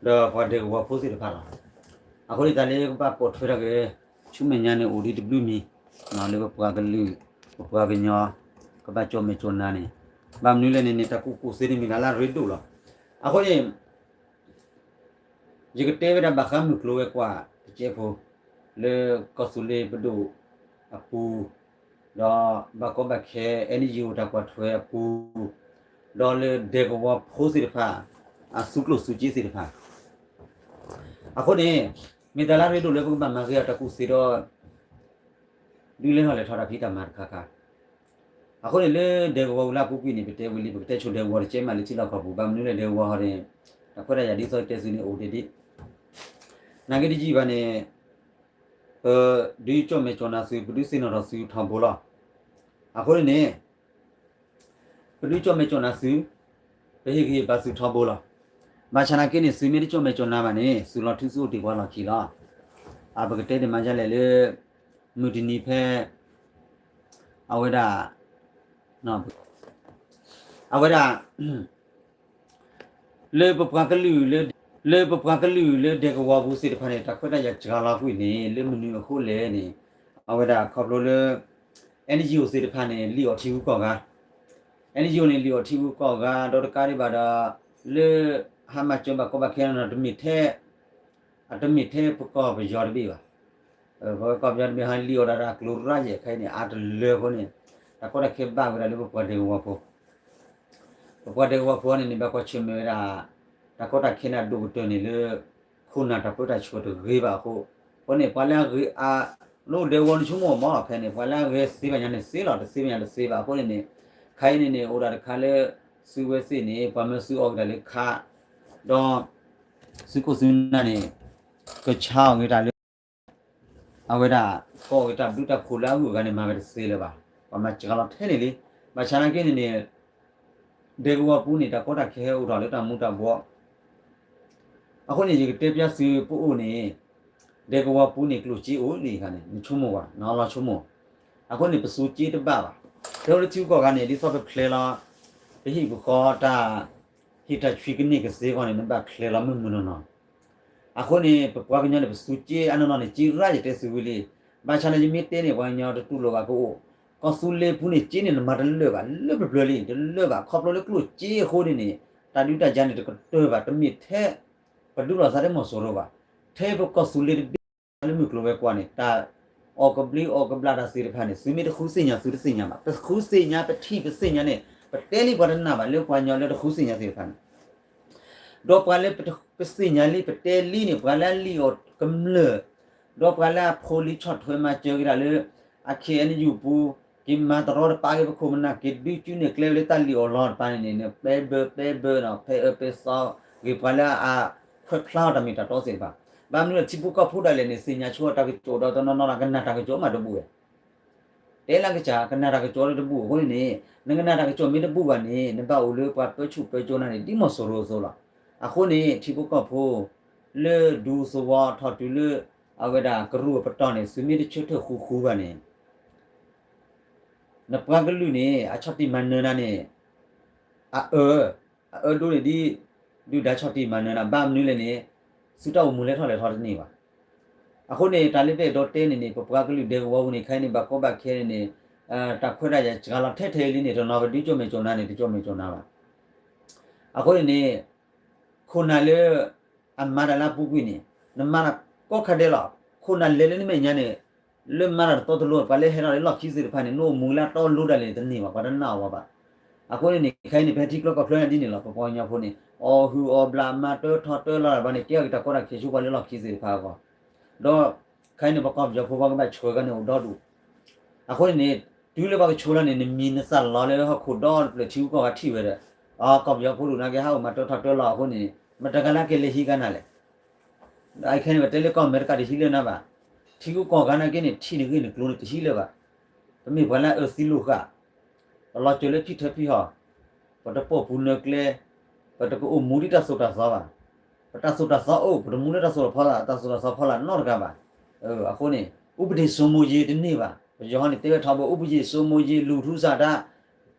ဒီးပှၤဒဲကဝီၤဖိသ့ၣ်တဖၣ်လီၤ. အဃိန့ၣ် တၢ်လၢကဘၣ်ပိာ်ထွဲထီၣ်က့ၤ ဆူမဲာ်ညါန့ၣ် အိၣ်ဒံးတဘျုးမံၤ လၢပပှၤကလုာ် ပပှၤကညီ ကဘၣ်ကၠီၣ်မဲာ်ကၠီၣ်နါန့ၣ် ဘၣ်မနုၤလဲၣ်န့ၣ်န့ၣ် တၢ်ကူၣ်ကူၣ်သ့န့ၣ်မ့ၢ်တၢ်လၢအရ့ဒိၣ်လီၤ. အဃိန့ၣ် ယကတဲဝဲဒၣ်ဘၣ်ဃးမုၢ်ကျိၤဝဲၤကွာ်တစဲးဖိ လၢကီၢ်သူလ့ၤပဒိၣ်အပူၤ, ဒီးဘၣ်ကီဘၣ်ခဲ အဲၣ်နံၣ်ယိၤ တၢ်ကွၢ်ထွဲအပူၤ, ဒီးလၢဒဲကဝီၤဖိသ့ၣ်တဖၣ် အသူကျိၣ်သူစ့သ့ၣ်တဖၣ် အဃိန့ၣ် မ့ၢ်တၢ်လၢအရ့ဒိၣ်လၢပကဘၣ်မၤဂ့ၤအီၤတၢ်ကူၣ်သ့ဒီး ဒုးလဲၤထီၣ်လဲၤထီၣ်တၢ်ဖံးတၢ်မၤတခါခါ အဃိန့ၣ် လၢဒဲကဝီၤဝံၤလၢအပူၤကွံာ်န့ၣ် ပတဲဝံၤလံ ပကတဲဆိဒဲကဝီၤတကဲမးလၢထံလီၢ်ကီၢ်ပူၤ ဘၣ်မနုၤလဲၣ် ဒဲကဝီၤဟီန့ၣ် တၢ်ခွဲးတၢ်ယာ်ဒ်သိးတဲစုန့ၣ်အိၣ်ဒံးဒံး နာ်က့တယံာ်ဘၣ်န့ၣ် ပဒုးကၠီၣ်မဲာ်ကၠီၣ်နါသု ပဒုးသ့ၣ်နီၣ်ထီၣ်သုထီဘိလီၤ. အဃိန့ၣ်န့ၣ် ပဒုးကၠီၣ်မဲာ်ကၠီၣ်နါသု ပဟ့ၣ်ဂံၢ်ဟ့ၣ်ဘါသုထီဘိလီၤ. ဘၣ်ဆၣ်နာ်က့န့ၣ် သုမ့ၢ်တကၠီၣ်မဲာ်ကၠီၣ်နါဘၣ်န့ၣ် သုလီၤထုးသုအိၣ်တ့ၢ်ပှၤလီၢ်ခံလီၤ. အပကတဲဒ်မၤဒ်လဲၣ်လၢ မုၢ်တနံၤဖဲ အဝဲဒၣ် အဝဲဒၣ် လၢပပှၤကလုာ်လၢ လၢပပှၤကလုာ်လၢဒဲကဝီၤပူၤသ့ၣ်တဖၣ်န့ၣ် တၢ်ခွဲးတၢ်ယာ်စှၤလီၤကွံာ်န့ၣ် လၢမနုၤအဃိလဲၣ်န့ၣ် အဝဲဒၣ်ခီဖျိလၢ အဲၣ်နံၣ်ယိၤသ့ၣ်တဖၣ်န့ၣ် လံၣ်အီၣ်ထံဂုၤကီၢ်ဂၤ အဲၣ်နံၣ်ယိၤန့ၣ် လံၣ်အီၣ်ထံဂုၤကီၢ်ဂၤ ဒီးတကးဒံးဘၣ်ဒီး လၢဟါမၢ်ကၠၢဘၣ်ကီဘၣ်ခဲန့ၣ်ဒီး တမ့ၢ်ထဲ အတမ့ၢ်ထဲပကီၢ်ပယီၤတဘ့ၣ်ဘၣ်. ပကီၢ်ပယီၤတဘ့ၣ်ဟီ လံၣ်အီၣ်ဒၣ်တၢ်ကျိၤရၣ်ယဲၢ်ခဲအံၤန့ၣ် အါတလၢအဃိန့ၣ် တၢ်ကီတၢ်ခဲဘၣ်ဝဲဒၣ်လၢပပှၤဒဲကဝီၤဖိ ပပှၤဒဲကဝီၤဖိန့ၣ်န့ၣ် ဘၣ်ကွၢ်ဆၢၣ်မဲာ်ဝဲဒၣ် တၢ်ကီတၢ်ခဲန့ၣ်အဒိၣ်ကတၢၢ်န့ၣ်လၢ ခိၣ်နၢ်တၢ်ပၢတၢ်ဆှၢတဂ့ၤဘၣ်အဃိ အဃိန့ၣ် ပှၤလၢအဂ့ၤအါ လၢဒဲကဝီၤနဆိကမိၣ်မ့ၢ်ဖဲန့ၣ် ပှၤလၢအဂ့ၤသ့ဘၣ်ညါန့ၣ်သ့လီၤ တသ့ဘၣ်ညါတသ့ဘၣ် အဃိန့ၣ်န့ၣ် ခဲအံၤန့ၣ်န့ၣ် အိၣ်ဒၣ်တခါလၢ သုဝဲသ့ၣ်န့ၣ် ပှၤမၢသုအီၤကဒါလၢခါ ဒီး သုခိၣ်သုနၢ်န့ၣ် ကဆါအီၤဂ့ၤတၢ်လၢ အဝဲဒၣ် ကီၢ်ဂ့ၤတၢ်ဘျုးတၢ်ဖှိၣ်လၢအဂုၤအဂၤန့ၣ် မၤဝဲတသ့လၢၤဘၣ်. ပှၤမၤစှၤလီၤထဲန့ၣ်လံ. ဘၣ်ဆၣ်နာ်က့န့ၣ်န့ၣ် ဒဲကဝီၤပူၤန့ၣ် တၢ်ကီတၢ်ခဲဟဲအိၣ်ထီၣ်လၢတၢ်မူၤတၢ်ဘှီး အဃိန့ၣ် ယကတဲပျါသုပအိၣ်န့ၣ် ဒဲကဝီၤပူၤန့ၣ် ကျိၣ်စ့အိၣ်လံခါန့ၣ် နဆိကမိၣ်ဘၣ် နလီၤဆိကမိၣ်. အဃိန့ၣ် ပသူစ့တဘၣ်ဘၣ်. တဲဝဲလၢထံဂုၤကီၢ်ဂၤန့ၣ် ဒ်သိးပဖျဲးလီၤ ပဟံၣ်ပဃီတၢ် ဟ့ၣ်တၢ်ဆွံကန့ၢ်ကသ့အဂီၢ်န့ၣ် နဘၣ်ဖျဲးလီၤမုၢ်မုၢ်နီၢ်နီၢ်. အဃိန့ၣ် ပပှၤကညီန့ၣ် ပသူစ့အနီၢ်နီၢ်န့ၣ် စ့ရၣ်ယတဲသုဝံၤလံ. ဘၣ်ဆၣ်န့ၣ် ယမ့ၢ်တဲန့ၣ် ပှၤကညီတတူၢ်လိာ်ဘၣ်ကအိၣ် ကီၢ်သူလ့ၤပူၤန့ၣ် စ့န့ၣ် နမၤတလၢာ်ဘၣ် လၢပျၢၤပျၢၤလံ တလၢာ်ဘၣ် ခီဖျိလၢကျိၣ်စ့အဃိန့ၣ်န့ၣ် တၢ်ဒုးတၢ်ယၤန့ၣ် တကတၢၢ်ဘၣ် တမ့ၢ်ထဲ ပဒုးလိာ်သးထဲမီၤစိရိၤဘၣ်. ထဲပကီၢ်သူလ့ၤတဘ့ၣ်လၢမုၢ်ကျိၤဝဲၤကွာ်န့ၣ် တၢ်အီၣ်ကဘျံးအီၣ်ကဘျၣ်တၢ်သ့ၣ်တဖၣ်န့ၣ် သုမ့ၢ်တဃုသ့ၣ်ညါသုတသ့ၣ်ညါဘၣ်. ပဃုသ့ၣ်ညါ ပထံၣ်ပသ့ၣ်ညါန့ၣ် ပတဲလံပှၤတနာ်ဘၣ်လၢပှၤကညီလၢတဃုသ့ၣ်ညါသ့ၣ်တဖၣ်န့ၣ် ဒီးပှၤလၢပသ့ၣ်ညါလံ ပတဲလံန့ၣ် ပှၤလၢအလံၣ်အီၣ်ကမျၢၢ် ဒီးပှၤလၢအဖိလံဆီၣ်ထွဲမၤစၢၤက့ၤတၢ်လၢ အခဲအံၤနယူၢ်ပူၤ က့ၤမၤတရီတပါက့ၤပခိၣ်ပနၢ် က့ၤဒုးကၠူနဲၣ်ကျဲဝဲလၢတၢ်လံၣ်အီၣ်လီတပၤန့ၣ်န့ၣ် ပဲဘၢပဲဘၢနီၤ ဖဲအၢပဲသီ ဂ့ၤပှၤလၢအခွဲးဖျါအီၤတၢ်မ့ၢ်တၢ်တီသ့ၣ်တဖၣ်. ဘၣ်မနုၤလဲၣ် ထံဖိကီၢ်ဖိဒၣ်လဲာ်န့ၣ် သ့ၣ်ညါဆိတၢ်ကစီၣ်ဒီးတနီၤနီၤ ကနၣ်တၢ်ကစီၣ်မးတဘူၣ်ဝဲ တဲလၢကစၢ် ကနၣ်တၢ်ကစီၣ်လၢတဘူၣ်အဃိန့ၣ်န့ၣ် နကနၣ်တၢ်ကစီၣ်မ့ၢ်တဘူၣ်ဘၣ်န့ၣ် နဘၣ်အိၣ်လၢပှၤပၢဆူၣ်ပၢစိနၤန့ၣ် ဒ်မီၤစိရိၤအသိးလီၤ. အဃိန့ၣ် ထံဖိကီၢ်ဖိ လၢဒူသဝီထီၣ်တုၤလၢ အဝဲဒၣ်ကရူၢ်အပတီၢ်န့ၣ် သုမ့ၢ်တဆၢထၢၣ်ဃူဃူဘၣ်န့ၣ် နပှၤကလုာ်န့ၣ် အဆီၣ်တံၢ်မၤနၢၤနၤန့ၣ် အအၢ အအၢဒိန့ၣ်ဒ် ဒုၣ်ဒါဆီၣ်တံၢ်မၤနၢၤနၤ ဘၣ်မနုၤလဲၣ်န့ၣ် သုတၢ်အိၣ်မူလဲၤထီၣ်လဲၤထီတန့ၢ်ဘၣ်. အဃိန့ၣ် တၢ်လၢပအဲၣ်ဒိးတဲန့ၣ်န့ၣ် ပပှၤကလုာ်ဒဲကဝီၤပူၤန့ၣ် ခဲအံၤန့ၣ် ဘၣ်ကီဘၣ်ခဲန့ၣ်န့ၣ် တၢ်ခွဲးတၢ်ယာ်စှၤလီၤထဲထဲလံန့ၣ် တနီၤပဒုးကၠီၣ်မဲာ်ကၠီၣ်နါန့ၣ် တကၠီၣ်မဲာ်ကၠီၣ်နါဘၣ်. အဃိန့ၣ်န့ၣ် ခိၣ်နၢ်လၢ အမၤတၢ်လၢအပူၤကွံာ်န့ၣ် နမၤတၢ်ကိးခါဒဲးလီၤ. ခိၣ်နၢ်လဲၤလၢနမဲာ်ညါန့ၣ် လၢမၤတၢ်တတီတလိၤ ပှၤလၢဟဲထီၣ်လၢလီၢ်ခံသ့ၣ်တဖၣ်န့ၣ် နအိၣ်မူလၢအတီလိၤဒၣ်လဲာ်န့ၣ် တန့ၢ်ဘၣ် ပှၤတနာ်အီၤဘၣ်. အဃိန့ၣ်န့ၣ် ခဲအံၤန့ၣ် ဖဲထံချၢကီၢ်ချၢန့ၣ်ဒ်န့ၣ်လီၤ ပပှၤကညီဖိန့ၣ် အီၣ်ဟုၣ်အီၣ်ဘျးမၤတၢထီၣ်တၢလီၤတၢ်ဘၣ်န့ၣ် ကဲထီၣ်က့ၤတၢ်ကီတၢ်ခဲဆူပှၤလၢလီၢ်ခံသ့ၣ်တဖၣ်အဂီၢ် ဒီး ခဲအံၤန့ၣ် ပကီၢ်ပယီၤဖိပှၤကဘၣ်ဆှၢကန့ၣ်အိၣ်ဒီဒူၣ်. အဃိန့ၣ်န့ၣ် တုၤလၢပှၤကဆိလီၤန့ၣ် နမံၤနသၣ်လီၤလၢဟီၣ်ခိၣ်ဒီတဖျၢၣ်ထံဂုၤကီၢ်ဂၤထံၣ်ဝဲဒီး အကီၢ်ပယီၤဖိဒူၣ်နာ်က့ဟးအိၣ်မၤတၢထီၣ်တၢလီၤအဃိန့ၣ် မတၤဂၤလၢကလဲၤဟံးကနၤလဲၣ်. ဒီးခဲအံၤန့ၣ် ပတဲလၢကီၢ်အမဲရကၤတဟံးလၢၤနၤဘၣ်. ထံဂုၤကီၢ်ဂၤနာ်က့န့ၣ် ထံၣ်နဂ့ၢ်နကျိၤန့ၣ်တဟံးလၢၤဘၣ်. ပမ့ၢ်ပှၤလၢအအၢသံလိာ်ဃာ် ပလီၤစၢၤလၢဖံထၢဖံဟီၣ် ပတပိာ်ပူၤနၢၤကျဲ ပတကအိၣ်မူဒ်တၢ်သိၣ်တၢ်သီဘၣ်. ပတၢ်သိၣ်တၢ်သီအိၣ် ပတမူလၢတၢ်သိၣ်တၢ်ဖီလာ် တၢ်သိၣ်တၢ်သီဖီလာ်နီတဂၤဘၣ်. အဃိန့ၣ် ဥပဒေစိုးမိုးရေးတန့ၢ်ဘၣ်. ပယီၤဟီန့ၣ် တဲဝဲထီဘိ ဥပဒေစိုးမိုးရေး လူထူစၢ်တၢ်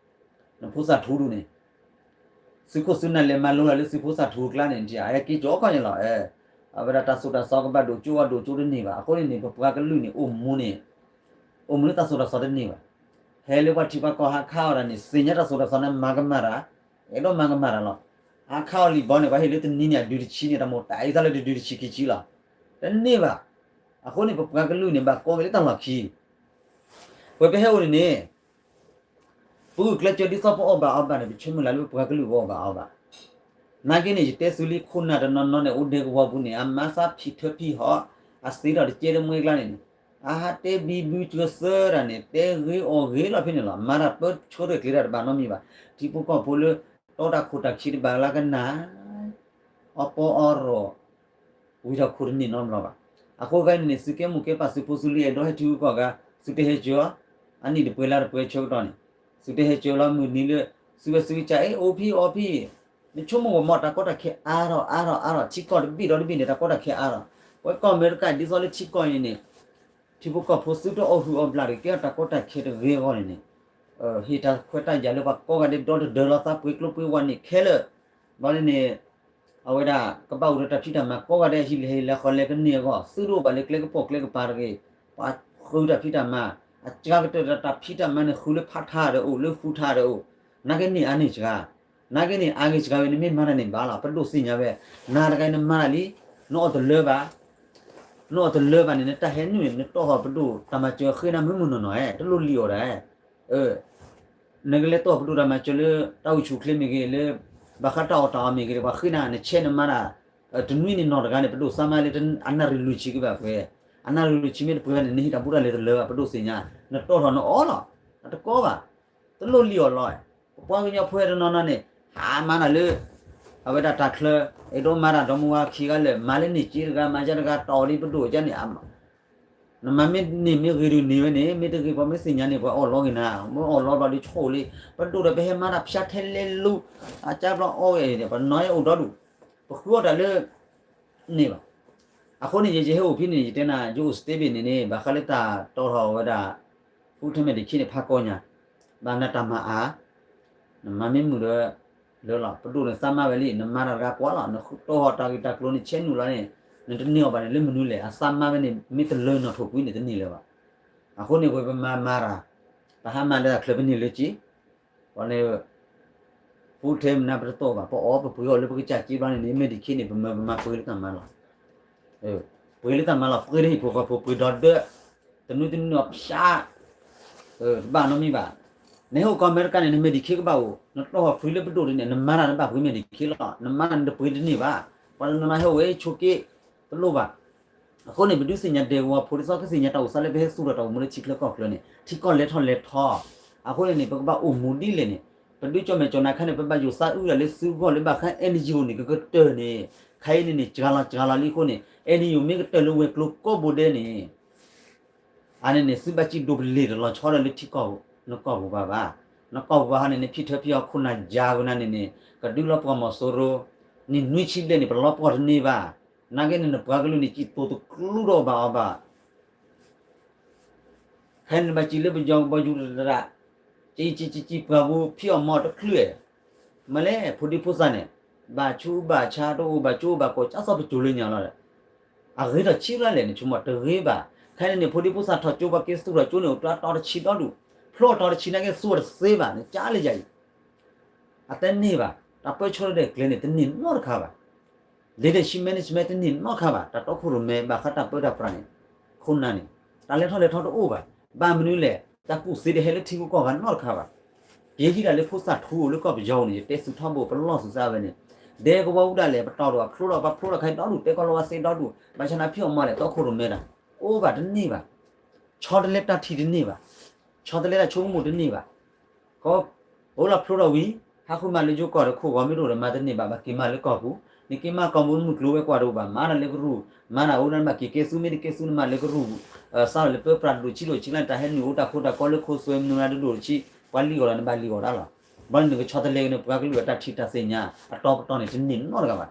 နဖိသၣ်ထူဒူၣ်န့ၣ် သုးခိၣ်သုးနၢ်လဲၤမၤလိလၢသုးဖိသၣ်ထူအကျါန့ၣ် အဟဲက့ၤကၠီၤခီၣ်န့ၣ်လီၤ. အဝဲဒၣ်တၢ်သိၣ်တၢ်သီကဘၣ်ဒိၣ်ကၠိအီၤဒိၣ်ကၠိတန့ၢ်ဘၣ်. အဃိန့ၣ်န့ၣ် ပပှၤကလုာ်န့ၣ် အိၣ်မူန့ၣ် အိၣ်မူလၢတၢ်သိၣ်တၢ်သီတန့ၢ်ဘၣ်. ဟဲလၢပှၤထံပှၤကီၢ်ဟးခးအီၤဒၣ်န့ၣ် သ့ၣ်ညါတၢ်သိၣ်တၢ်သီန့ၣ် မၤကမၣ်တၢ်, အဲၣ်ဒိးမၤကမၣ်တၢ်လီၤ. ဟးခးအီၤလံဘီန့ၣ် ပှၤဟ့ၣ်လၢတနံၤန့ၣ် အဒုတဆံန့ၣ် တၢ်မိၣ်တၢ်အံသးလၢတဒုတဆံခံဆံလီၤ. တန့ၢ်ဘၣ်. အဃိန့ၣ် ပပှၤကလုာ်န့ၣ် ဘၣ်ကီက့ၤလၢတၢ်လီၢ်ခံ ပဝဲပဟဲအိၣ်န့ၣ်န့ၣ် ပဂုာ်ကျဲးစၢးဒ်သိးပအီၣ်ဘၣ်အီဘၣ်န့ၣ် ပဆၢမုၢ်လၢ်လၢပပှၤကလုာ်ကအီၣ်ဘၣ်အီဘၣ်. နာ်က့န့ၣ် ယတဲသုလံခိၣ်နၢ်တနီၤနီၤန့ၣ် အိၣ်ဒဲကဝီၤပူၤန့ၣ် အမါသးဖံးထၢဖံးဟီၣ်, အသ့ဒီးတကဲတမှဲကျါန့ၣ်န့ၣ်, အဟးတဲဘံဘုစၢၤသၢတၢ်န့ၣ် တဲဂ့ၤအီၣ်ဂ့ၤလီၤဖဲန့ၣ်လီၤ. မၤတၢ်ပၢဆှၢရဲၣ်ကျဲၤတၢ်တဘၣ်နီတမံၤဘၣ်. ထံဖိကီၢ်ဖိလၢ တီတၢ်ခိၣ်တၢ်ခံတဘၣ်လၢကနၣ် အီပီအီရီၣ် ဝံၤထီၣ်ခိၣ်တန့ၢ်နီတဘျီဘၣ်. အဃိဂၤန့ၣ်န့ၣ် သုကဲမိၢ်ကဲပၢ်သုးဖိသုးလံၤအဲၣ်ဒိးဟဲထံဂုၤကီၢ်ဂၤ သုတဟဲစၢၤအီၤ, အနံၣ်တပှဲၤလါတပှဲၤဆၢကတီၢ်န့ၣ် သုတဟဲစၢၤလီၤမုၢ်နံၤလၢ သုဝဲသုကစၢ်အ့ၣ် အိၣ်ဖံအိၣ်ဖံ, နဆိကမိၣ်ဝဲမ့ၢ်တၢ်ကီတၢ်ခဲအါထီၣ်အါထီၣ်အါထီၣ် ထံကီၢ်တဘ့ၣ်ဒီးတဘ့ၣ်န့ၣ် တၢ်ကီတၢ်ခဲအါထီၣ်, ပဝဲကီၢ်အမဲရကၤဒ်သိးလၢထံကီၢ်အံၤန့ၣ် ထံဖိကီၢ်ဖိသုတအီၣ်ဟုၣ်အီၣ်ဘျၣ်တဂ့ၤ ကဲထီၣ်တၢ်ကီတၢ်ခဲတဂ့ၤအဂီၢ်န့ၣ်န့ၣ် ဟ့ၣ်တၢ်ခွဲးတၢ်ယာ်လၢပှၤကိးဂၤဒဲးဒီတဒၢလီၤသးပှ့ၤကျိပှ့ၤဝါန့ၣ်ခဲလၢာ်, ဘျီန့ၣ်န့ၣ် အဝဲဒၣ် ကဘၣ်အိၣ်ဒီးတၢ်ဖံးတၢ်မၤကိးဂၤဒဲးဟံးလဲၤဟံးလဲၤဃီလဲၤကန့ၢ်အဂီၢ် သုတအိၣ်ဘၣ်လၢကျဲကပီၢ်ကျဲကပၤတဂ့ၤ, ပှၤဃုတၢ်ဖံးတၢ်မၤ, အစှၤကတၢၢ်ဒီးတၢ်ဖံးတၢ်မၤန့ၣ် ဃုလၢဖးထါဒီးအိၣ် လၢဖူထါဒီးအိၣ်, နာ်က့န့ၢ်အါန့ၢ်စှၤ, နာ်က့န့ၢ်အါဂ့ၤစှၤဝဲ နမ့ၢ်မၤတၢ်န့ၣ်ဘၣ်လီၤ ပဒိၣ်သ့ၣ်ညါဝဲ, နၤတဂၤနမၤတၢ်လံ, နအီၣ်တလၢဘၣ် နအီၣ်တလၢဘၣ်န့ၣ် နတၢ်ဟဲနုာ်န့ၣ် နတီၢ်ထီၣ်ပဒိၣ်တၢ်မၤစၢၤဃ့နၤမုၢ်မုၢ်နီၢ်နီၢ်ဧဲ တလိၣ်လံအီၤဒၣ်ဧဲ, နကလဲၤတီၢ်ပဒိၣ်တၢ်မၤစၢၤလၢ တၢ်အိၣ်ဆူၣ်အိၣ်ချ့မ့ၢ်ဂ့ၤ လၢ ဘၣ်ဃးတၢ်အီၣ်တၢ်အီမ့ၢ်ဂ့ၤ ပှၤဃ့နၤ နဆဲးနမၤတၢ် တနွံန့ၣ်နီၢ်တဂၤန့ၣ် ပဒိၣ်သးမါလၢအနၣ်ရံၣ်လွံၢ်ဆံကဘၣ်ပှဲၤ, အနၣ်ရံၣ်လွံၢ်ဆံမ့ၢ်တပှဲၤဘၣ်န့ၣ် နဟံးတၢ်ဘူးတၢ်လဲၤတလၢဘၣ် ပဒိၣ်သ့ၣ်ညါ, နတီၢ်ထီၣ်နအီၣ်လီၤ, အတကီဘၣ်, တလိၣ်လံအီၤလီၤ, ပပှၤကညီဖိတနီၤနီၤန့ၣ် ဟးမၤတၢ်လၢ အဝဲဒၣ်တၢ်ချၢ, အဲၣ်ဒိးမၤတၢ်ဒီမါဝၤခံဂၤလၢာ် မၤလၢန့ၣ်က့တဂၤ မၤကၢတဂၤ တီၢ်လံပဒိၣ်ကန့ၣ် နမၤမ့ၢ်န့ၢ်မ့ၢ်ဂ့ၤဒုးန့ၢ်ဝဲန့ၣ် မ့ၢ်တဂ့ၤပှၤမ့ၢ်သ့ၣ်ညါန့ၣ် ပှၤအီၣ်လီၤဂ့ၤနၤ, မ့ၢ်အီၣ်လီၤဘျီဒီးဆိၣ်လံ, ပဒိၣ်ဒီးပဟဲမၤတၢ်ဖၠါထဲလဲၤလူၤ, အကၢဘျီအီၣ်ဝဲ ပနီၢ်အဲၣ်အိၣ်ဒီဒူၣ်, ပဃုအီၣ်တၢ်လၢ န့ၣ်ဘၣ်. အဃိန့ၣ် ယဟဲအိၣ်ဖဲန့ၣ် ယတဲနၤ ယအိၣ်စတ့ဘ့ၣ်န့ၣ်န့ၣ် ဘၣ်ဃးလၢတၢ်တီထီၣ်ဝဲဒၣ် ဖူထဲမဲာ်တခ့န့ၣ် ဖးကီညါ, ဘၣ်နတၢ်မၤအါ, နမၤမ့ၢ်မုာ်ဒီး လၢလီၤ ပဒိၣ်န့ၣ်သးမါဝဲလံ နမၤတၢ်တဂၤကွၢ်လီၤ နတီၢ်ထီၣ်တၢ်ဂ့ၢ်တၢ်ကျိၤန့ၣ် ဆဲးနုာ်လီၤန့ၣ် နတန့ၢ်အီၤဘၣ်န့ၣ် လၢမနုၤလဲၣ် အသးမါဝဲန့ၣ် မ့ၢ်တလၢနီၣ်ထိၣ်ကွံာ်န့ၣ် တန့ၢ်လၢၤဘၣ်. အဃိန့ၣ်ဝဲပမၤမၤတၢ်, ပဟးမၤလၢတၢ်ချၢပန့ၢ်လၢက့ ပှၤန့ၣ် ဖူထဲမနၤပတသီၣ်ဘၣ် ပအီၣ်ပပှ့ၤအီၣ်လၢပကစၢ်က့ဘျီန့ၣ်န့ၣ် မဲာ်တခ့န့ၣ် ပမၢပမၤပှ့ၤလၢတၢ်မၤလီၤ. ပှ့ၤလၢတၢ်မၤလီၤ ပှ့ၤလၢဟံၣ်ဖိဃီဖိ ပှ့ၤဒီဒၢ တနွံတနွံအီၤဖျါ တဘၣ်နီတမံၤဘၣ်. နဟဲအိၣ်ကီၢ်အမဲရကၤန့ၣ် နမဲာ်တခ့ကဘၣ်အိၣ် နတီၢ်ဟီၣ်ဖှံလၢပဒိၣ်ဒ်န့ၣ် နမၤတၢ်နဘၣ်ပှ့ၤမဲာ်တခ့လီၤ နမၤတၢ်နတပှ့ၤတန့ၢ်ဘၣ်. ပှၤတနီၤနီၤဟဲအိၣ်ဝဲဆိးက့ တလိၣ်ဘၣ်. အဃိန့ၣ် ပဒုးသ့ၣ်ညါဒဲကဝီၤဖိဒ်သိးကသ့ၣ်ညါတၢ်အိၣ်သးလၢပဟဲသူၣ်ထီၣ်တၢ်အိၣ်မူလၢထံချၢကီၢ်ချၢန့ၣ် ထံကီၢ်လဲၤထီၣ်လဲၤထီ, အဃိန့ၣ်န့ၣ် ပကဘၣ်အိၣ်မူဒ်လဲၣ်န့ၣ် ပဒုးကၠီၣ်မဲာ်ကၠီၣ်နါခါန့ၣ် ပဘၣ်ယိၣ်သးအုၣ်ဒၣ်လၢသုဂီၢ်လၢဘၣ်ဃး NGO န့ၣ် ကကတၢၢ်န့ၣ် ခဲအံၤန့ၣ်န့ၣ် စှၤလီၤစှၤလီၤလံအဃိန့ၣ် NGO မ့ၢ်ကတၢၢ်လၢဝဲၤကျိၤကိးဘိဒဲးန့ၣ် အန့ၣ်န့ၣ် သုဘၣ်စံးဒိးပလ့ၤတလီၤဆီဒီးလၢထံကီၢ် နကီၢ်ပူၤဘၣ်ဘၣ်. နကီၢ်ပူၤဘၣ်ဟီန့ၣ်န့ၣ် ဖံးထၢဖံးအီၣ်ခိၣ်နၢ်ယါဝဲနၤန့ၣ်န့ၣ် ကဒုးလီၤပှီၢ်မီၤစိရိၤ နံၣ်နွံဆံဘျဲၣ်န့ၣ် ပလီၤပှီၢ်တန့ၢ်ဘၣ်. နာ်က့န့ၣ် နပှၤကလုာ်န့ၣ် စံးတိၤတကျူဒီးဘၣ်အီၤဘၣ် ခဲန့ၣ်ဘၣ်စံးလၢပယီၤကဘီယူၤတရၣ် ကံကံကံကံပှၤပူၤဖံးအီၣ်မီၢ်တချုးဧါ မ့ၢ်လဲၣ် ဖိဒံဖိသၣ်န့ၣ် ဘၣ်ဆူးဘၣ်ဆါတအိၣ်ဘၣ်ကၠိဘၣ်ကိး ကၠါသီပစိၤလၢညါလီၤဒီး အဂ့ၤထီၣ်ဆံးလၢလဲၣ်န့ၣ် ဆိကမိၣ်တဂ့ၤဘၣ်. ခဲန့ၣ်န့ၣ် ဖိဒံဖိသၣ်ထီၣ်ကၠိပှၤက့ၤသူၣ်ထီၣ်ကၠိန့ၣ် အိၣ်တၢ်တီတဆံဒီဒူၣ် ဖျိအတီတဆံနာ်က့သူၣ်အီၤတသ့ဘၣ်န့ၣ် ကၠါလၢယၤအံၤ အတန့ၢ်ဘၣ်. တၢ်ပၢဆှၢလၢဒဲးကျဲန့ၣ် တန့ၢ်နီတခါဘၣ်. leadership management တန့ၢ်နီတခါဘၣ်. တၢ်တီခိၣ်ရိၣ်မဲဘၣ်ဃးတၢ်ပၢတၢ်ပြးန့ၣ် ခိၣ်နၢ်န့ၣ် တၢ်လဲၤထီၣ်လဲၤထီတအိၣ်ဘၣ်. ဘၣ်မနုၤလဲၣ် တၢ်ကူၣ်သ့တဟဲလၢထံဖိကီၢ်ဖိနီတခါဘၣ်. ယဲဟံးဒၣ်လၢဖိသၣ်ထူအိၣ်လၢကီၢ်ပယီၤန့ၣ် ယတဲသုးထီဘိပလီၢ်သုးသးဝဲန့ၣ် ဒဲကဝီၤအူဒၣ်လဲာ် ပတီၢ်ဒီးအဖျိဒီးပှၤဖျိဒီးခဲအံၤဒီဒူၣ် တဲကီးလီၤဝဲသ့ဒီဒူၣ် ဘၣ်ဆၣ်နဖံးအီၣ်မီၢ်လဲၣ် တီခိၣ်ရိၣ်မဲတၢ် အိၣ်ဘၣ်တန့ၢ်ဘၣ်. ဆီတလဲတၢ်ထံၣ်တန့ၢ်ဘၣ်. ဆီတလဲတၢ်ဆိကမိၣ်တန့ၢ်ဘၣ်. ကီ အိၣ်လီၤဖျိထီၣ်ဝံၤ ဟးဃုမၤလၢယိၤကီၢ်ဒီးခိၣ်ဂီၤမ့ၢ်တအိၣ်ဒီးမၤတန့ၢ်ဘၣ် ဘၣ်က့ၤမၤလၢကီၢ်ပူၤ, နက့ၤမၤကီၢ်ပူၤမုၢ်ကျိၤဝဲၤကွာ်တအိၣ်ဘၣ် မၤတၢ်လၢကရူၢ်, မၤတၢ်အိၣ်ဒၣ်ဘၣ်က့ၤကဲသုမ့ၢ်တကဲသုနမၤလၢကရူၢ်, စးထီၣ်လၢပၢပြးတဒူၣ်ဆံးဒိၣ်ဆံးလၢ တၢ်ဟဲနုာ်အိၣ်တၢ်ခိတၢ်ကီလၢခိၣ်သွဲမနုၤဒၣ်တဒူၣ်တဆံး, ပှၤလံၣ်အီၣ်ဒီးနဘၣ်လံၣ်အီၣ်ဒၣ်လီၤ. ဘျီန့ၣ်နကဆီတလဲက့ၤန့ၣ် ပှၤကလုာ်အတၢ်ထံၣ်တၢ်သ့ၣ်ညါ အတီပတီၢ်န့ၣ် တန့ၢ်နီတဂၤဘၣ်.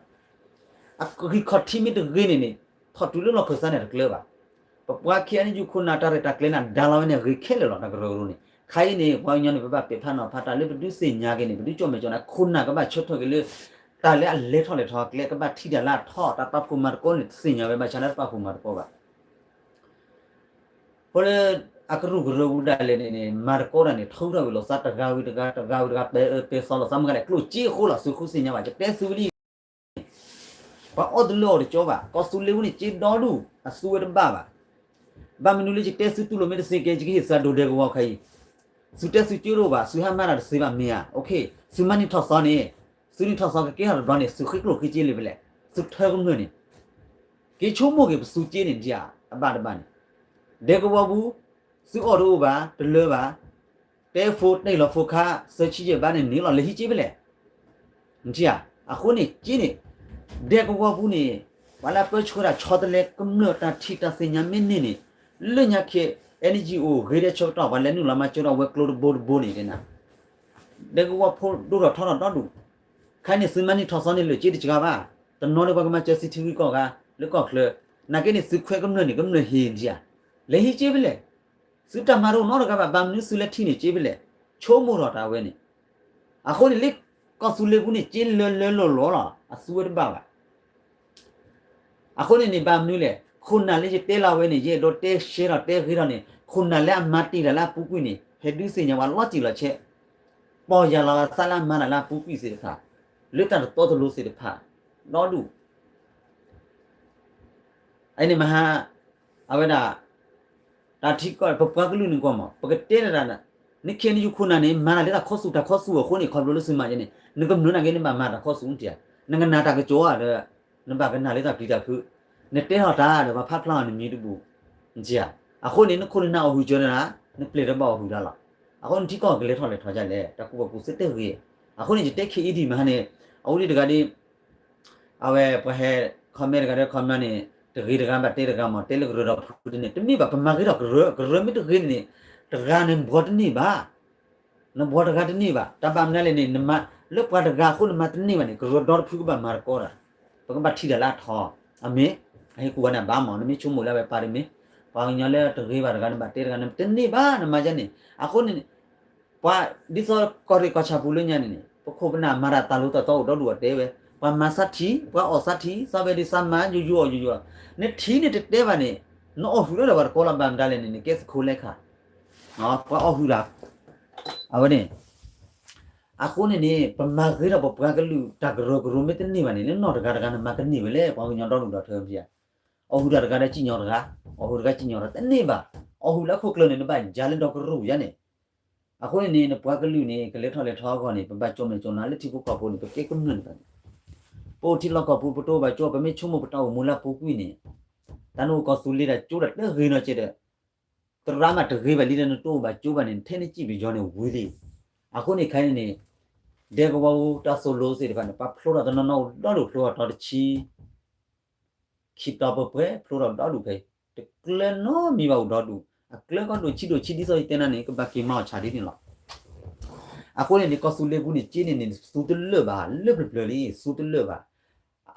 အဂံၢ်ခီၣ်ထံးမ့ၢ်တဂ့ၤန့ၣ်န့ၣ် ထီၣ်တုၤလၢလီၢ်ခၢၣ်သးန့ၣ်တကျၢၤဘၣ်. ပပှၤခံဂၤန့ၣ် ယူၢ်ခိၣ်နၢ်တၢ်ရဲၣ်တၢ်ကျဲၤန့ၣ် ဒါလီၤဝဲန့ၣ် ဂ့ၤခဲလၢာ်လီၤ တၢ်ကရၢကရိန့ၣ် ခါအံၤန့ၣ် ပှၤကညီန့ၣ် ပဘၣ်ပဲာ်ဖးနီၤဖးတၢ်လၢပဒုးသ့ၣ်ညါက့ၤန့ၣ် ပဒုးကၠီၣ်မဲာ်ကၠီၣ်နါ ခိၣ်နၢ်ကဘၣ်ဆၢထၢၣ်က့ၤလၢ တၢ်လၢအလဲၤထီၣ်လဲၤထီၣ်ကျဲ ကဘၣ်ထံၣ်တၢ်လၢအထီၣ် တၢ်ပာ်ဖှိၣ်မၤသကိးန့ၣ် သ့ၣ်ညါဝဲ ဘၣ်ဆၣ်လၢတပာ်ဖှိၣ်မၤသကိးဘၣ်. အဃိလၢ အကရူၢ်ကရၢပူၤဒၣ်လဲာ်န့ၣ်န့ၣ် မၤသကိးတၢ်န့ၣ် ထုးထီၣ်ဝံၤလီၤသး တဂၤဝံၤတဂၤ တဂၤဝံၤတဂၤ ပဲအၢပဲသီလီၤသး မ့ၢ်ဂၤလဲၣ် ကျိၣ်စ့အဃိလီၤ သုးဃုသ့ၣ်ညါဘၣ် ယတဲသုဝဲလံ ပှၤအီၣ်တလၢအီၤတကၠီဘၣ် ကီၢ်သူလ့ၤပူၤန့ၣ် က့ဒီဒူၣ် အသူဝဲတဘၣ်ဘၣ်. ဘၣ်မနုၤလၢယတဲသုတူၢ်လိာ်မ့ၢ်တသ့ကဲ ယကဟ့ၣ်သုဒိးဒဲကဝီၤခါအံၤ, သုတဲသုကၠိတအိၣ်ဘၣ် သုဟးမၤတၢ်တသ့ဘၣ်မ့ၢ်ဧါ, သုမၤနံၣ်ထီၣ်သီန့ၣ်, သုနံၣ်ထီၣ်သီကကဲထီၣ်တဘျီန့ၣ် သုဃ့ကျိၣ်ဃ့စ့လံဖဲလဲၣ်, သုထၢကမျၢၢ်န့ၣ်, က့ဆိကမိၣ်က့ၤပသူက့န့ၣ် ဒ်အဘၣ်တဘၣ်န့ၣ်, ဒဲကဝီၤပူၤ, သုအီၣ်တအိၣ်ဘၣ် တလၢဘၣ် တဲဖိတ့ၢ်လီၤဖိခါ သၢဆံယဲၢ်ဘးန့ၣ်န့ၣ်လီၤ လဲၤဟံးက့ဖဲလဲၣ်, နထံၣ်ဧါ, အဃိန့ၣ်က့န့ၣ်, ဒဲကဝီၤပူၤန့ၣ်, ပှၤလၢအပၢဆှၢတၢ်ဆီတလဲကမျၢၢ်တၢ်ထံၣ်တၢ်သ့ၣ်ညါမ့ၢ်န့ၢ်န့ၣ်, လၢညါခဲ NGO ဂ့ၤဒဲးဆၢကတီၢ် ပှၤလဲၤနုာ်လီၤမၤစၢၤထီၣ်ဝဲကျိတဘိတဘိန့ၣ်တဲနၤ, ဒဲကဝီၤဖိဒိၣ်ထီၣ်ထီထီၣ်ဒီဒူၣ်, ခဲအံၤန့ၣ် သုမၤနံၣ်ထီၣ်သီန့ၣ်လၢာ်က့တစှၤဘၣ်, တနီၤန့ၣ်ပှၤကမၤစၢၤစံထံဂံၢ်ကီၢ်ဂၤ လၢကီၢ်ချၢ, နာ်က့န့ၣ် သုခွဲကမျၢၢ်န့ၣ် ကမျၢၢ်ဟ့ၣ်နထံၣ်ဧါ, လဲၤဟံးက့ဖဲလဲၣ်, သုတၢ်မၤတအိၣ်နီတဂၤဘၣ် ဘၣ်မနုၤသုလဲၤထံၣ်န့ၢ်က့ဖဲလဲၣ်, ဆိကမိၣ်ထီၣ်တၢ်ဝဲန့ၣ်, အဃိန့ၣ်လၢ ကီၢ်သူလ့ၤပူၤန့ၣ် က့လၢလၢလီၢ်လီၢ်လီၤ အသူဝဲတဘၣ်ဘၣ် အဃိန့ၣ်န့ၣ် ဘၣ်မနုၤလဲၣ် ခိၣ်နၢ်လၢယတဲလီၤဝဲန့ၣ် ယအဲၣ်ဒိးတဲရှဲထီၣ်တဲဂ့ၤထီၣ်န့ၣ် ခိၣ်နၢ်လၢအမၤတ့ၢ်တၢ်လၢအပူၤကွံာ်န့ၣ် ဟဲဒုးသ့ၣ်ညါဝဲလီၤတံၢ်လီၤဆဲး, ပီၢ်ယၢ်လီၤအသးလၢအမၤတၢ်လၢအပူၤကွံာ်သ့ၣ်တဖၣ်, လၢတၢ်တတီတလိၤသ့ၣ်တဖၣ်, ဒီဒူၣ် အန့ၣ်မဟါ, အဝဲဒၣ်, တၢ်ထံကီၢ် ပပှၤကလုာ်န့ၣ်ကွၢ်မး ပကတဲလၢတၢ်, နခ့နယူၢ်ခိၣ်နၢ်န့ၣ် မၤတၢ်လၢတၢ်ခီဆူၣ်တၢ်ခီဆူၣ်အဃိန့ၣ် ခီဖျိလၢသုမၤယဲန့ၣ် နကမျၢၢ်နာ်က့နဘၣ်မၤတၢ်ခီဆူၣ်နထံၣ်ဧါ, နကနၣ်တၢ်ကစီၣ်ဧါဒီး, နဘၣ်ကနၣ်လၢတၢ်ပျံၤတၢ်ဖုး, နတဲထီၣ်တၢ်ဒီးပှၤဖးဖျါအီၤနမံၤတဘူၣ်, နထံၣ်ဧါ, အဃိန့ၣ် နခိၣ်နၢ်အီၣ်ဟုၣ်စၢၤနၤ, နပျဲၢ်တဘၣ်အီၣ်ဟုၣ်ဒၣ်လီၤ, အဃိန့ၣ်ထံကီၢ်ကလဲၤထီၣ်လဲၤထီၣ်ဒ်လဲၣ် တၢ်ကူၣ်ဘၣ်ကူၣ်သ့တဂ့ၤ, အဃိန့ၣ် ယတဲခဲအံၤဒံးမဟါန့ၣ်, အဝဲဒၣ်တဂၤဒ် အဝဲပှၤဟဲ comment တဂၤဒီး comment န့ၣ်, တဂ့ၤတဂၤဘၣ်တဲတဂၤမး တဲလၢကရၢဒီးဖုတန့ၢ် တမ့ၢ်ဘၣ် ပမၤဂ့ၤထီၣ်ကရၢ, ကရၢမ့ၢ်တဂ့ၤန့ၣ်န့ၣ်, တဂၤန့ၣ်ဘှီတန့ၢ်ဘၣ်, နဘှီတဂၤတန့ၢ်ဘၣ် တၢ်ဘၣ်မနုၤလဲၣ်န့ၣ် နမၤ, လၢပှၤတဂၤအဃိနမၤတန့ၢ်ဘၣ်န့ၣ် ကရၢဒီတဖုကဘၣ်မၤသကိးတၢ်, ပကဘၣ်ထံၣ်တၢ်လၢအထီ, အမ့ၢ်, အဟ့ၣ်ကူၣ်ဝဲန့ၣ်ဘၣ်မး နမ့ၢ်ဆိကမိၣ်လၢအဝဲပၢ်တမ့ၢ်, ပှၤကညီလၢတဂ့ၤဘၣ်တဂၤနဘၣ်တဲတဂၤန့ၣ် တန့ၢ်ဘၣ် နမၤဒ်န့ၣ် အဃိန့ၣ် ပှၤဒ်သိးကီၢ်ရ့ၣ်ကီၢ်ဆၣ်ပူၤလၢညါန့ၣ်န့ၣ် ပခိၣ်ပနၢ်မၤတၢ်သးလိၤသးသီအိၣ်ဒီဒူၣ်အတဲဝဲ, ပှၤမၤသးထံ, ပှၤအီၣ်သးထံ, သးဝဲဒ်သးမၤယိယိအီၣ်ယိယိအီၣ်, နထံၣ်န့ၣ်တတဲဘၣ်န့ၣ်, နအီၣ်ဟုၣ်လၢဒီးပှၤတကိးလီၤဘၣ်မတၤလဲၣ်န့ၣ် နကဲသကိးလဲၤခါ, ပှၤအီၣ်ဟုၣ်လၢ အဝဲန့ၣ်, အဃိန့ၣ်န့ၣ် ပမၤဂ့ၤထီၣ်ပပှၤကလုာ်တၢ်ကရၢကရိမ့ၢ်တန့ၢ်ဘၣ်န့ၣ် လၢနီၢ်တဂၤတဂၤနမၤကန့ၢ်ဝဲလဲၣ် ပှၤကညီဒီဒူၣ်ဒီထၢမ့ၢ်ဧါ, အီၣ်ဟုၣ်တၢ်တဂၤဒီးစံၣ်ညီၣ်တဂၤ, အီၣ်ဟုၣ်တဂၤစံၣ်ညီၣ်တဂၤတန့ၢ်ဘၣ်, အီၣ်ဟုၣ်လၢခိၣ်ကျၢၢ်န့ၣ် နဘၣ်ယၤလၢဒီကရူၢ်ယါန့ၣ် အဃိန့ၣ်န့ၣ် နပှၤကလုာ်န့ၣ် ကလဲၤထီၣ်လဲၤထီအဂီၢ်န့ၣ် ပဘၣ်ကၠီၣ်မဲာ်ကၠီၣ်နါလၢထံဖိကီၢ်ဖိန့ၣ် ပကဲကမျၢၢ်န့ၣ်ဘၣ်န့ၣ်, ပအိၣ်ထံလီၢ်ကီၢ်ပူၤ ပတအိၣ်ဘၣ်ကၠိ ပမ့ၢ်ဆိကမိၣ်ပတၢ်အိၣ်မူလၢအပူၤကွံာ်န့ၣ်, တၢ်နအိၣ်ကီၢ်သူလ့ၤတၢ်ကၠိတၢ်တဂ့ၤနီၢ်ကဲဒီး, သရၣ်မးတဂ့ၤဘၣ်လံဒီးနတအိၣ်ဘၣ်ကၠိဘၣ်န့ၣ် ထဲနစံၣ်ပယီၤန့ၣ်ဝံၤလံ, အဃိန့ၣ်ခဲအံၤန့ၣ်, ဒဲကဝီၤပူၤတၢ်သိၣ်လိသ့ၣ်တဖၣ်န့ၣ် ပှၤဖျိထီၣ်တနီၤနီၤအိၣ်ဒီဒူၣ်ဖျိထီၣ်တီတဆံ ခံတီၤပှဲၤပှဲၤဖျိထီၣ်ဒီဒူၣ်ဖဲအံၤ, တကျၢၤနီတမံၤဘၣ်အိၣ်ဒီဒူၣ်, အကျၢၤကီဒိၣ်ဆံးဒိၣ်ဆံးဒ်သိးယတဲနၤန့ၣ် ကဘၣ်က့ၤမၤအီၣ်ဆၣ်ဒ်န့ၣ်လီၤ. အဃိန့ၣ်န့ၣ် ကီၢ်သူလ့ၤပူၤန့ၣ် က့န့ၣ်န့ၣ် သူတလၢာ်ဘၣ် လၢပျၢၤပျၢၤလံ သူတလၢာ်ဘၣ်.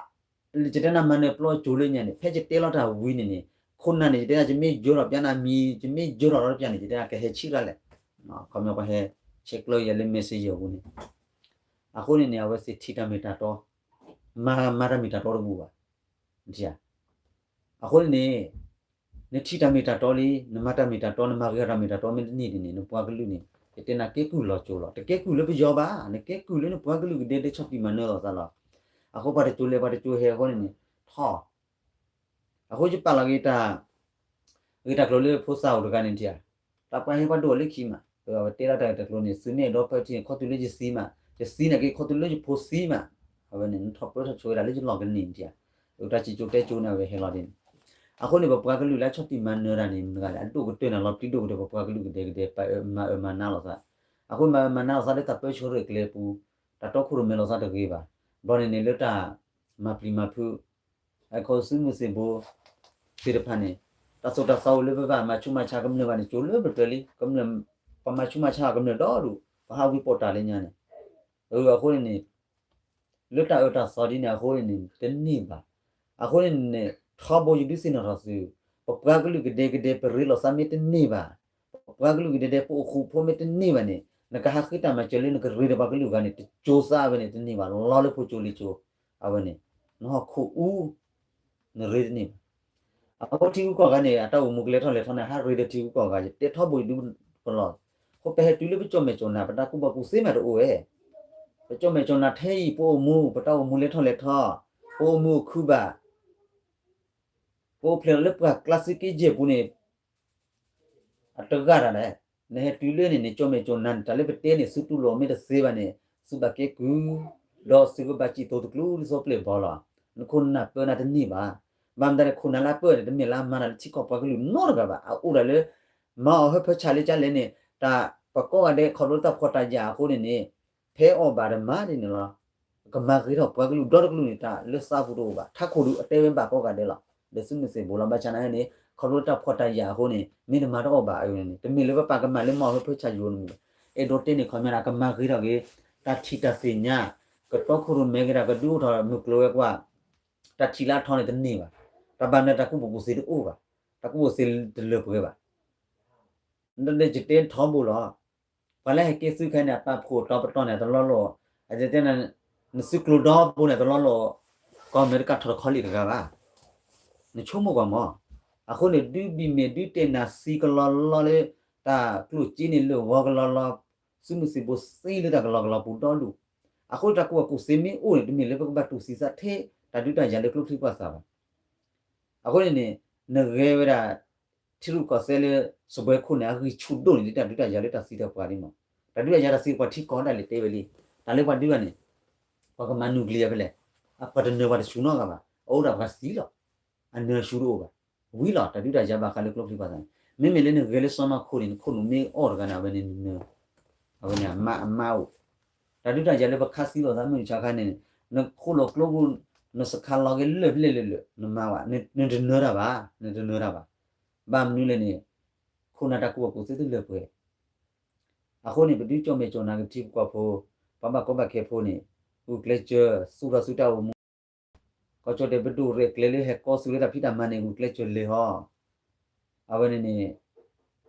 ယတဲနၤမၤနၢၤပျီကၠိလၢညါန့ၣ် ဖဲယတဲလီၤတၢ်ဝံၤန့ၣ်န့ၣ် ခိၣ်နၢ်န့ၣ် ယတဲနၤ ယမ့ၢ်ယၢၤထီၣ်ပျးနၤမံၤ ယမ့ၢ်ယၢၤထီၣ်ဒီးပျးန့ၣ် ယတဲနၤကဟဲဆံးတၢ်လဲၣ်, ခီပညီပှၤဟဲဆဲးကျၢယၤလၢ messenger ပူၤန့ၣ်, အဃိန့ၣ်န့ၣ် အဝဲသ့ၣ်ထံၣ်တၢ်မ့ၢ်တၢ်တီ, မၤ မၤတၢ်မ့ၢ်တၢ်တီတဘူၣ်ဘၣ်. အဃိန့ၣ်န့ၣ်, နထံၣ်တၢ်မ့ၢ်တၢ်တီလံ, နမၤတၢ်မ့ၢ်တၢ်တီ နမၤဂ့ၤတၢ်မ့ၢ်တၢ်တီမ့ၢ်တန့ၢ်န့ၣ်န့ၣ် နပှၤကလုာ်န့ၣ် ယတဲနၤကဲကုၢ်လီၤကၠိလီၤ. တကဲကုၢ်လၢပယီၤဘၣ်, နကဲကုၢ်လၢနပှၤကလုာ်ကဒဲကဒဲဆီၣ်တံၢ်မၤနၢၤလိာ်သးလီၤ. အဃိပှၤတကၠိလဲၤပှၤတကၠိဟဲအဃိန့ၣ်န့ၣ်, ထီၣ် အဃိယပာ်လီၤဂ့ၤတၢ် ဂ့ၤတၢ်ကျိၤလၢဖိသၣ်အိၣ်တဂၤန့ၣ်ထံၣ်ဧါ, တၢ်ပှၤဟဲပှၤဒိၣ်အီၤလၢခံမး, အဝဲတဲလီၤတၢ်ဂ့ၤတၢ်ကျိၤန့ၣ် သုမ့ၢ်အဲၣ်ဒိးဖၢထံန့ၣ် ခီတုၤလၢယသံမး, ယသံနာ်က့ခီတုၤလၢယဖိသံမး, အဝဲန့ၣ် နထီၣ်ပၢထီၣ်ဆိဝဲဒၣ်လၢယလီၢ်ကန့ၢ်န့ၣ်ထံၣ်ဧါ, တၢ်စံၣ်ကၠိတဲကၠိန့ၣ် အဝဲဟဲလီၤဒ်န့ၣ်, အဃိန့ၣ် ပပှၤကလုာ်လၢဆီၣ်တံၢ်မၤနၢၤတၢ်န့ၣ် မတၤဂၤလဲၣ် အဒိၣ်ကတၢၢ်န့ၣ်လီၤ ပျံၤဒိၣ်ကတၢၢ် ပပှၤကလုာ်ကဒဲကဒဲ ပမၤအၢမၤနးလိာ်သး, အဃိမၤအၢမၤနးလိာ်သးလၢတၢ်ပၢဆှၢရဲၣ်ကျဲၤပူၤ, တၢ်တီခိၣ်ရိၣ်မဲလိာ်သးတဂ့ၤဘၣ်, ဘျီန့ၣ်န့ၣ်လၢတၢ် မၤပျံၤမၤဖုး အခီသုးမုၢ်သံၣ်ဘိသ့ၣ်တဖၣ်န့ၣ်, တၢ်သိၣ်တၢ်သီအိၣ်လၢပဘၣ်မၤဆူးမၤဆါကမျၢၢ်ဘၣ်န့ၣ် ကၠိလၢပျၢၤပျၢၤလံ, ကမျၢၢ်, ပှၤမၤဆူးမၤဆါကမျၢၢ်ဒီဒူၣ်, ပှၤဟးဝံပိာ်တၢ်လၢညါန့ၣ်, အဃိန့ၣ်န့ၣ်, လၢတၢ်အၢတၢ်သီဒ်န့ၣ်အဃိန့ၣ်န့ၣ် တန့ၢ်ဘၣ်. အဃိန့ၣ်န့ၣ် ထီဘိယဒုးသ့ၣ်နီၣ်ထီၣ်သု, ပပှၤကလုာ်ကဒဲကဒဲပရ့လိာ်သးမ့ၢ်တန့ၢ်ဘၣ်, ပ ပပှၤကလုာ်ကဒဲဒဲ ပအိၣ်ဃူဖိမ့ၢ်တန့ၢ်ဘၣ်န့ၣ် နကဟးဃ့တၢ်မၤစၢၤလၢနကရ့ဒီးပှၤကလုာ်အဂၤန့ၣ် တကၠိသးဝဲန့ၣ်တန့ၢ်ဘၣ် လီလၢဖိကၠိလံကၠိ အဝဲန့ၣ် နဟီၣ်ခိၣ်အူ နရ့တန့ၢ်ဘၣ်. အဃိထံဂုၤကီၢ်ဂၤန့ၣ် အတၢ်အိၣ်မူကလဲၤထီၣ်လဲၤထီန့ၣ် ဟးရ့ဒီးထံဂုၤကီၢ်ဂၤ ယတဲထီဘိဒုပလီၢ်, အဃိပဟဲတုၤလၢပကၠီၣ်မဲာ်ကၠီၣ်နၤ ပတၢ်ကူၣ်ဘၣ်ကူၣ်သ့မးတအိၣ်ဝဲ, ပကၠီၣ်မဲာ်ကၠီၣ်နၤထဲအံၤ ပအိၣ်မူ ပတၢ်အိၣ်မူလဲၤထီၣ်လဲၤထီ, ပအိၣ်မူအိၣ်ခုဘၣ်, ပအိၣ်ဖျဲၣ်လီၤလၢပှၤကျါစုက့ယဲၢ်ပူၤန့ၣ် အတဂၤတၢ်လဲၣ်, နဟဲတုၤလၢန့ၣ်န့ၣ် ကၠီၣ်မဲာ်ကၠီၣ်နၤန့ၣ် တၢ်လၢပတဲန့ၣ် သုတူၢ်လိာ်မ့ၢ်တသ့ဘၣ်န့ၣ် သုဘၣ်ကဲကုၢ်, ဒီးသုကဘၣ်စံၣ်သိးတကျိၤဒ်သိးပျဲၢ်ဘီလီၤ. နခိၣ်နၢ်ပၢနၤတန့ၢ်ဘၣ်. ဘၣ်မတၤလဲၣ် ခိၣ်နၢ်လၢအပၢန့ၣ် တမ့ၢ်လၢအမၤတၢ်လၢထံကီၢ်ပှၤကလုာ်နီတဂၤဘၣ်. အအိၣ်ဒၣ်လၢ မၤအီၤဟၢဖၢဆးလၢကလဲၣ်န့ၣ် တၢ်ပကိးဂၤဒဲးခီဖျိလၢတၢ်ဖှီၣ်တၢ်ယာ်အဃိန့ၣ်န့ၣ် ဖဲအီၣ်ဘၣ်တမၤဒ်န့ၣ်လီၤ. ကမၤဂ့ၤထီၣ်ပှၤကလုာ်ဒီတကလုာ်န့ၣ် တၢ်လၢသးပူၤတအိၣ်ဘၣ်. ထးခိၣ်ဒုးအတဲဝဲဘၣ်ကိးဂၤဒဲးလီၤ. ဒီးသုးမုၢ်သံၣ်ဘိလီၤ. ဘၣ်ဆၣ်နာ်န့ၣ် ခီဖျိလၢတၢ်ဖှီၣ်တၢ်ယာ်အဃိန့ၣ် မ့ၢ်တမၤတအီၣ်ဘၣ်အန့ၣ် တမ့ၢ်လၢပပာ်ကမၣ်လၢမၤအီၤဟၢဖၢဆးယိာ်န့ၣ်မ့ၢ် အဲၣ်ဒိးတဲန့ၣ် ခီပညီဒၣ် ကမၤဂ့ၤထီၣ်က့ၤ တၢ်ထံၣ်တၢ်သ့ၣ်ညါ ကတီခိၣ်ရိၣ်မဲက့ၤဒၣ် ကဒုးအိၣ်ထီၣ်မုၢ်ကျိၤဝဲၤကွာ် တၢ်ထံၣ်လၢအထီန့ၣ်တန့ၢ်ဘၣ်. တၢ်ဘၣ်မနုၤ တၢ်ကူၣ်ဘၣ်ကူၣ်သ့တအိၣ်ဘၣ်. တၢ်ကူၣ်ဘၣ်ကူၣ်သ့တလၢပှဲၤဘၣ်. နတယတဲထီဘိလီၤ. ပှၤလၢဟဲကဲသုခဲအံၤန့ၣ် အပာ်ဖှိၣ်တီပတီၢ်န့ၣ် အတလီၢ်လီၢ်, အတဲ နသုးကျိၤဒီဘိန့ၣ် အတလီၢ်လီၢ် ကီၢ်အမဲရကၤထီၣ်တခီလံာ်တဂၤဘၣ်. နဆိကမိၣ်ကွၢ်မး. အဃိန့ၣ် ဒုးဘံၣ်မ့ၢ်ဒုးတဲနၤ သံကလီလီလၢ တၢ်ကျိၣ်စ့န့ၣ်လၢာ်ဂီၤကလီလီ, သုးမုၢ်သံၣ်ဘိသံလၢတၢ်ကလီကလီပူၤဒီဒူၣ်. အဃိန့ၣ် တၢ်ကူၣ်ဘၣ်ကူၣ်သ့မ့ၢ်အိၣ်န့ၣ် တမ့ၢ်လၢပကဘၣ်တူၢ်သံသးထဲ တၢ်ဒုးတၢ်ယၤလၢကျိချံပှၤသးဘၣ်. အဃိန့ၣ်န့ၣ် နဂဲၤဝဲဒၣ် ထံရူၢ်ကီၢ်သဲးလၢ စပွဲခိၣ်န့ၣ် အဂံၢ်ဆူၣ်ဒိၣ်န့ၢ်လံ တၢ်ဒုးတၢ်ယၤလၢတၢ်သံတၢ်ပှၢ်လံမး. တၢ်ဒုးတၢ်ယၤတၢ်သံတၢ်ပှၢ်ထံကီၢ်ဒၣ်လဲာ်တဲဝဲလံ. တၢ်လၢပှၤဒုးဘၣ်န့ၣ် ပှၤကမၤနူၤကလံၤအဖဲလဲၣ်, ပှၤတနၢၤပှၤတဆူၣ်နီတဂၤဘၣ်, အအိၣ်ဒၣ်ပှၤသံလီၤ. အနၢၤအဆူၣ်တအိၣ်ဘၣ်. ဝံၤလီၤ တၢ်ဒုးတၢ်ယၤဘၣ်ဃးလၢကျိချံပှၤသးန့ၣ် မ့မ့ၢ်လၢနဂဲၤလၢစီနီၢ်ခိၣ်န့ၣ် နခိၣ်နူာ်မ့ၢ်အီၣ်တဂၤန့ၣ် အဝဲန့ၣ်နၢၤ, အဝဲန့ၣ်အမါအိၣ်. တၢ်ဒုးတၢ်ယၤလၢပခါသံလိာ်သးမုၢ်မဆါခါန့ၣ် နခိၣ်လီၤကျိပူၤ နစခါလီၤက့ၤလၢာ်ဖျဲၣ်လၢာ်လၢာ် နမါဝဲ နတနၢၤတၢ်ဘၣ်, နတနၢၤတၢ်ဘၣ်. ဘၣ်မနုၤလဲၣ်န့ၣ် ခိၣ်နၢ်တၢ်ကူၣ်ဘၣ်ကူၣ်သ့တလၢပှဲၤ. အဃိန့ၣ် ပဒုးကၠီၣ်မဲာ်ကၠီၣ်နၤက့ၤထံဖိကီၢ်ဖိ, ပှၤဘၣ်ကီဘၣ်ခဲဖိန့ၣ် ဂုာ်ကျဲးစၢးသူၣ်ထီၣ်သုတၢ်အိၣ်မူ ကီၢ်ကၠီၣ်တဲၣ်ပဒိၣ်ရဲၣ်ကျဲၤလၢဟဲကီသုးလၢတၢ်ဖံးတၢ်မၤန့ၣ် ဂုာ်ကျဲးစၢးလဲၤဟီ. အဝဲန့ၣ်န့ၣ်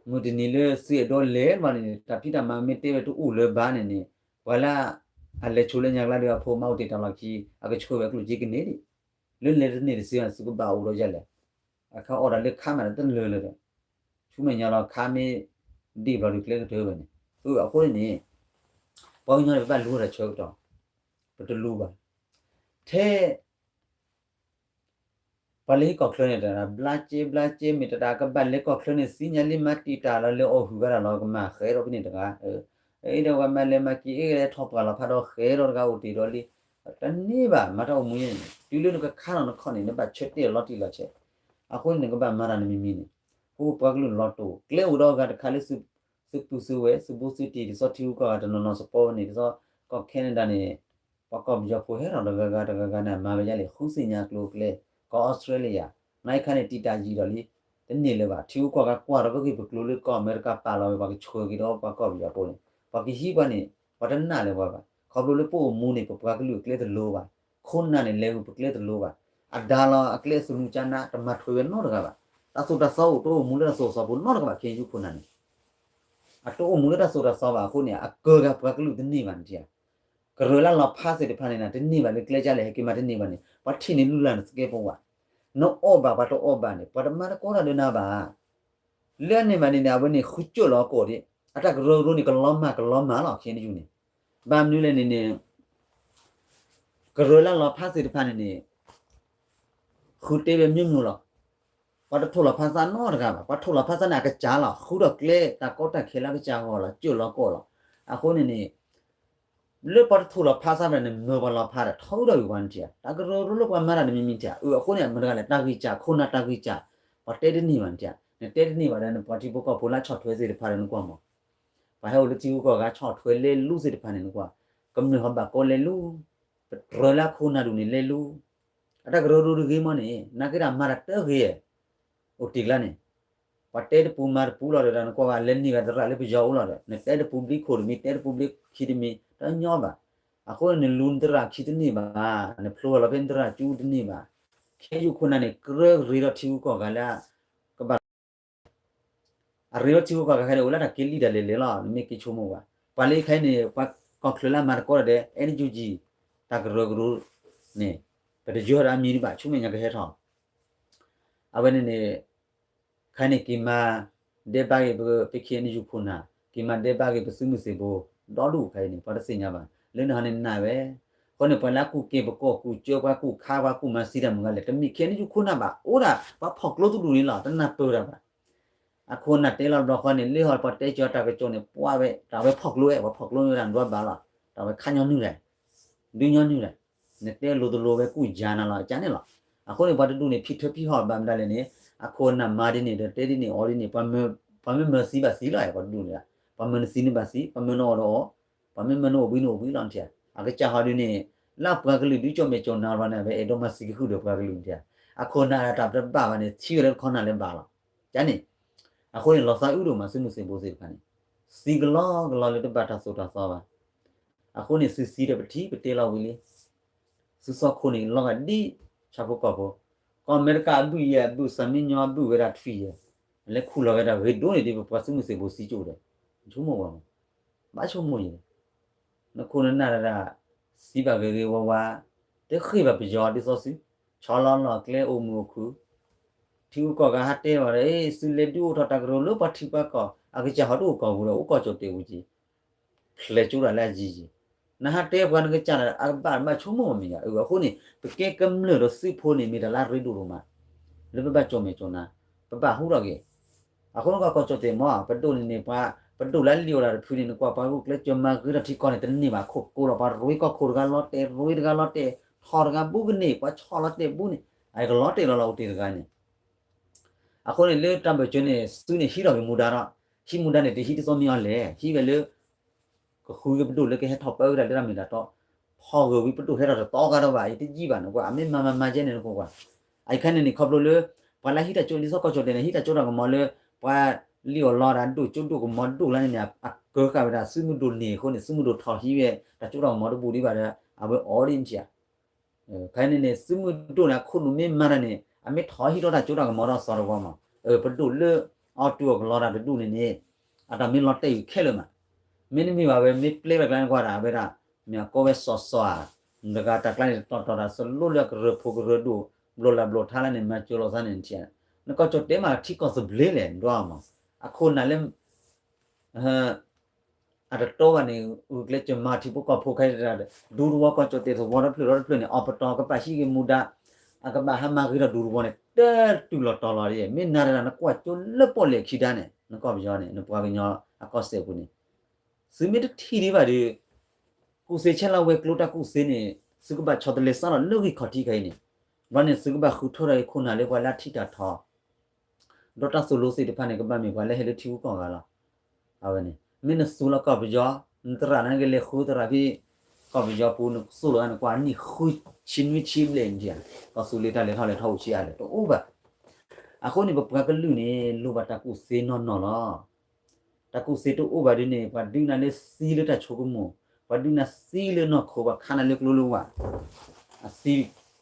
မုၢ်တနံၤလၢသုးအဲၣ်ဒိးလဲၤဘၣ်န့ၣ် တၢ်ဖံးတၢ်မၤမ့ၢ်တဲဝဲတအိၣ်လၢၤဘၣ်န့ၣ်န့ၣ် ပှၤလၢအလဲၤဆိလၢညါကျါဒီးအဖိမါအိၣ်တ့ၢ်တၢ်လီၢ်ခံ အကဆှၢဝဲအကျိၣ်စ့ကန့ၢ်ဒံး လၢလဲၤတန့ၢ်တစုန့ၣ် သုကဘၣ်အိၣ်ဒီးယၤလဲၣ်. အခါအီၣ်ဒၣ်လၢခါမးတလၢာ်လၢာ်ဒီး ဆူမဲာ်ညါလီၤခါမ့ၢ်ဒံးဘျီဒုးကျဲကတၢၢ်ဝဲန့ၣ်. အဃိန့ၣ်န့ၣ် ပှၤကညီန့ၣ်ပဘၣ်လူၤထီၣ်တၢ်ဆၢကတီၢ် ပတလူၤဘၣ်. ထဲ ပှၤလၢဟံၣ်ကီၢ်ချၢန့ၣ် တၢ်ဘျါကဲဘျါကဲ မ့ၢ်တၢ်ကဘၣ်လဲၤကီၢ်ချၢန့ၣ် သ့ၣ်ညါလံမၤတံာ်တာ်လီၤ လဲၤအီၣ်ဟုၣ်ဂၤတၢ်လီၤ ကမၤဃဲဒီးဖဲန့ၣ်တဂၤ, အ့ဒီးပှၤမၤလဲၤမၤက့ၤအ့လဲၤထီၣ်ပှၢ်လီၤဖးဒီးဃဲဒီးတဂၤအိၣ်တ့ၢ်ဒီးလံ. တန့ၢ်ဘၣ် မၤတၢ်အိၣ်မူန့ၣ် တုၤလၢနကခါထီၣ်နခီၣ်န့ၣ် နဘၣ်ဆၢတဲာ်လီၤတံၢ်လီၤဆဲး. အဃိန့ၣ် နကဘၣ်မၤတၢ်နမံၤမံၤန့ၣ် ပပှၤကလုာ်လီၤတိာ် ကျဲအိၣ်ဒီးအဂၤတခါလၢ သုးပူၤသုးဝဲၢ် သုးဘိသုးတံၢ် ဒ်သိးထံဂုၤကီၢ်ဂၤတနီၤနီၤစပီဝဲန့ၣ် ဒ်သိးကီၢ်ခဲနဒၤန့ၣ် ပှၤကီၢ်ပယီၤဖိဟဲထီၣ်တဂၤဂၤတဂၤဂၤန့ၣ် မၤဝဲဒ်လဲၣ် ဃုသ့ၣ်ညါကျိၤကျဲ, ကီၢ်အီစထြ့လယါ နခါန့ၣ် တံာ်တာ်ယံာ်ဒီးလံ, တန့ၢ်လၢၤဘၣ်. ထံဂုၤကီၢ်ဂၤကွၢ်ဒီးပဂ့ၢ်ပကျိၤလၢကီၢ်အမဲရကၤပာ်လီၤဝဲ ပှၤကဆှၢက့ၤဒီးပှၤကီၢ်ပယီၤဖိန့ၣ် ပှၤကဟံးပှၤန့ၣ် ပှၤတနာ်လၢၤပှၤဘၣ်. ခီဖျိလၢပအိၣ်မူန့ၣ် ပပှၤကလုာ်အကျဲတလိၤဘၣ်. ခိၣ်နၢ်န့ၣ် လဲၤဂုာ်ပကျဲတလိၤဘၣ်. အဒါလီၤအကျဲအသူၣ်မုၢ်ကၢ်နါ တမၤထွဲဝဲနီတဂၤဘၣ်. တၢ်သိၣ်တၢ်သီအိၣ် တအိၣ်မူလၢတၢ်သိၣ်တၢ်သီပူၤနီတဂၤဘၣ် ခ့ယုၢ်ခိၣ်နၢ်န့ၣ် အတအိၣ်မူလၢတၢ်သိၣ်တၢ်သီဘၣ်အဃိန့ၣ် အကၢၤဂၤပှၤကလုာ်တန့ၢ်ဘၣ်န့ၣ်ဧါ. ကရၢလၢလီၤဖးသ့ၣ်တဖၣ်န့ၣ် တန့ၢ်ဘၣ်လၢကျဲကလဲၣ် ဟဲက့ၤမၤတန့ၢ်ဘၣ်န့ၣ် ပှၤထံၣ်န့ၢ်လုၢ်လၢ်နသကဲးပဝး, နအီၣ်ဘၣ်ပှၤတအီၣ်ဘၣ်န့ၣ် ပှၤတမၤတကိးတၢ်ဒီးနၤဘၣ်. လၢအန့ၣ်ဘၣ်န့ၣ်န့ၣ် အဝဲန့ၣ်ဃုကၢၢ်လီၤအကိာ်ဒံး အတၢ်ကရၢကရိန့ၣ် ကလီၤမၢ်ကလီၤမၢ်လီၤ ခ့ယုၢ်န့ၣ်. ဘၣ်မနုၤလဲၣ်န့ၣ်န့ၣ် ကရၢလၢလီၤဖးသ့ၣ်တဖၣ်န့ၣ်န့ၣ် ဃုတဲဝဲမ့ၢ်မ့ၢ်လီၤ. ပှၤတထိၣ်လီၤဖးသးနီတဂၤဘၣ်. ပှၤထိၣ်လီၤဖးသးန့ၣ် အကစၢ်လီၤ. ဃုထီၣ်ကျဲတၢ်ကီတၢ်ခဲလၢအကစၢ်ဂီၢ်လီၤ. ကၢၢ်လီၤကိာ်လီၤ. အဃိန့ၣ်န့ၣ် လၢပှၤတထိၣ်လီၤဖးသးဘၣ်န့ၣ် မၢပှၤလီၤဖးဒီး ထီဒၣ်ဂ့ၤပှၤန့ၣ်ထံၣ်ဧါ. တၢ်ကရၢကရိလၢပှၤမၤတၢ်န့ၣ်မ့မ့ၢ်ထံၣ်ဧါ. အဃိန့ၣ် မတၤတဂၤလဲၣ် တၢ်ဂံၢ်စၢ် ခိၣ်နၢ်တၢ်ဂံၢ်စၢ် ပှၤတဲတန့ၢ်ဘၣ်န့ၣ်ထံၣ်ဧါ. နတဲတန့ၢ်ဘၣ်ဒီးနပှၤထံဖိကီၢ်ဖိလၢဆီၣ်ထွဲသ့ၣ်တဖၣ်ဒီးနကွၢ်မး ပှၤဟဲအိၣ်လၢထံဂုၤကီၢ်ဂၤဆီၣ်ထွဲလဲၤလူသ့ၣ်တဖၣ်န့ၣ်နကွၢ်, ကမျၢၢ်ဟီၣ်ဘၣ်ကီလဲၤလူ, ပတြၢၤလၢခိၣ်နၢ်ဒူၣ်န့ၣ်လဲၤလူ, အတၢ်ကရၢကရိတဂ့ၤမးန့ၣ် နာ်က့တၢ်မၤတၢ်တဂ့ၤ, အိၣ်တ့ၢ်ကျါန့ၣ်, ပှၤတဲတပူၤမၤတပူၤလီၤဒီး နကွၢ်ဘၣ်လဲၤန့ၢ်ဘၣ်သရၣ်လၢပယီၤအိၣ်လီၤဒီး နတဲတပူၤဘျံခိၣ်တမံၤ တဲတပူၤဘျံခံတမံၤ တညီဘၣ်. အဃိနလူၤနသရၣ်ခံတန့ၢ်ဘၣ်, နဖျိလီၤဖဲနသရၣ်ကၠူတန့ၢ်ဘၣ်. ခဲယုၢ်ခိၣ်နၢ်န့ၣ် ကြၢးကရ့ဒီးထံဂုၤကီၢ်ဂၤလၢ ကဘၣ် အရ့လီၤထံဂုၤကီၢ်ဂၤခဲအံၤန့ၣ် အိၣ်လၢတၢ်က့ၤလံတၢ်လဲၤလဲၤလီၤ နမ့ၢ်က့ၤဆိကမိၣ်ကွၢ်. ပှၤလၢခဲအံၤန့ၣ် ပှၤကီၢ်ချၢလၢအမၤသကိးတၢ်ဒီး NUG တၢ်ကရၢကရိန့ၣ် ပတယၢၤဒီးအမံၤဒံးဘၣ် ဆူမဲာ်ညါကဟဲထီၣ် အဝဲန့ၣ်န့ၣ် ခဲအံၤန့ၣ် က့ၤမၤဒဲးဘးက့ၤပ ပ KNU ခိၣ်နၢ်, က့ၤမၤဒဲးဘးက့ၤပသုးမုၢ်သံၣ်ဘိ ဒီဒူၣ်ခဲအံၤန့ၣ် ပှၤတသ့ၣ်ညါဘၣ်. လၢနဟီန့ၣ်နာ်ဝဲ. အဃိန့ၣ် ပှၤလၢအကူၣ်က့ၤပကီၢ်ကူၣ်ကၠိ ပှၤကူၣ်ခါ ပှၤကူၣ်မၤသံတၢ်မုၢ်ဂၤလဲၣ် တမ့ၢ် KNU ခိၣ်နၢ်ဘၣ်, အိၣ်ဒၣ်ပှၤဖီၣ်ကျိတဒူၣ်န့ၣ်လီၤ. တနၢ်ပၢၢ်တၢ်ဘၣ်. အခိၣ်နၢ်တဲလီၤတဘျီဃီန့ၣ် လၢဟီၣ်ပှၤတဲကၠီတၢ်ကစီၣ်န့ၣ် ပှၤဝဲ တၢ်ဝဲဖီၣ်ကျိဝဲ ပှၤဖီၣ်ကျိမ့ၢ်ဝဲဒၣ်ဒွးဘၣ်လီၤ. တၢ်ဝဲခါညီနုၢ်လဲၣ်, ဒုးညီနုၢ်လဲၣ်, နတဲလိၤတလိၤဝဲကူၣ်ယါနၤလီၤ ကန့ၣ်လီၤ. အဃိန့ၣ် ပှၤတဒူၣ်န့ၣ် ဖံးထၢဖံးဟီၣ်ဘၣ်မတၤလဲၣ်န့ၣ် အခိၣ်နၢ်မၤဒ်န့ၣ်ဒီးတဲဒ်န့ၣ်အီၤဒ်န့ၣ် ပှၤမၢမၢသံဘၣ်သံလီၤ ပှၤတဒူၣ်န့ၣ်, ပှၤမၢနသံန့ၣ်ဘၣ်သံ, ပှၤမၢနအီၣ်ဒီးအီၣ်, ပှၤမၢမၢနအိၣ်ဘှံးနအိၣ်ဘှံးလီၤနထံၣ်ဧါ. အကစၢ်ဟီဒုန့ၣ် လၢပှၤကလုာ်ဒုးကၠီၣ်မဲာ်ကၠီၣ်နါဘျီန့ၣ် အဝဲအဲၣ်ဒိးမၤသံကဟုၣ်ဒီးပှၤကလုာ်နထံၣ်ဧါ. အခိၣ်နၢ်တၢ်တဘၣ်ဘၣ်န့ၣ် ထံၣ်ဝဲလၢတခီနၢ်လၢဘၣ်လီၤ. ကန့ၣ် အဃိန့ၣ် လီၤသးအုးဒိၣ်မး သုးမုၢ်သံၣ်ဘိသ့ၣ်တဖၣ်န့ၣ် သံကလီကလီလၢတဘၣ်တၢ်သိၣ်တၢ်သီဘၣ်. အဃိန့ၣ် သုသံဒီးပထံၣ်ပတဲလီၤဝံၤလံ. သုသီခိၣ်န့ၣ် လီၤဂာ်ဒ် ဆၣ်ဖိကီၢ်ဖိ, ကီၢ်အမဲရကၤအဘုၣ်ယဲၢ်အဘုၣ် သၣ်မံညီအဘုၣ်ဝဲဒၣ်ထွံၣ်ယဲၢ်, လဲၤခူၣ်လီၤဝဲဒၣ်ဂ့ၤဒိၣ်န့ၣ်ဒ်ပပှၤသုးမုၢ်သံၣ်ဘိသံကၠိၣ်ဒီး, ဆိကမိၣ်ဝဲမး, ဘၣ်ဆိကမိၣ်ယဲၢ်, နခိၣ်နနၢ်တဒၣ် သံဘၣ်ဂ့ၤဂ့ၤဝါဝါ, တဃ့ၢ်ဘၣ်ပယီၤဒ်သိးသု, ဆီလီၤလီၢ်ကျဲအိၣ်မုာ်အိၣ်ခုၣ်, ထံဂုၤကီၢ်ဂၤဟးတဲဘၣ်ဒီး သုလဲၤဒုးအိၣ်ထီၣ်တၢ်ကရၢလၢပှၤထံပှၤကီၢ် အကစၢ်ဟီတအိၣ်ကီၢ်ပူၤဒီး အိၣ်ကီၢ်ကၠီၣ်တဲာ်ပူၤက့ၤ ဖျဲးကၠိတၢ်လၢအယံၤယံၤ, နဟးတဲပှၤနကစၢ်ဒီး အကဘၣ်ဘၣ်ဆိကမိၣ်မ့ၢ်ယၤ. အဃိန့ၣ် ပကဲကမျၢၢ်ဒီးသုးဖိန့ၣ် မ့ၢ်တၢ်လၢအရ့ဒိၣ်ဒိၣ်မး, လၢပဘၣ်ကၠီၣ်မဲာ်ကၠီၣ်နါ, ပဘၣ်ဟူထီၣ်က့ၤ. အဃိန့ၣ် ကီၢ်ကၠီၣ်တဲာ်မ့ၢ် ပဒိၣ်န့ၣ်န့ၣ် ပှၤ ပဒိၣ်လၢလံာ်အီၣ်တၢ်တဖုန့ၣ် နကွၢ်ပှၤဂုာ်ကျဲးစၢးမၤဂ့ၤထီၣ်ထံကီၢ်န့ၣ် တန့ၢ်ဘၣ် ခိၣ်ကိးလီၤ ပှၤရ့ကီၢ်ခိၣ်တဂၤလီၤတဲာ် ရ့တဂၤလီၤတဲာ် ထီၣ်တဂၤဘူးကန့ၢ် ပှၤဆီၣ်လီၤတဲာ်ဘူးန့ၣ် အကလီၤတဲာ်လီၤလီၤအိၣ်တ့ၢ်တဂၤန့ၣ် အဃိန့ၣ် လၢတၢ်ဘၢၣ်စၢၤန့ၣ် သုန့ၣ်ဟံးထီၣ်က့ၤမူဒါဒီး ဟံးမူဒါန့ၣ် တဟံးတသီမံၤအီၤလဲၣ် ဟံးဝဲလၢ ကဃုက့ၤပဒိၣ်လၢကဟဲထီၣ်ပၢက့ၤတၢ်လၢတၢ်မ့ၢ်တၢ်တီ, ဖီၣ်ဂၢၢ်ဝံၤပဒိၣ်ဟဲထီၣ်တသီကါဒီးဘၣ် ယတယံာ်ဘၣ်နကွၢ် အမ့ၢ်မၤမၤမၤကဲန့ၣ် နကွၢ်ကွၢ်, အခဲန့ၣ်န့ၣ် ခီဖျိလၢ ပှၤလၢဟံးတၢ်ကၠိဒ်သိးကီၢ်ကၠီၣ်တဲာ်န့ၣ် ဟံးတၢ်ကၠိတၢ်ကမီၤလၢ ပှၤလံၣ်အီၣ်လီတၢ်ဒိၣ်ကၠိဒိၣ်ကမီၤဒိၣ်လၢန့ၣ်န့ၣ် အကၢဃာ်ဝဲဒၣ် သုးမုၢ်ဒိၣ်န့ၢ်အဃိန့ၣ် သုးမုၢ်ဒိၣ်ထီၣ်ဟံးဝဲ တၢ်ကၠိတၢ်ကမီၤတဘူးဒံးဘၣ်ဒီး အဝဲအီၤဒ်န့ၣ်ဧါ ခဲအံၤန့ၣ်န့ၣ် သုးမုၢ်ဒိၣ်န့ၣ် အခိၣ်နူာ်မ့ၢ်မၤတၢ်န့ၣ် အမ့ၢ်ထီၣ်ဟံးထီၣ်တၢ်ကၠိတၢ်ကမီၤဒီးစီၤတဝီမး, ပဒိၣ်လၢအီတူၢ်အီကလီတၢ်တဒူၣ်န့ၣ်န့ၣ် အတၢ်မ့ၢ်လီၤတဲာ်အံၤခဲလၢာ်မး, မ့တမ့ၢ်ဘၣ်ဝဲ မ့ၢ်ပျဲဝဲကျါန့ၣ်ကွၢ်ဒၣ်ဝဲဒၣ် မ့ၢ်အကိးဝဲစီၤစီၤဧါ, တဂၤတၢ်ကျါန့ၣ်တတီၤတီၤတၢ် စလိၣ်လၢအကရၢၢ်ဖိကရၢၢ်ဒိၣ် ဘျိးလၢဘျိးထါလၢန့ၣ် မၤစၢၤလိာ်သးန့ၣ်ထံၣ်, နကီၢ်ကၠီၣ်တဲာ်မးထံကီၢ်သဘျ့လဲၣ် ဒွးမး, အခိၣ်နၢ်လၢ အတတီဘၣ်န့ၣ် ဂုာ်ကျဲးစၢးမၤထံဖိကီၢ်ဖိခဲအံၤတဒူသဝီကီၢ်ကၠီၣ်တဲာ်သဝီတဖျၢၣ်ဒီတဖျၢၣ်န့ၣ် အီပတီၢ်ကဘၣ်ဟံးက့ၤမူဒါ, အကဘၣ်ဟးမၤဂ့ၤထီၣ်ဒူသဝီန့ၣ် တတုၤလီၤတီၤလီၤဒ် မ့ၢ်နၤတဂၤ နကွၢ်ကၠိလၢပီၣ်လဲၣ်ခံဒါန့ၣ် နကီၢ်ပယီၤန့ၣ် နပှၤကညီအကီၢ်စဲၣ်ပူၤန့ၣ် သုမ့ၢ်တထံၣ်ဒံးဘၣ်ဒီး ကူၣ်သ့ဆဲးလီၤဝဲၤကျိတၢ်ကူၣ်သ့န့ၣ် သုကဘၣ်ဆီတလဲစးထီၣ်လၢဂံၢ်ခီၣ်ထံးခဲအံၤန့ၣ်, ဘျီန့ၣ်သုကဘၣ်ဃုထၢထီၣ်အံၤခိၣ်နၢ်လၢပှၤလၢအထံၣ်တၢ်ထီ ဒီးတၢ်သိၣ်လိသ့ၣ်တဖၣ်န့ၣ် ကဘၣ်မ့ၢ်ပှၤလၢဟဲလၢထံဂုၤကီၢ်ဂၤလီၤ. အဝဲန့ၣ် မ့ၢ်နသူလီၤကီၢ်ပယီၤ နသရၣ်လၢနကလဲၤဃုသရၣ်ဖဲ ကီၢ်ပယီၤပူၤ နသိၣ်လိအါန့ၣ် ကွၢ်နံၣ်ဃုဆံနွံဆံဘျဲၣ်န့ၣ် ကီၢ်သူလ့ၤတၢ်လဲၤထီၣ်လဲၤထီအိၣ်ဆံးအါလဲၣ် တအိၣ်ဘၣ်. အဃိန့ၣ် ပပှၤကလုာ်န့ၣ် လိၣ်ဘၣ်တၢ်ကူၣ်သ့နီၢ်နီၢ်လီၤ. တၢ်ကူၣ်သ့တအိၣ်ဘၣ်ဒ်န့ၣ် ပှၤဒုးနၤလၢသံလၢတၢ်ဆိကမိၣ်, ပှၤဒုးနၤသံလၢနီၢ်ခိ ပှၤခးနၤလၢကျိလၢဝၢ်, အသံလ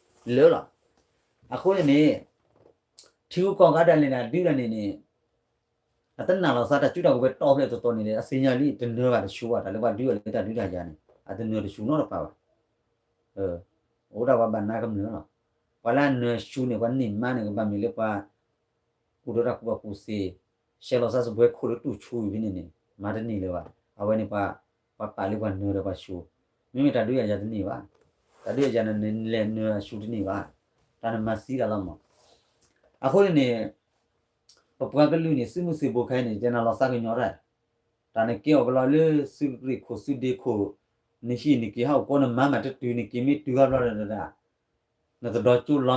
ၢလီၤ. အဃိန့ၣ်န့ၣ် ထံဂုၤကီၢ်ဂၤဒၣ်လဲာ်န့ၣ် အဒုးဒၣ်န့ၣ်န့ၣ် အတနာ်လီၤသးတၢ်စုတၢ်ကဝဲၤတီဖျဲၣ်တတီၤန့ၣ်ဒီး အသ့ၣ်ညါလံ တနၢၤဘၣ်တဆူဘၣ် တၢ်လၢပှၤဒုးအီၤလၢတၢ်ဒုးတၢ်ယၤန့ၣ် အတနၢၤတဆူနီတပၤဘၣ်. အိၣ်ဒၣ်ပှၤဘၣ်နါကမျၢၢ်လီၤ. ပှၤလၢအနၢၤဆူန့ၣ် ပှၤန့ၢ်မါန့ၣ် ကဘၣ်မ့ၢ်လၢပှၤ ကူၣ်ဒီးတၢ်ကူၣ်ဘၣ်ကူၣ်သ့, ဆဲးလီၤသးစပွဲခိၣ်လၢတူၢ်ဆူအံၤဖဲန့ၣ်န့ၣ် မၤတန့ၢ်လၢၤဘၣ်. အဝဲန့ၣ်ပှၤ ပှၤပာ်လၢပှၤနၢၤဒီးပှၤဆူ, မ့မ့ၢ်တၢ်ဒုးတၢ်ယၤတန့ၢ်ဘၣ်. တၢ်ဒုးတၢ်ယၤန့ၣ် နလဲၤနၢၤအဆူတန့ၢ်ဘၣ်. တၢ်နမၤသံတၢ်လီၤမး. အဃိန့ၣ်န့ၣ် ပပှၤကလုာ်န့ၣ် သုးမုၢ်သံၣ်ဘိခဲအံၤန့ၣ် ယနာ်လီၤသးကညီၤတၢ်, တၢ်နက့ၤအီၣ်ကလီလၢသုးကရံၣ်ခိၣ်သုးဒ့ခိၣ်, နဟံၣ်နက့ၤဟးအိၣ်ကိးနမါမးတတုၤ နက့ၤမ့ၢ်တုၤဟးဘျီဒီး နသဒီကၠိလီၤ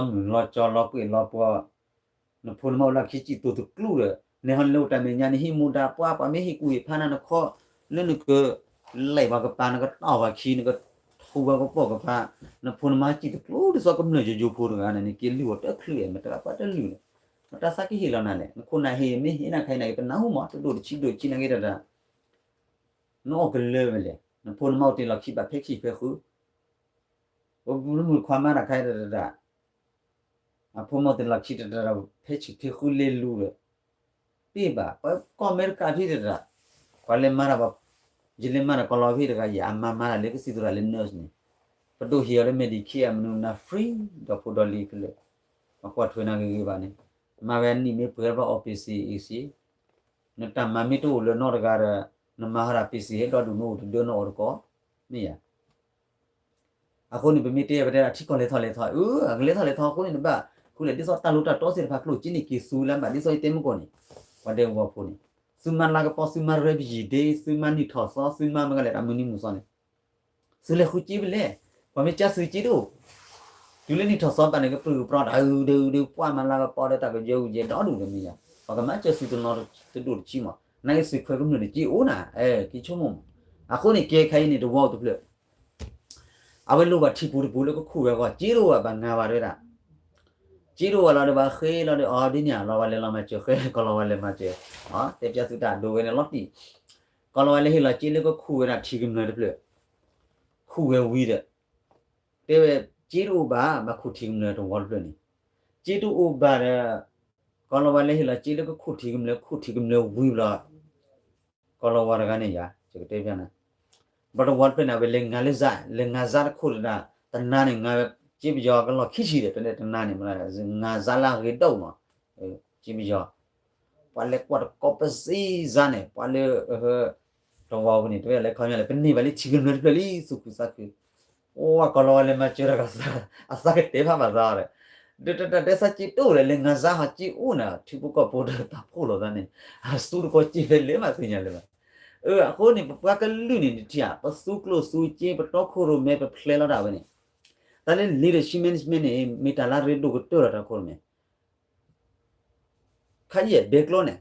မုၢ်လီၤကၠီလီၤပှဲၤလီၤပှီၤ, နဖိနမါအိၣ်လၢခံစံၣ်တိၤတကျူဒီး နဟီန့ၣ်လၢအိၣ်တၢ်မဲာ်ညါ နဟံးမူဒါပှၤ ပှၤမ့ၢ်ဟ့ၣ်ကူၣ်ဟ့ၣ်ဖးနၤ နခီ လၢနကလဲၤပှၤကပၤ နကတီၢ်ပှၤခံ နကထူပှၤကပီၢ်ကပၤ, နဖိနမါစံၣ်တကျူဒ်သိးကမျၢၢ်ယိယိဖိတဂၤန့ၣ် နက့ၤလုၢ်အီၤတချုး မတၤပှၤတလုၢ်န့ၣ်, မတၤသးကဟ့ၣ်လီၤနၤလဲၣ်, နခိၣ်နၢ်ဟ့ၣ်မ့ၢ်ဟ့ၣ်နၤခဲအံၤန့ၣ် ပနၢ်ဟူမး တဒိၣ်တဆံးဒိၣ်ဆံးနာ်က့တၢ်တၢ် နအီၣ်ကလၢဝဲလဲၣ်, နဖိနမါအိၣ်တ့ၢ်လီၢ်ခံဘၣ်ဖဲဆံးဖဲဃု, ပမုၣ်ခွါမါတၢ်ခါတၢ်တၢ်, အဖိမါအိၣ်တ့ၢ်လီၢ်ခံတၢ်တၢ်ဖဲဆံးဖဲဃုလဲၤလူၤဒီး, ပ့ၢ်ဘၣ် ပှၤကီၢ်အမဲရကၤဖဲတဂၤ, ပှၤလဲၤမၤတၢ်ဘၣ်, ယလဲၤမၤတၢ်ကီၢ်လီၤဖဲတဂၤ ယအမါမၤတၢ်လၢကစံးသရၣ်လၢ nurse န့ၣ်, ပဒိၣ်ဟ့ၣ်အီၤလၢ Medicare အမနုၤမနုၤ free ဒီးဖိဒီးလံၤဖဲလဲၣ်, မကွၢ်ထွဲနၤဂ့ၤဂ့ၤဘၣ်န့ၣ်, မၤဝဲအနံၣ်မ့ၢ်ပှဲၤဘၣ်အီၣ် ပ့ၢ်စ့ၣ်အ့ၣ်စ့ၣ်, နတၢ်မၤမ့ၢ်တအိၣ်လၢၤနီတဂၤဒီး, နမၤဟီဒၣ် ပ့ၢ်စ့ၣ် ဟဲဒီဒူၣ်နအိၣ်တကီၢ်, မ့ၢ်ယၤ အဃိန့ၣ် ပမ့ၢ်တဲပတဲဒၣ်ထံကီၢ်လဲၤထီၣ်လဲၤထီ, အကလဲၤထီၣ်လဲၤထီအဃိန့ၣ် နဘၣ်ဃုလဲၣ် ဒ်သိးတၢ်လိၣ်တၢ်တီသ့ၣ်တဖၣ် ကျိၣ်စ့န့ၣ်က့ၤသူလၢဘၣ် ဒ်သိးယတဲမုၢ်ကီၢ်န့ၣ်, ပှၤဒဲကဝီၤဖိန့ၣ်, သုမၤလၤကပီၤ သုမၤ refugee day သုမၤနံၣ်ထီၣ်သီ သုမၤမကလဲၣ်တၢ်မုၢ်နံၤမုၢ်သီန့ၣ်, သုလဲၤဃုစ့ဖဲလဲၣ်, ပှၤမ့ၢ်ကၢသုစ့တအိၣ်, တုၤလၢနံၣ်ထီၣ်သီဘၣ်န့ၣ် ကပြုၢ်ကပြီၤတၢ်ဒုးဒုးဒုး ပှၤမၤလၤကပီၤဒီးတၢ်ကယၢကယဲဒီဒူၣ်တမ့ၢ်ယၤ, ပှၤကမၤစၢၤသုတနီၤတဒိၣ်တဆံမး, နာ်က့သုခွဲးကမျၢၢ်တစ့အိၣ်နၤ, က့ၤဆိကမိၣ်မး, အဃိန့ၣ် ကဲခဲအံၤန့ၣ် တဝီအိၣ်တဖျၢၣ် အဝဲလိၣ်ဘၣ်ထံပူၤတပူၤလၢကခူၣ်ဝဲအဂီၢ် စ့တအိၣ်ဘၣ် ဘၣ်ငါဘၣ်တဝဲဒၣ်, စ့တအိၣ်ဘၣ်လီၤဒီးဘၣ်ဃ့လီၤဒီး အီၤဒ်န့ၣ် လီၤဝဲလဲၤလီၤမၤစၢၤဃဲ ကီၢ်လီၤဝဲလဲၤမၤစၢၤ, တဲပျဲသုတၢ်ဒိဝဲန့ၣ်လီၤတံၢ်, ကီၢ်လီၤဝဲလဲၤဟ့ၣ်လီၤစ့လၢကခူၣ်ဝဲဒၣ်ထံကမျၢၢ်တဖျၢၣ်, ခူၣ်ဝဲဝံၤဒီး, တဲဝဲ, စ့တအိၣ်ဘၣ် ဘၣ်ခူၣ်ထံကမျၢၢ်တဝီတဖျၢၣ်န့ၣ်, စ့တအိၣ်ဘၣ်ဒီး, ကီၢ်လီၤဝဲလဲၤဟ့ၣ်လီၤစ့လၢကခူၣ်ထံကမျၢၢ် ခူၣ်ထံကမျၢၢ်ဝံၤဘျီ ကီၢ်လီၤဝါတဂၤန့ၣ်ယၤ ယကတဲပျဲနၤ, ဘၣ်တဝီတဖျၢၣ်န့ၣ် အဝဲလဲၤငါလၢဇါ လဲၤငါဇါတခိၣ်တဒၣ်, တနၤန့ၣ် ငါဝဲစ့ပယီၤကလီၢ်ခံဆံဒီး ဖဲန့ၣ်တနၤန့ၣ် မ့ၢ်စ့ပယီၤ, ပှၤလဲၤကွၢ်တကိးပစံးစါန့ၣ် ပှၤလၢ တဝီပူၤန့ၣ် တဝဲလဲၤခီပညီလဲၣ် ပန့ၢ်ဘၣ်လံထံကမျၢၢ်တဖျၢၣ်လံ သူၣ်ခုသးခု, အိၣ်ဝဲကီၢ်လီၤဝဲလဲၤမၤစၢၤတၢ်ကီး အသးကတဲာ်ဖးဘၣ်သးဒီး, ဒီးတၢ်တဲစ့စ့တအိၣ်ဒီး လဲၤငါစ့ဟီစ့အိၣ်န့ၣ် ထံဖိကီၢ်ဖိဒီးတၢ်ဖှိၣ်လိာ်သးန့ၣ်, အသူတကိးစ့ဖဲလဲၣ်မးသ့ၣ်ညါလၢၤဘၣ်. အဃိန့ၣ် ပပှၤကလုာ်န့ၣ် နထံၣ်ဧါ ပသူကျိၣ်သူစ့ ပတီခိၣ်ရိၣ်မဲ ပဖျဲလီၤဒၣ်ဝဲန့ၣ်, တၢ်လၢ leadership management န့ၣ် မ့ၢ်တၢ်လၢအရ့ဒိၣ်ကတၢၢ်လီၤတၢ်ခိၣ်ရိၣ်မဲ ခါယဲၢ်ဘဲကျိန့ၣ်,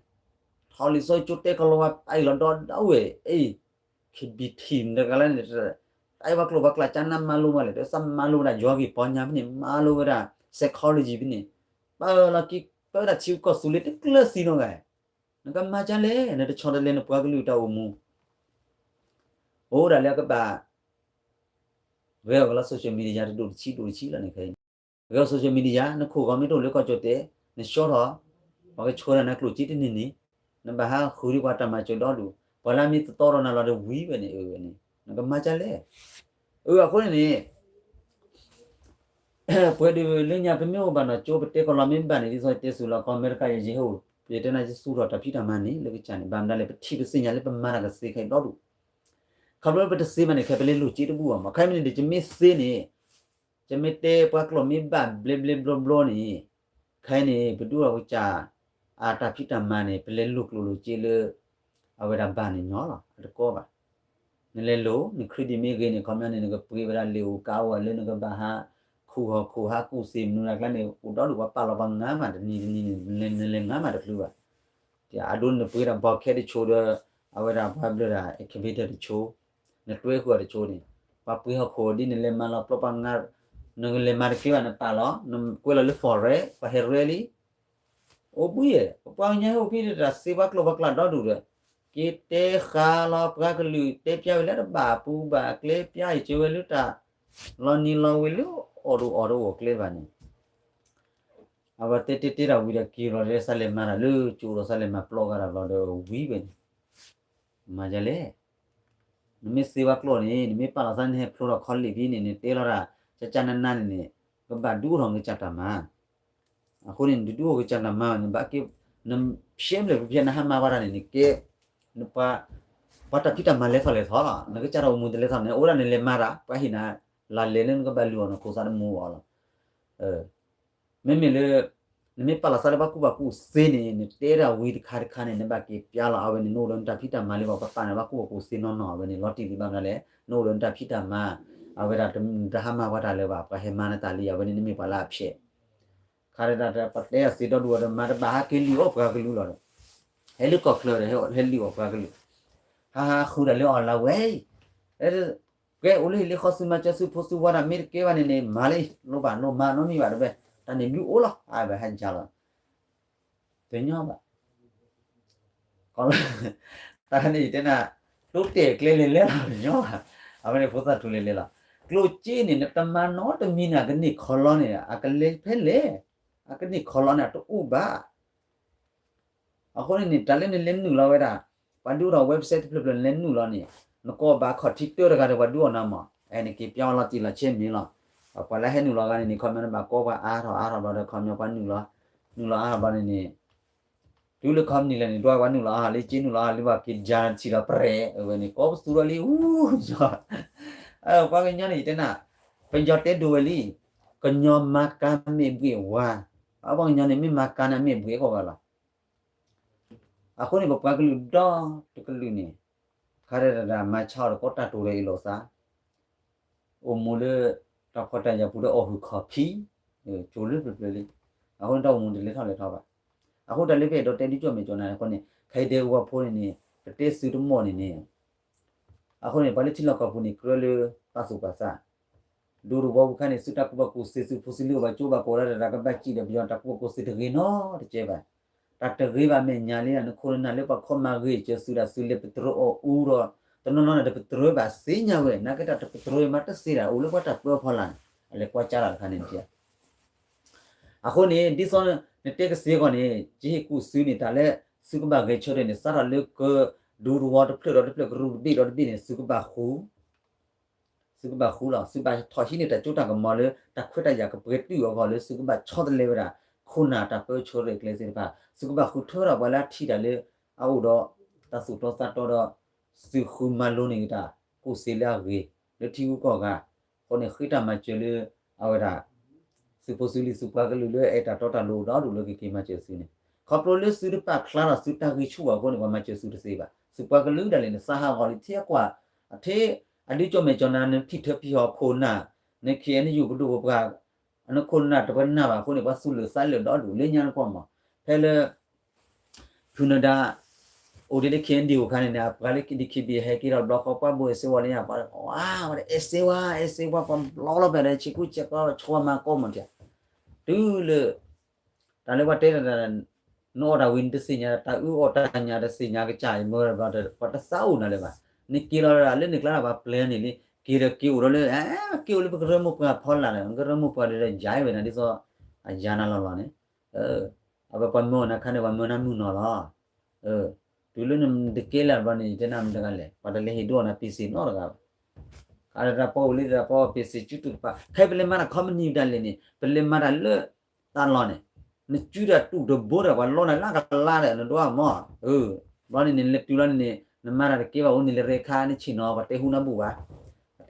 ထီၣ်လံာ်စီဆှံကၠိတဲကီၢ်လီၤဝါ ပာ်အံၤလီၤဒီးဒၣ်ဝဲ အ့ၣ် ခံဘံၣ်ထံၣ်တဂၤလၢန့ၣ်, တၢ်အဲၣ်ပှၤကျိာ်ပှၤကျါကၠါနါမၤလိမးလဲၣ် တၢ်သးမၤလိဝဲဒၣ် ယီၤဂ့ၢ်ပီညါဖဲန့ၣ် မၤလိဝဲဒၣ် psychology ဖဲန့ၣ်, ပာ်လီၤက့ၤ ပာ်ဝဲဒၣ်ထံကီၢ်သူလ့ၤတကျၢၤသံနီတဂၤ, နကမၤကၠါလဲၣ် နတဆီတလဲနပှၤကလုာ်တၢ်အိၣ်မူ အိၣ်ဒၣ်လၢအကဘၣ် ဂဲၤအီၤကလီၤ social media တဒိၣ်တဆံဒိၣ်တဆံလီၤန့ၣ်ခဲအံၤ, ဂဲၤအီၤ social media နခိၣ်ဂီၤမ့ၢ်တအိၣ်လၢကီၢ်ကၠီၣ်တဲာ် နဆှီထီၣ်, ပှၤကဆိဒၣ်နၤကျိၣ်စ့တန့ၢ်န့ၣ်, နဘၣ်ဟးဃုဒ်ပှၤတၢ်မၤစၢၤဒီဒူၣ်, ပှၤလၢမ့ၢ်တတီဒီးနၤလီၤဒီးဝံၤဝဲန့ၣ် အဝဲန့ၣ် နကမၤကၠါလဲၣ်. အဃိန့ၣ်န့ၣ် ပှဲၤဒုးလၢညါ ပမ့ၢ်အိၣ်ဘၣ်နီၢ်ကၠိ ပတဲကီၢ်လီၤမ့ၢ်ဘၣ်န့ၣ် ဒ်သိးယတဲဆူလီၤ ကီၢ်အမဲရကၤယဲၢ်ဟဲအိၣ် ယတဲနၤယသူၣ်ထီၣ်တၢ်ဖံးတၢ်မၤန့ၣ် လၢကစၢ်န့ၣ် ဘၣ်မနုၤလဲၣ် ပထံၣ်ပသ့ၣ်ညါလၢပမၤတၢ်ကသ့ခဲအံၤဒီဒူၣ်, ခီဖျိပတသ့ဘၣ်န့ၣ် ခဲပလဲၤလိာ်စ့တဘူၣ်ဘၣ်မး ခဲမ့ၢ်န့ၣ်ဒီး ယမ့ၢ်သ့န့ၣ် ယမ့ၢ်တဲပှၤကျိာ်မ့ၢ်ဘၣ်ဘျဲဘျဲဘျီဘျီန့ၣ်, ခဲအံၤန့ၣ် ပဒုးအိၣ်ကစၢ် အတၢ်ဖံးတၢ်မၤန့ၣ် ပလဲၤလိာ်ကျိၣ်လိာ်စ့လၢ အဝဲဒၣ်ဘၣ်န့ၣ်ညီလီၤ အတကီဘၣ်. နလဲၤလိာ် န credit မ့ၢ်ဂ့ၤန့ၣ် ခီပညီန့ၣ် နကပှ့ၤဝဲဒၣ်လ့ၣ်အိၣ်ကါအိၣ်လၢနကဘၣ်ဟး ခူၣ်ဟီၣ်ခိၣ်ဟးကူၣ်သ့ၣ်မနုၤဒၣ်ကျါန့ၣ် အိၣ်ဒီဒူၣ်ပှၤပာ်လီၤပှၤငါမးတနံၤတနံၤန့ၣ် နလဲၤငါမးတချုးဘၣ်. အဒိနပှ့ၤဒၣ် ဘီခဲတဆိဒီး အဝဲဒၣ်ပှၤဘျၢဒၣ် excavator တဆိ, နတွဲဃုာ်အီၤတဆိန့ၣ်, ပှၤပှ့ၤဟီၣ်ခိၣ်ဒ်နလဲၤမၤလီၤပျီပှၤငါ, နလဲၤမၤတကဲဘၣ်နပာ်လီၤ, နကွဲးလီၤလၢ foreign ပှၤဟဲရဲလံ အိၣ်ဘှံးယဲၢ် ပပှၤကညီဟဲအိၣ်ဖဲတၢ်သ့ပှၤကျိာ်ပှၤကျါဒီဒူၣ်ဒီး, က့ၤတဲဃာ်လီၤပှၤကလုာ်တဲပျါဝဲလၢတဘၣ်ပူၤဘၣ်ကျဲပျါအံၤ ကၢၤဝဲလၢတၢ် လီၤနံၤလီၤဝ့ၤလၢအီၣ်ဒိၣ်အီၣ်တအိၣ်ကျဲဘၣ်န့ၣ်, အဝဲတဲတဲတဲတၢ်ဝံၤဒီးက့ၤလီၤဒီး စးလဲၤမၤတၢ်လၢကၠိဒီး စးလဲၤမၤပျီဂၤတၢ်လီၤဒီးဝံၤဝဲန့ၣ်, မၤဒ်လဲၣ် နမ့ၢ်သ့ဝဲကျိာ်န့ၣ် နမ့ၢ်ပာ်လီၤသးနဟဲဖျိထီၣ်ခီလ့ၣ်ဖဲန့ၣ် နတဲလီၤတၢ် ကကနနန့ၣ်န့ၣ် ကဘၣ်ဒုးအိၣ်ထီၣ်နကစၢ်တၢ်မၤ, အဃိန့ၣ် နဒုးဒုးအိၣ်ကစၢ်တၢ်မၤန့ၣ် ဘၣ်က့ၤ နဖျဲးဘျဲၣ်ဖျဲးနဟးမၤဝဲဒၣ်န့ၣ် နကဲ နပှၤ ပှၤတၢ်ဖံးတၢ်မၤလဲၤထီၣ်လဲၤထီလီၤ နကစၢ်တၢ်အိၣ်မူတလဲၤထီၣ်န့ၣ် အိၣ်ဒၣ်နလဲၤမၤတၢ် ပှၤဟ့ၣ်နၤ လၢလဲၤလၢနကဘၣ်လုၢ်အီၣ်နခိၣ်သးတမူအီၤလီၤ. မ့မ့ၢ်လၢ နမ့ၢ်ပာ်လီၤသးလၢပှၤကူၣ်ဘၣ်ကူၣ်သ့န့ၣ် နတဲဒၣ်ဝံၤတခါတခါန့ၣ် နဘၣ်က့ၤပျါလီၤ အဝဲန့ၣ် နအိၣ်ဒီးနတၢ်ဖံးတၢ်မၤလၢပှၤပာ်နၤ ပှၤကူၣ်ဘၣ်ကူၣ်သ့နီၢ်နီၢ် အဝဲန့ၣ် လီၤတံၢ်လံဘၣ်မနုၤလဲၣ် နအိၣ်ဒီးနတၢ်ဖံးတၢ်မၤ အဝဲဒၣ်နတဟးမၤပှၤတၢ်လၢၤဘၣ် ပှၤဟဲမၤနတၢ်လံ အဝဲန့ၣ် နမ့ၢ်ပှၤလၢအဖျဲး ခါဒၣ်တၢ်ပတဲအသ့ဒီဒူၣ်ဒီး မၤတဘၣ်ဟးက့ၤလံၣ်အီၣ်ပှၤကလုာ်လီၤဒီး ဟဲလၢကီၢ်ချၢဒီး ဟဲလံၣ်အီၣ်ပှၤကလုာ် ဟးဟးဃုတၢ်လၢအီၣ်လၢဝဲအံၤ ကဲအိၣ်လၢဟံၣ်လၢဃီ သုမၤစၢၤသုဖိသုဝၤဒၣ် မ့ၢ်တကဲဘၣ်န့ၣ်န့ၣ် မၤလံ လိၣ်ဘၣ်လိၣ်မၤနီတမံၤဘၣ်တဘဲ တၢ်န့ၣ်ဘျုးအိၣ်လီၤ အဝဲဟဲကၢ်လီၤ တညီဘၣ် တၢ်န့ၣ်ယတဲနၤ ကျိၣ်တဲာ်ကျဲလဲၤလဲၤလီၤတညီဘၣ် အဝဲန့ၣ်ဖိသၣ်ထူလဲၤလဲၤလီၤ ကျိၣ်စ့န့ၣ် နတမၤနီတမံၤန့ၣ် အကန့ၢ်ခီလီန့ၣ် အကလဲၤဖဲလဲၣ် အကန့ၢ်ခီလီန့ၣ် အတအိၣ်ဘၣ် အဃိန့ၣ်န့ၣ် တၢ်လၢနလဲၤနုာ်လီၤဝဲဒၣ် ပှၤဒုးအိၣ်ဒီး website တဖျၢၣ်ဖျၢၣ် နလဲၤနုာ်လီၤန့ၣ် နကိးဘၣ်ခီၣ်ထံးတၢတဂၤဒီး ပှၤဒုးအိၣ်နၤမး, အဲ နက့ၤပျီလီၤတံၢ်လီၤဆဲးမ့ၢ်လီၤ. ပှၤလၢဟဲနုာ်လီၤဂၤန့ၣ်န့ၣ် ခီပညီန့ၣ် ဘၣ်ကိးပှၤအါထီၣ်အါထီၣ်ဘျီဒီး ခီပညီပှၤနုာ်လီၤ, နုာ်လီၤအါထီၣ်ဘျီန့ၣ်န့ၣ် တုၤလၢ company လဲၣ်န့ၣ် ဒွးပှၤနုာ်လီၤအါထီၣ်လံ က့နုာ်လီၤအါထီၣ်လံ ဘၣ်က့ၤယါထံၣ်ဒီးပြဲး အဝဲန့ၣ် ကိးပသူဒီးလံ အူ, ပှၤကညီန့ၣ် ယတဲနၤ, ပယီၤတဲဒိၣ်ဝဲလံ, ကညီမၤကၤမ့ၢ်ဘှံးဝါ, ပှၤကညီန့ၣ် မ့ၢ်မၤကၤန့ၣ် မ့ၢ်ဘှံးဃီဂၤလီၤ. အဃိန့ၣ် ပပှၤကလုာ်ဒီတကလုာ်န့ၣ် ခါဒဲးဒၣ်မၤဆါအီၤဒီးကိးတၢ်တိာ်ဒီးအ့ၣ်လိာ်သး အိၣ်မူလၢ တၢ်ဖှီၣ်တၢ်ယာ်ပူၤဒီးအီၣ်ဟုၣ်ခီၣ်ဖံး, ကၠိၤလၢပျၢၤပျၢၤလံ. အဃိန့ၣ် တၢ်အိၣ်မူတလဲၤထီၣ်လဲၤထီဘၣ်. အဃိတၢ်လၢပအဲၣ်ဒိးတဲဒုးကၠီၣ်မဲာ်ကၠီၣ်နါန့ၣ်အဃိန့ၣ် ခဲအံၤဒဲးဝီဖိန့ၣ်န့ၣ် ပတဲသုတမီၢ်န့ၣ်န့ၣ် အဃိန့ၣ် ပှၤလၢထံလီၢ်ကီၢ်ပူၤန့ၣ် ကြၢးလၢပာ်သူၣ်ပာ်သး ဒူသဝီပူၤခါန့ၣ် သုတၢ်ကူၣ်ဘၣ်ကူၣ်သ့ သုဖိသုလံၤအိၣ်ဘၣ်ကၠိဘၣ်ကီးဒၣ်တဂၤ ကဘၣ်စံၣ်ဒီးပယီၤတၢ်ကူၣ်ဘၣ်ကူၣ်သ့တဂ့ၤနီတကဲဘၣ်. တၢ်တဂ့ၤဘၣ်အမဲာ်ညါလံ နခိၣ်နနၢ်လၢပှၤခီမၤဂ့ၤစၢၤသုဒၣ် သုလဲၤပတြၢၤအီၣ်အူဒီး တနီၤနီၤန့ၣ် တပတြၢၤဘၣ်သ့ၣ်ညါဝဲ နာ်က့တၢ်တပတြၢၤမးတသ့ဒၣ် အိၣ်လၢပှၤတၢ်ပၢအဖီလာ်န့ၣ် အလဲၤကွၢ်ကၠါလီၤတခါန့ၣ် အဃိန့ၣ် ဒ်သိးနတဲကသ့အဂီၢ်န့ၣ် ယဟ့ၣ်ကူၣ်သုန့ၣ် တၢ်လၢသုကဘၣ်ဂဲၤဆၢထၢၣ်န့ၣ် စးထီၣ်လၢက ဒူသဝီတဖျၢၣ်ဒီးတဖျၢၣ် ကရူၢ်တဘ့ၣ်ဒီးတဘ့ၣ်န့ၣ် သုကဘၣ်ဃူ သုကဘၣ်ဃူလီၤ. သုဘၣ်ထီၣ်ဟံးန့ၢ်တၢ်စိတၢ်ကမီၤလၢ တၢ်ခွဲးတၢ်ယာ်ကပှဲၤတုာ်အဂီၢ်လၢ သုကဘၣ်ဆီတလဲဝဲဒၣ် ခိၣ်နၢ်တၢ်ပၢဆှၢရဲၣ်ကျဲၤသ့ၣ်တဖၣ် သုကဘၣ်ဃုထၢထီၣ်ပှၤလၢအထံၣ်တၢ်လၢ အအိၣ်ဒီး တၢ်သူၣ်တီသးတီဒီး သုဃုမၤလိန့ၢ်က့ၤတၢ် ကူၣ်သ့လၢအဂ့ၤ လၢထံဂုၤကီၢ်ဂၤ အဃိန့ၣ် ဃ့တၢ်မၤစၢၤလၢ အဝဲဒၣ် သုးဖိသုလံၤသုပှၤကလုာ်လၢအဲၣ်တၢ်တီတၢ်လိၤဒီဒူၣ်လၢကက့ၤမၤစၢၤသုန့ၣ် ခီဖျိလၢသုတပာ်ဖျါထီၣ်သုတၢ်ဂံၢ်ဆူၣ်ဘၣ်အဃိန့ၣ် ပှၤမၤစၢၤသုတသ့ဘၣ်. သုပှၤကလုာ်ဒၣ်လဲာ်န့ၣ် သးဟးဂီၤလံ ထံအကွၢ် အထံ အဒုးကၠီၣ်မဲာ်ကၠီၣ်နါ နထံၣ်ထၢဖံဟီၣ်ခိၣ်နၢ် နခ့ၣ်အဲၣ်ယူၣ်ပဒိၣ်ပပှၢ် နခိၣ်နၢ်တပနၢ်ဘၣ်အဃိန့ၣ် ပှၤသူၣ်လၢာ်သးလၢာ်ဒီဒူၣ်လၢညါနကွၢ်မး ဖဲလၢ ဖုနဒါ အိၣ်ဒံးလၢ ခ့ၣ်အဲၣ်ယူၣ် အခါန့ၣ်န့ၣ် အပှၤလၢ ဒီး ခ့ၣ်ဘံၣ် ဟဲက့ၤထီၣ်ဘျီဃီ ပှၤဘိၣ်အဲၣ်စ့ဝါလၢညါ ပှၤ ဝါ ဝဲဒၣ်အဲၣ်စ့ဝါ အဲၣ်စ့ဝါ ပှၤဘျီလီၤဖဲဒီး ဆ့ကူဆ့ကီ ဆိမၤကိးမးတၢ် တုၤလၢ တၢ်လၢပှၤတဲတၢ် နအီၣ်တၢ်ဝံၤနတသ့ၣ်ညါ တၢ်အုၣ်အီၣ်တၢ်ညၣ်တသ့ၣ်ညါကစၢ်အံၤ မၢဒီး ပှၤတသးအိၣ်နၤလၢၤဘၣ်. နက့ၤလီၤဒၣ်လၢနကျါဒီးပှၤပျဲန့ၣ်လံ က့ၤဒီးက့ၤအိၣ်ဒီးလၢ က့ၤအိၣ်လၢပကရၢမိၢ်ပှၢ်ဖီလာ်ဒီး ကရၢမိၢ်ပှၢ်ဒီး ယၤဝဲနၤဒ်သိး အယၤနၤလီၤလီၤန့ၣ် အဝဲပှၤမၢအီၤနၤခါန့ၣ် ပှၤမၢနၤမုၢ်နီၢ်လီၤ. တုၤလၢနတကဲလၢၤဘျီန့ၣ် ယတဲနၤမတၤတဂၤလဲၣ် ပှၤတလဲၤဟ့ၣ်ဒိအီၣ်နၤ ပ့ၢ်စ့ၣ်နီတဂၤဘၣ်. အတၢ်ပှၤအိၣ်လံတၢ်ပှၤပ့ၢ်စ့ၣ်စုတူာ်တဖၣ် ခဲအံၤပလဲၤမၤတၢ် company ဒၣ်လဲာ်န့ၣ် ပလဲၤမၤတၢ်လၢ တၢ်လီၢ်န့ၣ် နစုတၢ်တူၢ်တဘိဒီး ပှၤလီနၤလၢကလါဒီး နဒွးမၢ် ဘျီန့ၣ်န့ၣ် လဲၤတုၤလီၤန့ၣ်န့ၣ် နမၤတၢ်တကဲဘၣ် အိၣ်န့ၣ်လၢရဲခါ နဆ့ၣ်နီၤ ပှၤတဲဟူနၤဘူၣ်ဘၣ်.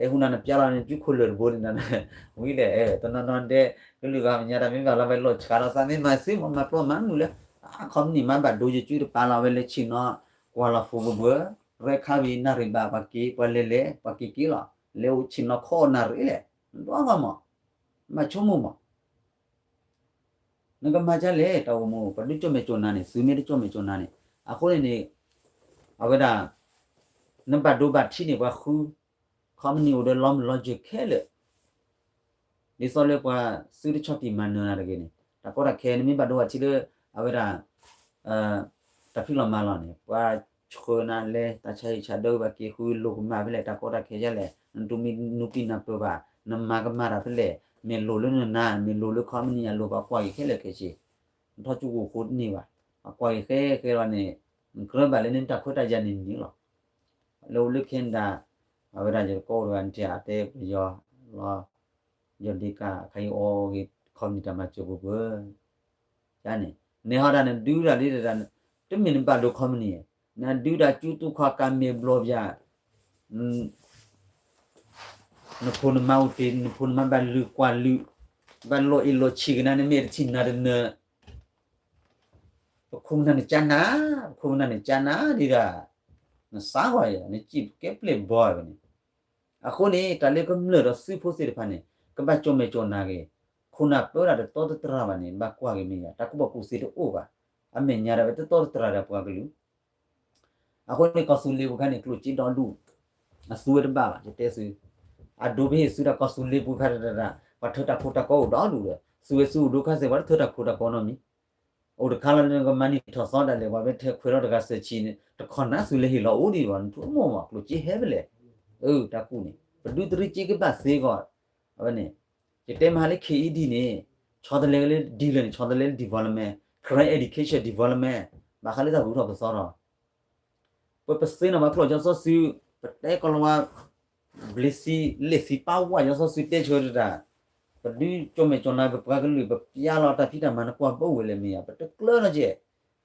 ပှၤတဲဟူနၤ နပျဲလီၤန့ၣ် စုခိၣ်လၢာ်တဘိန့ၣ် ဝံၤလဲၣ် တနီၤနီၤဒဲး ကလုာ်ဂၤမဲာ်ညါတၢ်မ့ၢ်ဘၣ်လီၤ ပလိာ်ဆှးလီၤသးမ့ၢ်မၤသ့မး မၤပျီမၤမုာ်လၢ company မၤဘၣ်ဒိယစုတပာ်လီၤဝဲလၢဆ့ၣ်နီၤ ကွၢ်လီၤဖိကဘၢ ရဲခါဝံၤနၣ်ရံၣ်ဘၣ် ပှၤက့ၤ ပှၤလဲၤလဲၤ ပှ�းက့ၤက့ၤလီၤ လဲၤအိၣ်ဆ့ၣ်နီၤခီအီၣ်နၣ်ရံၣ်လဲၣ် နဒွးဂီၢ်မး မၤဆိကမိၣ်မး နကမၤဒ်လဲၣ် တၢ်အိၣ်မူ ပှၤဒုးကၠီၣ်မဲာ်ကၠီၣ်နါန့ၣ် သုမ့ၢ်တကၠီၣ်မဲာ်ကၠီၣ်နါန့ၣ် အဃိန့ၣ်န့ၣ် အဝဲဒၣ် နဘၣ်ဒိဘၣ်ထံးန့ၣ် ပှၤဃု company အိၣ်ဒီးလီၤမုၢ်လီၤစၢၤခဲလၢာ် ဒ်သိးလၢပှၤသုတဆီၣ်တံၢ်မၤနၢၤနၤတဂ့ၤန့ၣ် တၢ်ကီတၢ်ခဲ နမ့ၢ်ဘၣ်ဒိဘၣ်ထံးလၢ အဝဲဒၣ် တၢ်ဖံးလီၤမၤလီၤန့ၣ် ပှၤဆှၢနၤလဲၤ တၢ်ဆါဟံၣ်ဆါဒၢဘၣ်က့ၤဃုလိာ်ကမၣ်ဖဲလဲၣ် တၢ်ကီတၢ်ခဲယါလဲၣ် နတမ့ၢ်နူပံနၢ်ပၢၢ်ဘၣ် နမၤကမၣ်တၢ်ဖဲလဲၣ် မ့ၢ်လိၣ်လၢနနၤ မ့ၢ်လိၣ်လၢ company အလိၤ ပှၤကွၢ်က့ၤခဲလၢာ်ခဲဆ့ နထီၣ်ကၠူကၠူဃိတန့ၢ်ဘၣ် ပှၤကွၢ်က့ၤဃဲဃဲလီၤန့ၣ် နကြၢးဘၣ်လၢနတၢ်ခွဲးတၢ်ယာ်န့ၣ်န့ၣ်လီၤ လၢအိၣ်လၢ Canada အဝဲဒၣ်ယတကိးတဂၤနထံၣ်အတဲပယီၤလီၤ ယီၤဒ့ကၣ်ခါအံၤအီၣ်ဂ့ၤ company တၢ်မၤစၢၤပှဲၤပှဲၤ န့ၣ် နဟီဒၣ်နဒုးတၢ်လံတၢ် တမ့ၢ်နဘၣ်ဒိ company နဒုးတၢ်ကၠူတူၢ်ခွါကၤမ့ၢ်ဘျီၣ်ပၠး နဖိနမါအိၣ်တ့ၢ် နဖိနမါဘၣ်လုၢ်ကွၢ်လုၢ် ဘၣ်လီၤအ့ၣ်လီၤဆံးကနါ နမ့ၢ်တထံၣ်နၤတနၢၤ ပခိၣ်ပနၢ်န့ၣ်ကၠါနၤ ပခိၣ်ပနၢ်န့ၣ်ကၠါနၤဒံးဒၣ် နသးဂီၤယၤ နစံၣ်ကဲပျဲၢ်ဘီဝဲန့ၣ် အဃိန့ၣ် တၢ်လၢကမျၢၢ်ဒီးသုးဖိသ့ၣ်တဖၣ်န့ၣ် ကဘၣ်ကၠီၣ်မဲာ်ကၠီၣ်နါက့ၤ ခိၣ်နၢ်ပၢဒၣ်တတီတတြၢ်ဘၣ်န့ၣ် ဘၣ်ကွၢ်က့ၤမ့ၢ်ယၤ တၢ်ကူၣ်ဘၣ်ကူၣ်သ့တအိၣ်ဘၣ် အမဲာ်ညါဒၣ်ဝဲတတီတတြၢ်ဒီးပှၤကလုာ် အဃိန့ၣ် ကီၢ်သူလ့ၤပူၤခါန့ၣ် ကျိၣ်စ့ဒီဒူၣ် အသူဝဲတဘၣ်ဘၣ် ယတဲသု အဒိပဟ့ၣ်သုတၢ်ကီၢ်သူလ့ၤပူၤခါတတၢ် ပှၤထၢတၢ်ခိတၢ်ကီအိၣ်ဒီဒူၣ်ဒီး သူဝဲသုအိၣ်ဒိခါစ့ၢ် ပှၤတထၢတၢ်ခိတၢ်ကီနီတမံၤ အိၣ်တခါလီၤလၢနကမၤနံၣ်ထီၣ်သီဒၣ်လဲာ် ပှၤမ့ၢ်ထဲခွဲးထီၣ်တဂၤသၢဆံန့ၣ် တခီနၤသူလ့ၤဟ့ၣ်လီၤအိၣ်ဒံးဘၣ် နထူမိၢ်မး ကျိၣ်စ့ဟဲဖဲလဲၣ် အၢ တၢ်ကူၣ်န့ၣ် ပဒုးတရံးစ့ကဘၣ်သ့ဂီၢ် အဝဲန့ၣ် ယတဲမဟါလၢ ခ့ၣ်အံၣ်ဒံၣ်န့ၣ် ဆီတလဲကလၢ develop န့ၣ် ဆီတလဲလၢ development, Karen education development ဘၣ်ဃးလၢတၢ်ဂုၤထီၣ်ပသီထီၣ် ပပသ့ၣ်နီၣ်ဘၣ်ကျိာ်ကၠီစီဆှံ, ပတဲကီၤလၤဝါ ဘျ့ဆံ လ့ၣ်ဆံပာ်ဝးကၠီစီဆှံတဲဆၢတၢ်, ပဒုးကၠီၣ်မဲာ်ကၠီၣ်နါ ပပှၤကလုာ် ပပျါလီၤတၢ်ဖံးတၢ်မၤ နကွၢ်ဘၣ်ဝဲလၢမ့ၢ်ယါ ပတကျၢၤနီတကဲး,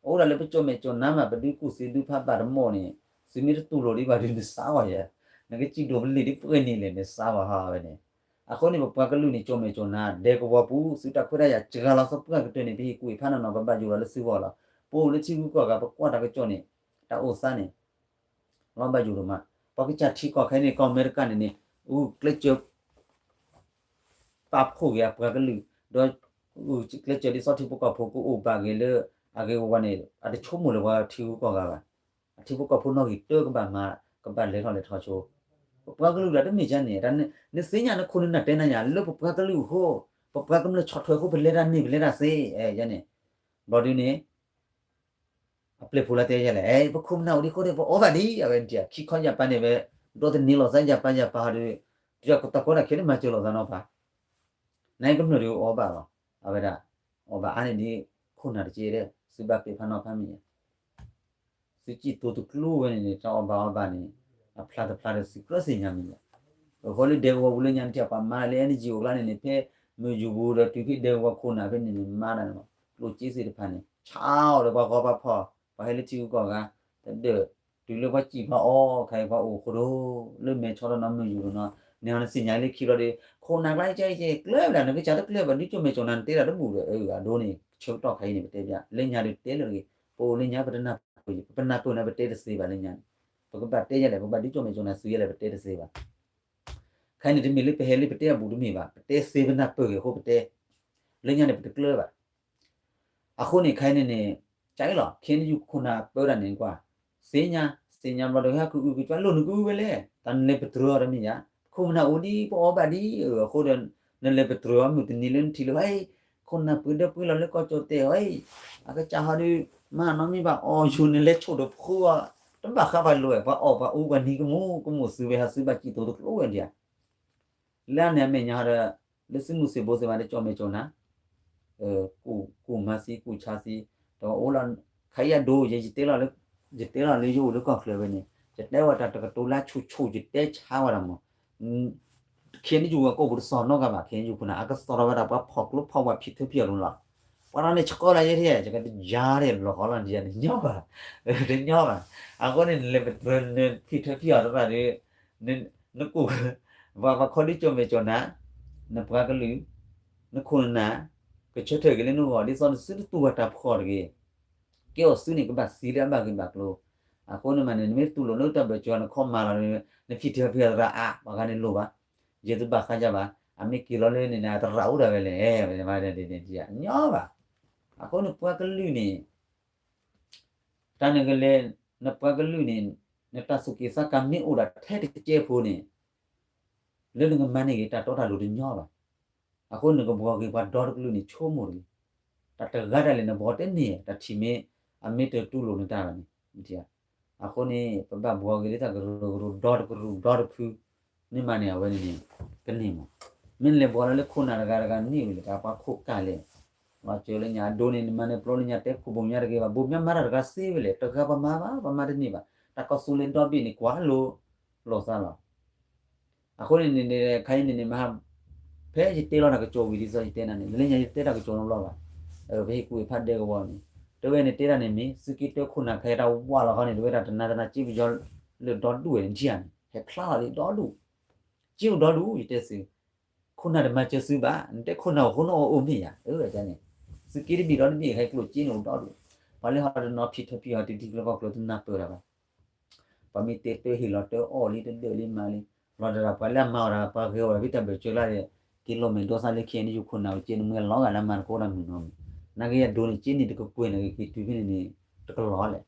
အိၣ်ဒၣ်လၢပကၠီၣ်မဲာ်ကၠီၣ်နါမး ပဒုးကူၣ်သ့ဒုးဖးဘၣ်တမီၢ်န့ၣ်, သုမ့ၢ်တတူၢ်လိာ်ဒံးဘၣ်ဒုးနစးဝဲယဲ, နကစံၣ်ဒိၣ်ပလံာ်ဒ်ပှဲၤနံၤလဲၣ် နစးဝဲဟီဝဲန့ၣ်, အဃိန့ၣ် ပပှၤကလုာ်န့ၣ် ကၠီၣ်မဲာ်ကၠီၣ်နါ ဒဲကဝီၤပူၤ သုတၢ်ခွဲးတၢ်ယာ်စှၤလီၤသပှၢ်ကတၢၢ်န့ၣ် ပဟ့ၣ်ကူၣ်ဟ့ၣ်ဖးနီၢ်နီၢ် ပဘၣ်ယိၣ်လီၤလၢသုဂီၢ်လီၤ, ပအိၣ်လၢထံဂုၤကီၢ်ဂၤ ပကွၢ်တၢ်ကစီၣ်န့ၣ်, တၢ်အိၣ်သးန့ၣ် လီၤဘၣ်ယိၣ်ဒိၣ်မး, ပှၤကစၢ်ထံကီၢ်ခဲအံၤန့ၣ် ကီၢ်အမဲရကၤန့ၣ်န့ၣ်, ဂုာ်ကျဲးစၢး ပာ်ဖှိၣ်က့ၤအပှၤကလုာ်, ဒီးဂုာ်ကျဲးစၢးဒ်သိးထံဖိကီၢ်ဖိကအိၣ်ဘၣ်က့ၤလၢ အဂ့ၤအဝါန့ၣ် အတဆိကမိၣ်လၢပှၤထံဂုၤကီၢ်ဂၤဘၣ်, အထံဖိကီၢ်ဖိနီၣ်ဂံၢ်တၢကဘၣ်မၤ ကဘၣ်လဲၤထီၣ်လဲၤထီဆိ, ပပှၤကလုာ်ဒီးတမ့ၢ်ကန့ၣ်, နသ့ၣ်ညါနခိၣ်နနၢ်တဲနၤယါ လၢပပှၤကလုာ်အဃိ, ပပှၤကမျၢၢ်ဆီၣ်ထွဲအဃိ ပလဲၤတၢ်န့ၣ် ပလဲၤတၢ်သ့, ယန့ၣ်, ဘျီဒုန့ၣ် အပျဲၢ်ဖိလၢတဲယဲလဲၣ်, ပခိၣ်ပနၢ်အိၣ်ဒံးအဃိန့ၣ် ပအီၣ်ဘၣ်ဒံး အဝဲန့ၣ် ခံခီယၢ်ပၤန့ၣ်ဝဲ, ဒီးတန့ၢ်လီၤသးယၢ်ပၤယၢ်ပၤဟီဒီး, တၢ်ကီတၢ်ခဲန့ၣ်မၤစၢၤလိာ်သးနီၤဖး, နကမျၢၢ်ဒီးအီၣ်ဘၣ်လီၤ, အဝဲဒၣ်, အီၣ်ဘၣ်အါန့ၣ်ဒ်, ခိၣ်နၢ်တက့ၢ်ဒီး သုဘၣ်ပ့ၤဖးနီၣ်ဖးမ့ၢ်ယါ သုစံၣ်တိၤတကျိၤဝဲန့ၣ်န့ၣ် တၢ်အီၣ်ဘၣ်အီဘၣ်န့ၣ်, အဖျါတဖျါဒီးသုကြၢးသ့ၣ်ညါမ့ၢ်ယါ, အဃိလၢဒဲကဝီၤပူၤလၢညါန့ၣ် ပှၤမၤတၢ်လၢ အဲၣ်နၣ်ကၠံ အိၣ်ကျါန့ၣ်န့ၣ် ဖဲမုၢ်ယူၤပူၤဒီးတုၤဖဲဒဲကဝီၤခိၣ်နၢ်ဖဲန့ၣ်န့ၣ် မၤတၢ်န့ၣ်, ကျိၣ်စ့သ့ၣ်တဖၣ်န့ၣ် ဆါအီၤဒီးပှၤဂီၤပှၤဖီၣ်, ပှၤဟဲလၢထံဂုၤကီၢ်ဂၤ, တဒၢး, တုၤလၢပှၤစံၣ်ပှၤအီၣ်ခါအံၤ ပှၤအိၣ်ဃိဒီး, လၢမဲာ်ဆီဒီးနီၢ်မုၢ်ယူၤဒီးနီၢ်, န့ၣ်ဟီနသ့ၣ်ညါလၢခံဘျီဒီး ခိၣ်နၢ်ကျါကဲကဲကျၢၤဝဲဒၣ် နကစၢ်တကျၢၤဘၣ် ဒုးကၠီၣ်မဲာ်ကၠီၣ်နၤ နတဲတၢ်တဘူၣ်ဒီး အဒိန့ၣ် ဆၢကတီၢ်ခါအံၤန့ၣ် ပတဲပျး လၢညါဒုးတဲလၢတဂ့ၤ, ပအိၣ်လၢညါပတနၢ်ပၢၢ်, ပပနၢ်ပၢၢ်န့ၣ် ပတဲတသ့ဘၣ်လၢညါန့ၣ်, ပကဘၣ်တဲယဲလဲၣ် ပကဘၣ်ဒုးကၠီၣ်မဲာ်ကၠီၣ်နၤသုယဲလဲၣ် ပတဲတသ့ဘၣ်. ခဲအံၤန့ၣ် တမ့ၢ်လၢပဟဲလၢပတဲအဘူးတမ့ၢ်ဘၣ်, ပတဲသ့ပနၢ်ပၢၢ်ဂ့ၤအဃိပတဲ, လၢညါန့ၣ် ပတကျၢၤဘၣ်. အဃိန့ၣ် ခဲအံၤန့ၣ်န့ၣ်, ကလီၤ ခဲအံၤနယူၤခိၣ်နၢ်ပၢတၢ်န့ၣ်ကွၢ်, သ့ၣ်ညါ, သ့ၣ်ညါဘျီဒီး ဟဲကအုကကွၢ်လိၣ်နကအုဝဲလဲၣ်, တၢ်နလဲၤပတြၢၤအီၤတမ့ၢ်ယါ, ခိၣ်ပနၢ်အိၣ်ဒံး ပအီၣ်ဘၣ်ဒံးအဃိဒီး, နလဲၤပတြၢၤအီၤမုၢ်တနံၤလၢနထံၣ်လၢၤဝဲ, ခိၣ်နၢ်ပှ့ၤဒၢပှ့ၤလီၤလၢကီၢ်ကၠီၣ်တဲာ်အီၤ, အကစၢ်ဟီဒီး, မၤနီတမံၤဘၣ်အီၣ်ယူၤန့ၣ် လဲၤဆိၣ်ဒီးဖှူအီၤ, တဘၣ်ဃးပှၤလိၤဝဲ ပှၤအီၣ်ပှၤအူပှၤနံၤကမူၣ်ကမူၣ်သုဝဲဟးသုဘၣ်စံၣ်တိၤတကျိၤဝဲဒံးဧါ လၢန့ၣ်အမဲာ်ညါဒီး, လၢသုးမုၢ်သံၣ်ဘိသ့ၣ်တဖၣ်ဒီး ကၠီၣ်မဲာ်ကၠီၣ်နၤ, ကူၣ်မၤသံကူၣ်ဆါသံ, ဒီးအိၣ်လီၤ, ခဲအံၤယဒိ ယတဲလီၤလၢ, ယတဲလီၤလၢယအိၣ်လၢကီၢ်ချၢဝဲန့ၣ်, ယတဲဝဲတၢ်တကတိၤလၢဆူၣ်ဆူၣ် ယတဲဆါဝဲဒၣ်မး, ခဲအံၤနယူၤဝဲကိာ်ပူၤတစီၢ်နီတဂၤဘၣ် ခဲအံၤယူၤခိၣ်နၢ် အကသီၣ်ထီၣ်ဝဲဒၣ်ပှၤဖီၣ်ကျိဖီၣ်ဝဲဖံးထၢဖံးအီၤလီၤ, ပှၤထီၣ်န့ၣ်ဆှီလၢယဲထံၣ် ယကတယါထံၣ်လီၤဃီလီၤ တညီဘၣ်, တညီဘၣ်, အဃိန့ၣ် နလဲၤပတြၢၤနဖံးထၢဖံးအီၤတဖၣ်ဒီး နကူၣ်, ပှၤပှၤခီဒုးကၠီၣ်မဲာ်ကၠီၣ်နၤ, နပှၤကလုာ်, နခိၣ်နနၢ်, ကဆၢထၢၣ်က့ၤလၢနဂီၢ် ဒ်သိးနသုတတူၢ်ဘၣ်တၢ်ဖှီၣ်တဂ့ၤ, ကဲအီၤသုန့ၣ် ကဘၣ်သံလၢအဘၣ်ဂ့ၢ်ဘၣ်ကျိၤ, အဃိန့ၣ်မးန့ၣ် နမ့ၢ်တူၢ်လိာ်လၢတၢ်ဘၢၣ်စၢၤနခီမၤလီၤ, နဖံးထၢဖံးအီၤသရၣ်အါ ပှၤဂၤန့ၣ်လိၣ်ဘၣ်, ယဲတဘၣ်ဃးယၤဘၣ်, အမ့ၢ်က့ၤလီၤလၢန့ၣ်န့ၣ် အသရၣ်အိၣ်ဒၣ်ဝဲလဲၣ်, ညီဘၣ်, အဃိန့ၣ်ပှၤကလုာ်န့ၣ် တၢ်နကလဲၤ, နပှၤကလုာ်န့ၣ်, နတၢ်သူၣ်က့ၣ်သးကါမ့ၢ်အိၣ်ဒၣ်ထဲတကဲဖိန့ၣ်, လၢနကမၤန့ၢ်ဂ့ၤတၢ်တီတၢ်လိၤတညီဘၣ်. အဃိနကဘှီဂ့ၤပှၤဒီတကလုာ်န့ၣ်ဆိကမိၣ်တဂ့ၤ. တၢ်တဂၤဒၣ်လဲာ်နဘှီတန့ၢ် တၢ်ထံၣ်မ့ၢ်, အမ့ၢ်တတူၢ်လိာ်နတၢ်ဘၣ်န့ၣ်, အဃိန့ၣ် ပဘၣ်ဘှီဂ့ၤလၢတၢ်ကရၢကရိဒီတကရူၢ်ဒီတဖု န့ၣ်မးန့ၣ် အဝဲန့ၣ်န့ၣ် ကန့ၢ်မး. မ့ၢ်နလဲၤဘှီလီၤလၢခိၣ်နၢ်တဂၤတဂၤန့ၣ်ဝဲလဲၣ် တၢ်ပှၤခိၣ်ကၢ်လဲၣ်, လီၤစၢၤလၢညါအဒိန့ၣ် နမၤနၢၤပျီလၢညါတဲခိၣ်ဘိၣ်ညါတဂ့ၤဘၣ်, ဘိၣ်ညါမၤတၢ်တဂၤသ့ဝဲလဲၣ်, တဂၤပှၤမၤဘၣ် ပှၤမၤတန့ၢ်ဘၣ်, တၢ်ကီၢ်သူလ့ၤဒီဘ့ၣ်န့ၣ် ကွၢ်လိာ်လိာ်သးလီၤ. အဃိန့ၣ်န့ၣ် ခါအံၤန့ၣ်န့ၣ် မဟါ ဖဲယတဲလီၤတၢ်ကစီၣ်ဝံၤဒ်သိးယတဲနၤန့ၣ် လၢညါယတဲတၢ်ကစီၣ်နီတဘျီဘၣ်, ပဟ့ၣ်ကူၣ်ဟ့ၣ်ဖးဒဲကဝီၤန့ၣ်, တဝဲန့ၣ်တဲတၢ်န့ၣ်မ့ၢ် သုးက့တၢခိၣ်နၢ်ခဲတၢ်ဝးလီၤခီန့ၣ် တဝဲဒၣ်တနၤတနၤစ့ပယီၤလၢဒီဒူၣ်ဝဲန့ၣ် ဒ်ဧါန့ၣ် ဟဲဖျါလီၤလံဒီဒူၣ်, စ့အိၣ်ဒီဒူၣ် ယတဲသု, ခိၣ်နၢ်တမၤစၢၤသုဘၣ်, နတဲခိၣ်နၢ်အိၣ်ဃိနအိၣ်မ့ၢ်ယါ, အန့ၣ် သုးက့တဘ့ၣ်ဒီတဘ့ၣ်ဟဲကျိၣ်စ့န့ၣ်အိၣ်ဒီဒူၣ်, ပှၤလၢဟီတနီၤဖံးထၢဖံးဟီတံၤတံၤကျၢၤကီၢ်ကျၢၤတနၢ်ပၢၢ်တၢ်ဘၣ် ပှၤမ့ၢ်တဲတၢ်ဟ့ၣ်လီၤတၢ်အီၣ်လံတဒၢးလံမၤလံ, လီၤတၢ်ဒီးပှၤလၢအမၤအီၣ်တၢ် ပှၤဂ့ၤအီၣ်ဝဲဖဲတၢ်ဘၢၣ်စၢၤလၢ်ဒီး က့ၤလီၤမဲာ်ဒိသးလၢခံန့ၣ် ယခိၣ်နၢ်ဝဲက့န့ၣ် မ့ၢ်လီၤဂာ်လၢမၤတကိးတၢ်မုၢ်နီၤမ့ၢ်, နာ်က့ယဒိးန့ၣ်က့န့ၣ် တကပှဲၤန့ၣ်က့ၤတုၤဖဲန့ၣ်န့ၣ် တကလီၤလဲၣ်,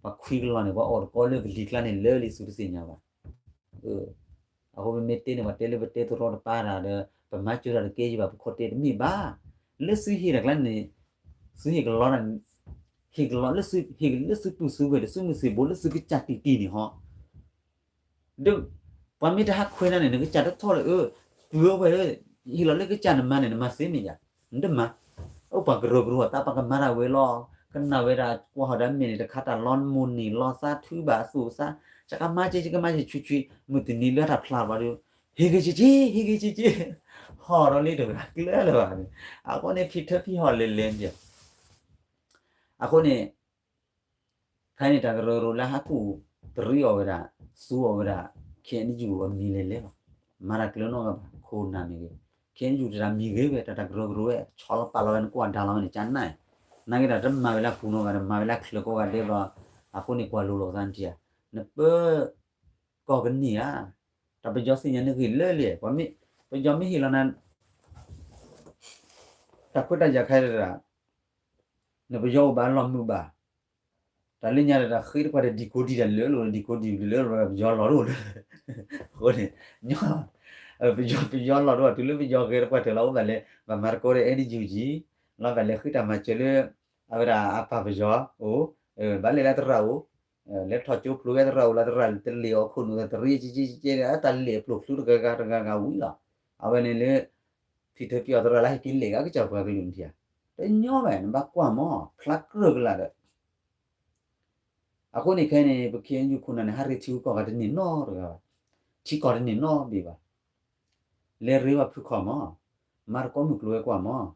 ပှၤခွံကလီၤန့ၣ် ပှၤအီၣ်တကိးလၢကလံၤကျါန့ၣ်လၢလံ သုတသ့ၣ်ညါဘၣ် အဃိပမ့ၢ်တဲန့ၣ် ပှၤတဲလၢပတဲတရီတပါတၢ်ဒီး ပမၤစၢၤတၢ်တကဲယံၤဘၣ် ပခိၣ်တဲတမ့ၢ်ဘၣ်, လၢသုဟ့ၣ်တၢ်ကျါန့ၣ်, သုဟ့ၣ်ကလီတၢ်, ဟ့ၣ်ကလီလၢသု, ဟ့ၣ်လၢသုပုၢ်သုဝဲၢ်ဒီးသုမုၢ်သံၣ်ဘိလၢသုကစၢ်တံၢ်တံၢ်န့ၣ်ဟီ, ဒီး, ပှၤမ့ၢ်တဟးခွဲးနၤန့ၣ် နကစၢ်တထီၣ်လၢအ, ပုၢ်ဝဲၢ်ဧၢ, ဟ့ၣ်လီၤလၢကစၢ်နမၤန့ၣ် နမၤသ့မ့ၢ်ယါ, နတမၤ, အိၣ်ပှၤကရၢကရိအသးပှၤကမၤတၢ်ဝဲလီၤ နာ်ဝဲဒၣ်ကွၢ်ဟီၣ်ဒီးမဲာ်န့ၣ်တခါ တၢ်လီၤမိၢ်န့ၢ်လီၤသး ထုဘၣ်အသူၣ်အသး, ကကမါက့ ကကမါက့ ဆူဆူ, မုၢ်တနံၤလၢတၢ်ဖျါဘၣ်ဒီး ဟ့ၣ်ဂ့ၤက့က့ ဟ့ၣ်ဂ့ၤက့က့, ဟီၣ်ဒီးလံတဂၤကျၢၤလၢၤဘၣ်န့ၣ်, အဃိန့ၣ် ဖံထၢဖံဟီၣ်လဲၤလဲၤန့ၣ်, အဃိန့ၣ် ခဲအံၤန့ၣ် တၢ်ကရၢကရိလၢဟးကူၣ်တရံးအီၤဝဲဒၣ် သူအီၤဝဲဒၣ် ခ့ၣ်အဲၣ်ယူၣ် အမံၤလဲၤလဲၤလီၤ. မၤတၢ်ကျၢၤနီတဂၤဘၣ် ခိၣ်နၢ်မ့ၢ်ဂ့ၤ, ခ့ၣ်အဲၣ်ယူၣ်တၢ်မံၤဂ့ၤဝဲ တၢ်တၢ်ကရၢကရိဝဲ ဆီလီၤပာ်လီၤဝဲ နကွၢ်ဒါလီၤဝဲန့ၣ် ကနၣ်, နာ်က့ဒီးတမၤဝဲလၢအပူၤနီတဂၤဒီး မၤဝဲလၢအချၢကိးဂၤဒဲးဘျီ, အဃိန့ၣ် ကွၢ်လိၤလိာ်သးနထံၣ်ဧါ, နပၢ ကီၢ်ကနံၣ်ဧါ, တၢ်ပယီၤသ့ၣ်ညါနဂ့ၢ်လၢလံ, ပယီၤမ့ၢ်ဟ့ၣ်လီၤနၤ တၢ်ခွဲးတၢ်ယာ်ခါတဒၣ်, နပယီၤအိၣ်ဘၣ်လီၤမုာ်ဘၣ်, တၢ်လၢညါတဒၣ်ဃ့တကွၢ်ဒီး ဒံၣ်ကိဒံၣ်တၢ်လၢလိာ် ဒံၣ်ကိဒံၣ်တၢ်လၢလိာ် ပယီၤလီၤတအိၣ်လၢ, အဃိန့ၣ်, ပယီၤ ပယီၤလီၤတအိၣ် တုၤလၢပယီၤဂဲၤတကွၢ်တၢၢ်လီၤ အိၣ်ဘၣ်လၢ ဘၣ်မၤသကိးဒီး အဲၣ်ဒံၣ်ယူၣ်ကံ, လီၤဘၣ်လဲၤဃ့တၢ်မၤစၢၤလၢ အဝဲဒၣ်အပၢ်ပယီၤအိၣ်, ဘၣ်လဲၤလၢသရၣ်အိၣ်, လဲၤထီၣ်ကၠိပျိဝဲသရၣ်အိၣ်လၢသရၣ်တလ့ၣ်အီၤခိၣ်နူာ်သရံးကကက, တၢ်လ့ၣ်အပျိၢ်ချုတဂၤဂၤတဂၤဂၤဝံၤလီၤ. အဝဲန့ၣ်လၢ ဖံထၢဖံအီၤသရၣ်လၢဟဲက့ၤလဲၤဂၤကစၢ်ပှၤကလုာ်နထံၣ်ဧါ, တညီဘၣ် နဘၣ်ကွၢ်မး ဖျါကြၢးကလာ်ဒီး အဃိန့ၣ်ခဲအံၤန့ၣ် ပခ့ၣ်အဲၣ်ယူၣ်ခိၣ်နၢ်န့ၣ် ဟးရ့ထံဂုၤကီၢ်ဂၤတန့ၢ်နီတဂၤဘၣ်, ထံကီၢ်တန့ၢ်နီတဘ့ၣ်ဘၣ်. လဲၤရ့ဝဲဖုခီၣ်မး, မၤသကိးမုၢ်ကျိၤဝဲၤကွာ်မး,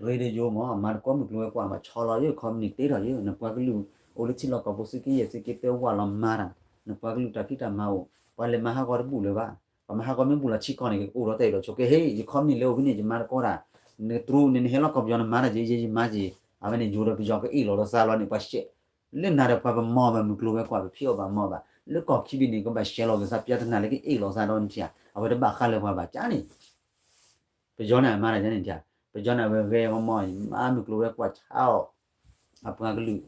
ရ့ဒီးယိၤမး မၤသကိးမုၢ်ကျိၤဝဲၤကွာ်မး ဆီလီၤယဲၢ်ခီပနံၣ်တ့ထီၣ်ယဲၢ် နပှၤကလုာ်အိၣ်လၢထံလီၢ်ကီၢ်ပူၤ သုးက့ယဲၢ်သုးက့သၢဝးလီၤမၤတၢ်, နပှၤကလုာ်တၢ်ဖံးတၢ်မၤအိၣ် ပှၤလဲၤမၤဟးဂီၤတဘူၣ်လၢၤဘၣ်, ပှၤမၤဟးဂီၤမ့ၢ်ဘူၣ်လီၤထံကီၢ်န့ၣ် ကအိၣ်ဒီးတၢ်အ့ၣ်လိာ်ဆိးက့ ဟ့ၣ် ယခီပနံၣ်လၢအိၣ်ဖဲန့ၣ် ယမၤသကိးတၢ်, နတြူးန့ၣ် နဟဲလီၤကီၢ်ပယီၤနမၤတၢ်က့ ယဲယမၤက့, အဝဲန့ၣ်ယိၤဒီးပယီၤကအိၣ်လီၤဒီးသးလီၤန့ၣ် ပှၤရှဲ လၢနၤဒီးပှၤပမီၢ်ဘၣ်မုၢ်ကျိၤဝဲၤကွာ် ပဖံးအီၣ်ဘၣ်မီၢ်ဘၣ် လၢကီၢ်ခံဘ့ၣ်န့ၣ် ကဘၣ်ရှဲလီၤက့ၤသး ပြဿနာလၢကအိၣ်လီၤသးဒီးနထံၣ်ဧါ, အဝဲတဘၣ်ဃးလၢပှၤဘၣ်ကန့ၣ်, ပယီၤန့ၣ်အမၤတၢ်ကန့ၣ်ထံၣ်ဧါ, ပယီၤန့ၣ်အဝဲဂဲၤမီၢ်မီၢ် မၤမုၢ်ကျိၤဝဲၤကွာ်ဆါအီၣ် အပှၤကလုာ်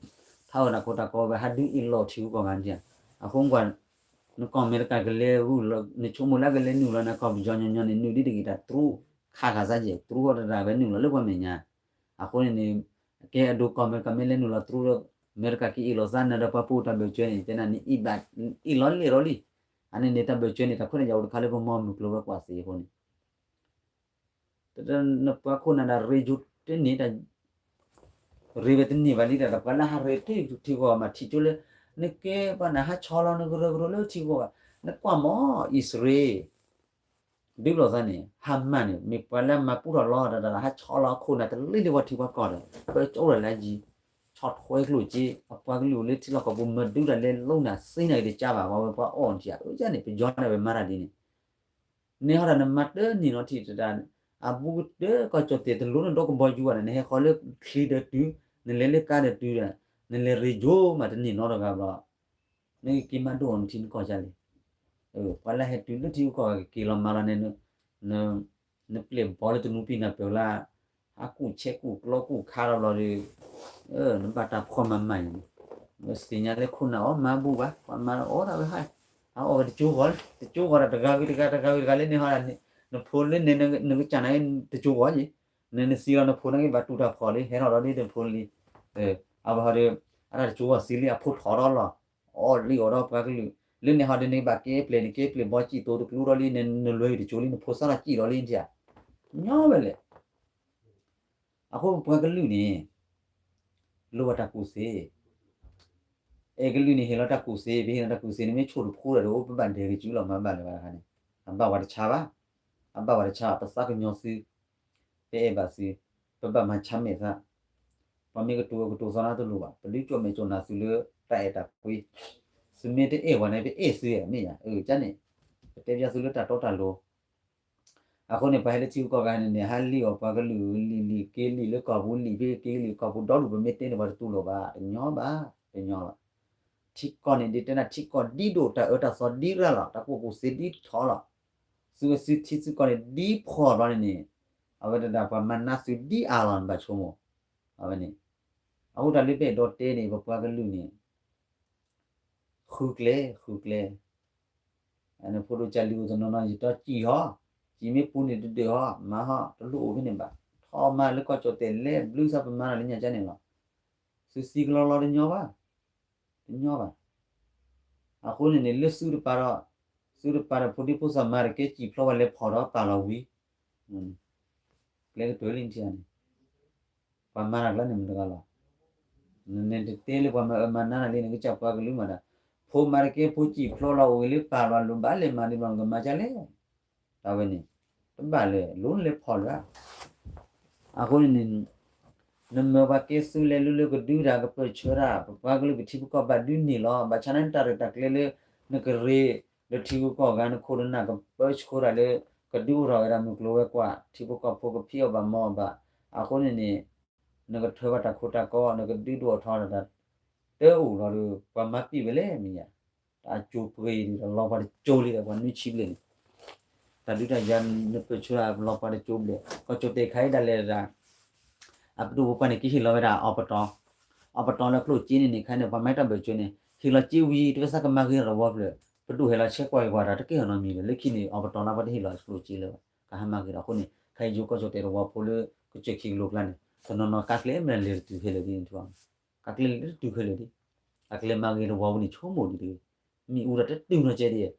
ထါအီၣ်တၢ်ခိတၢ်ကီဝဲ ဟးဒုးအ့ၣ်လိာ်ထံဂုၤကီၢ်ဂၤနထံၣ်ဧါ, အဃိကွၢ် နကီၢ်အမဲရကၤကလဲၤဂုာ်လီၤ နဆိကမိၣ်လၢကလဲၤနုာ်လီၤနကီၢ်ပယီၤညီညီန့ၣ် နုာ်ဒ်တဂ့ၤတၢ်တြူး ခးဃာ်သးယဲၢ် တြူးအီၤတဒၣ်ဝဲနုာ်လီၤလၢပှၤမဲာ်ညါ, အဃိန့ၣ်န့ၣ် ကဲအဒိကီၢ်အမဲရကၤမ့ၢ်လဲၤနုာ်လီၤတြူးဒီး အမဲရကၤကအ့ၣ်လိာ်သးနၤဒီးပှၤပိာ်တၢ်ဘၢၣ်စၢၤန့ၣ် တဲနၤန့ၣ် အ့ၣ်လီၤလဲၣ်လီၤလံ, အန့ၣ်န့ၣ်တၢ်ဘၢၣ်စၢၤန့ၣ် တၢ်ခွဲးတၢ်ယာ်အိၣ်တခါလၢပမီၢ်မုၢ်ကျိၤဝဲၤကွာ်သ့အဃိန့ၣ် နပှၤခိၣ်နၢ်ဒၣ်ရ့ယိၤတန့ၢ် ရ့ဝဲတန့ၢ်ဘၣ်လံဒီး ပှၤလၢဟးရ့ထံဂုၤကီၢ်ဂၤမးထံၣ်ကၠိလၢ နကဲပှၤန့ၣ်ဟးဆီလီၤနကရၢကရိလၢထံဂုၤကီၢ်ဂၤ, နကွၢ်မီၢ်အံၣ်စရ့လး ဒုးလိာ်သးန့ၣ် ဟါမၢ်န့ၣ် မ့ၢ်ပှၤလၢအမၤပူထီၣ်လီၤတၢ်ဒီး ဟးဆီလီၤအခိၣ်နၢ်တလ့လံပှၤထံပှၤကီၢ်ဒီး ပၢကၠိဒၣ်လၢအယံၤ, ဆီၣ်ထွဲကျိၣ်စ့ အပှၤကလုာ်အိၣ်လၢထံလီၢ်ကီၢ်ပူၤ မၤဒုးတၢ်လဲၤလိနၢ်သ့နၢ်ဂ့ၤတကါဘၣ် ပှၤဝဲပှၤအီၣ်နထံၣ်ဧါ, အန့ၣ် ပယီၤန့ၣ်ဝဲမၤတၢ်ဒ်န့ၣ် န့ၣ်ဟီဒီးနမၤတန့ၢ်နီတထံၣ်တဒၣ်, အဘူးကတၢၢ်ကီၢ်ကၠီၣ်တဲၣ်တလိၣ်နဒိကဘီယူၤဘၣ်ဒီး နဟဲဃီၤလၢချံဒီးတုၤ, နလဲၤလၢကါဒီးတုၤဒီး, နလဲၤရ့ယိၤမးတန့ၢ်နီတဂၤဘၣ်, နကက့ၤမၤဒိၣ်အီၤနထံနကီၢ်ကလဲၣ်. ပှၤလၢဟဲတုၤလၢထံဂုၤကီၢ်ဂၤကက့ၤလီၤမၤလီၤန့ၣ်, နပျဲၢ်ဘီလၢတနူပံနၢ်ပၢၢ်လၢ ဟးကူၣ်ဆဲးကူၣ်ကျီကူၣ်ခါလီၤဘျီဒီး, နဘၣ်တၢ်ဖှီၣ်မၤမၤအံၤန့ၣ်, သ့ၣ်ညါလၢခိၣ်နၢ်အီၣ်မၤဘူၣ်ဘၣ် ပှၤမၤအီၣ်ဒၣ်ဝဲဟါ, ဟးအီၣ်ဝဲတကၠိဂီၤ, တကၠိဂီၤဒီးတဂၤဝံၤတဂၤ တဂၤဝံၤတဂၤလၢန့ၣ်ဟီ, နဖိလၢန့ၣ် နကစၢ်နာ်က့တကၠိဂီၤယံၤ, နနသံလီၤနဖိနာ်က့ဘၣ်တူၢ်တၢ်ဖှီၣ်လံ ဟဲထီၣ်ဒီးဒ်နဖိလံ, အဝဲဟီဒီး, အတၢ်တကၠိဂီၤသံလံ အဖိထီၣ်ထီၣ်လီၤ, အီၣ်လံအီၣ်ဒီးပှၤကလုာ်, လၢန့ၣ်ဟီဒီးန့ၣ်ဘၣ်ကဲပျဲၢ်န့ၣ် ကဲပျဲၢ်ဘီစံၣ်သိတကျိဒီးလံ နလွဲၤဂ့ၤတကၠိလံ နဖိစၢ်လီၤစံၣ်ဒီးလံထံၣ်ဧါ, ညီဝဲလဲၣ် အဃိပပှၤကလုာ်န့ၣ် လိၣ်ဘၣ်တၢ်ကူၣ်သ့, အဲၣ်ကလုာ်န့ၣ် ဟ့ၣ်လီၤတၢ်ကူၣ်သ့, ပဟ့ၣ်လီၤတၢ်ကူၣ်သ့န့ၣ် မ့ၢ်ဆိၣ်တဖိဒီး ပဘၣ်ဒဲးကစုလီၤမၤဘၣ်လၢၤဘၣ်တခါန့ၣ်, အဘၣ်ဝဲတဆါဘၣ်, အဘၣ်ဝဲတဆါဘၣ်, ပသးကညီၤသု, ပအဲၣ်ဘၣ်သု, ပဘၣ်မၤဆါမဲာ်သး, ပှၤမ့ၢ်ကတိၤကတိၤသီနၤတလိၣ်ဘၣ်, ပဒုးကၠိၣ်မဲာ်ကၠိၣ်နၤသုလၢတၢ်အဲၣ်တၢ်ကွံ, သုမ့ၢ်တအဲၣ်ပှၤန့ၣ် ပအဲၣ်သုမ့ၢ်ဧါ, အၢ ကန့ၣ်, ပတဲပျီသုလၢတၢ်တီတၢ်လိၤ အဃိန့ၣ် ပှၤဟဲလၢထံဂုၤကီၢ်ဂၤန့ၣ်န့ၣ် ဟးလံၣ်အီၣ်ပှၤကလုာ်လံၣ်လံၣ်က့လံၣ်လၢကီၢ်ပူၤလံၣ်ဖဲက့လံၣ်ကီၢ်ပူၤဒီဒူၣ် ပမ့ၢ်တဲန့ၣ် ပှၤတတူၢ်လိာ်ဘၣ် တညီဘၣ်, တညီဘၣ်. ထံကီၢ်န့ၣ် ဒ်တဲနၤထံကီၢ်ဒ်ဒိၣ် တၢ်အၢတၢ်သီဒ်ရၣ်လီၤ တၢ်ကူၣ်ကူၣ်သ့ဒ်ထီလီၤ. သုဝဲသုထံသုကီၢ်န့ၣ် ဒ်ဖှီၣ်ဘျီန့ၣ်န့ၣ်, အဝဲဒၣ်ပှၤမၤနးသုဒ်အါလီၤန့ၣ် ဘၣ်ဆိကမိၣ်, အဝဲန့ၣ်, အဃိတၢ်လၢပအဲၣ်ဒိးတဲန့ၣ် ပပှၤကလုာ်န့ၣ် ဃုကျဲ ဃုကျဲ, နဖိဒိၣ်ကၢ်လံၤအိၣ်တနီၤနီၤ ယတီစံၣ်ဟီ, စံၣ်မ့ၢ်ပူၤန့ၣ်တဒၢးဟီ, မၤဟီ, တလိၣ်အိၣ်ဖဲန့ၣ်ဘၣ်, ထီၣ်မၤလၢကီၢ်ကၠီၣ်တဲၣ်လဲၤဘျုးသးပမၤတၢ်လၢညါကန့ၣ်လီၤ. သုသံကလီလီတညီဘၣ်, တညီဘၣ်. အဃိန့ၣ်န့ၣ် လၢသုတပၤဒီး, သုတပၤဒီးဖိဒံဖိသၣ်မၤတကဲစံၣ်ဖျီဝဲလဲၤဖီၣ်ဒီးပာ်လီၤဝံၤ, ကျဲကတၢၢ်လံထံၣ်န့ၣ် ပှၤမၤတၢ်ကျါန့ၣ်မတၤတဂၤလီၤ. နတတဲလၢပှၤမၤအၢမၤနးနၤလံ နကစၢ်ပှၤကလုာ်မၤဒၣ်, ဖိမၤတကဲ ဖိစံာ်ဖျိလီၤအိၣ်ဂ့ၤလၢပၢ်လီၤ လိၣ်ဘၣ်လဲၤမၤဒံးဘျီ နကမၤဒ်လဲၣ်. တၢ်ဝဲန့ၣ် တဘၣ်လၢၤ လိၣ်နလဲၤဖီၣ်လၢၤ. အဃိန့ၣ်န့ၣ် နမၢပှၤကဲသုလဲၤလၢလၢကဒုတၢ်ကပၢၢ်ဆၢတၢ် ပပှၤကလုာ်ပထံပကီၢ်ဘၣ်ဒုးန့ၢ်လီၤ. ဘၣ်ဆၣ်န့ၣ်တၢ်ရဲၣ်တၢ်ကျဲၤလၢ နကရ့ လၢထံဂုၤကီၢ်ဂၤ နခိၣ်နနၢ်ကပၢဆှၢတၢ်လၢ ကဒုးအိၣ်ထီၣ်ဝဲဒၣ်မုၢ်ကျိၤဝဲၤကွာ် ထံဖိကီၢ်ဖိကဖံးအီၣ်ဘၣ်မၤအီၣ်ဘၣ်. အဃိန့ၣ်န့ၣ် နကထၢဘၣ်တၢ်ခိတၢ်ကီ နကဒုးဒိၣ်ထီၣ်တၢ် တအိၣ်လီၤဒီး ပှၤမၤပံာ်ဝဲလဲၣ်မ့ၢ်ယါ, တၢ်ကၠိၤပှ့ၤဒံး တၢ်လီၤပှၤတကၠိၤလံဒီး ပှၤနွံဆံဘျဲၣ်န့ၣ် တၢ်ဒုးတၢ်ယၤ နပၢၢ်ဆၢလီၤပှၤတကၠိၤဘျဲၣ် ကီၢ်ကၠိၤတဲာ်ခါအံၤဒၣ်လဲာ်ဒၣ် အပဒိၣ်ပပှၢ်န့ၣ် ကဟ့ၣ်လီၤဝဲဒၣ်အီပတီၢ်, အီပတီၢ်လၢကျိၣ်စ့န့ၣ်န့ၣ် ခါန့ၣ် ပှၤမၤတၢ်ဘၢၣ်စၢၤန့ၣ် ဟ့ၣ်လီၤစ့ဝံၤ တဝဲစးကမၤဂ့ၤတဝီဖျၢၣ်, ပဒိၣ်ဟဲလီၤဆဲးကွၢ်က့ၤပှၤဒီး တကဲထီၣ်နီတမံၤလၢၤ လၢခံန့ၣ် အီပတီၢ်လၢပှၤတဟ့ၣ်လီၤကျိၣ်စ့လၢၤဘၣ် ကဟါမၢ်ဂ့ၤဒီး အဃိန့ၣ် ခါအံၤယိၤကီၢ်ကၠိၤတဲာ်တဝီဖိလၢ ကစၢၢ်ခံကလိကျါန့ၣ် တနီၤနီၤကါကျဲမ့ၢ်လဲၤတတုၤခဲလၢာ်ဒ်န့ၣ် ကါကျဲလဲၤတတုၤခဲလၢာ်ဒ်, အကလဲၤမၤဂ့ၤတဝီဝဲန့ၣ် ဆိကမိၣ်ဒ်တဂ့ၤ, မ့ၣ်အူဒီးတတုၤနီတကဲဒ်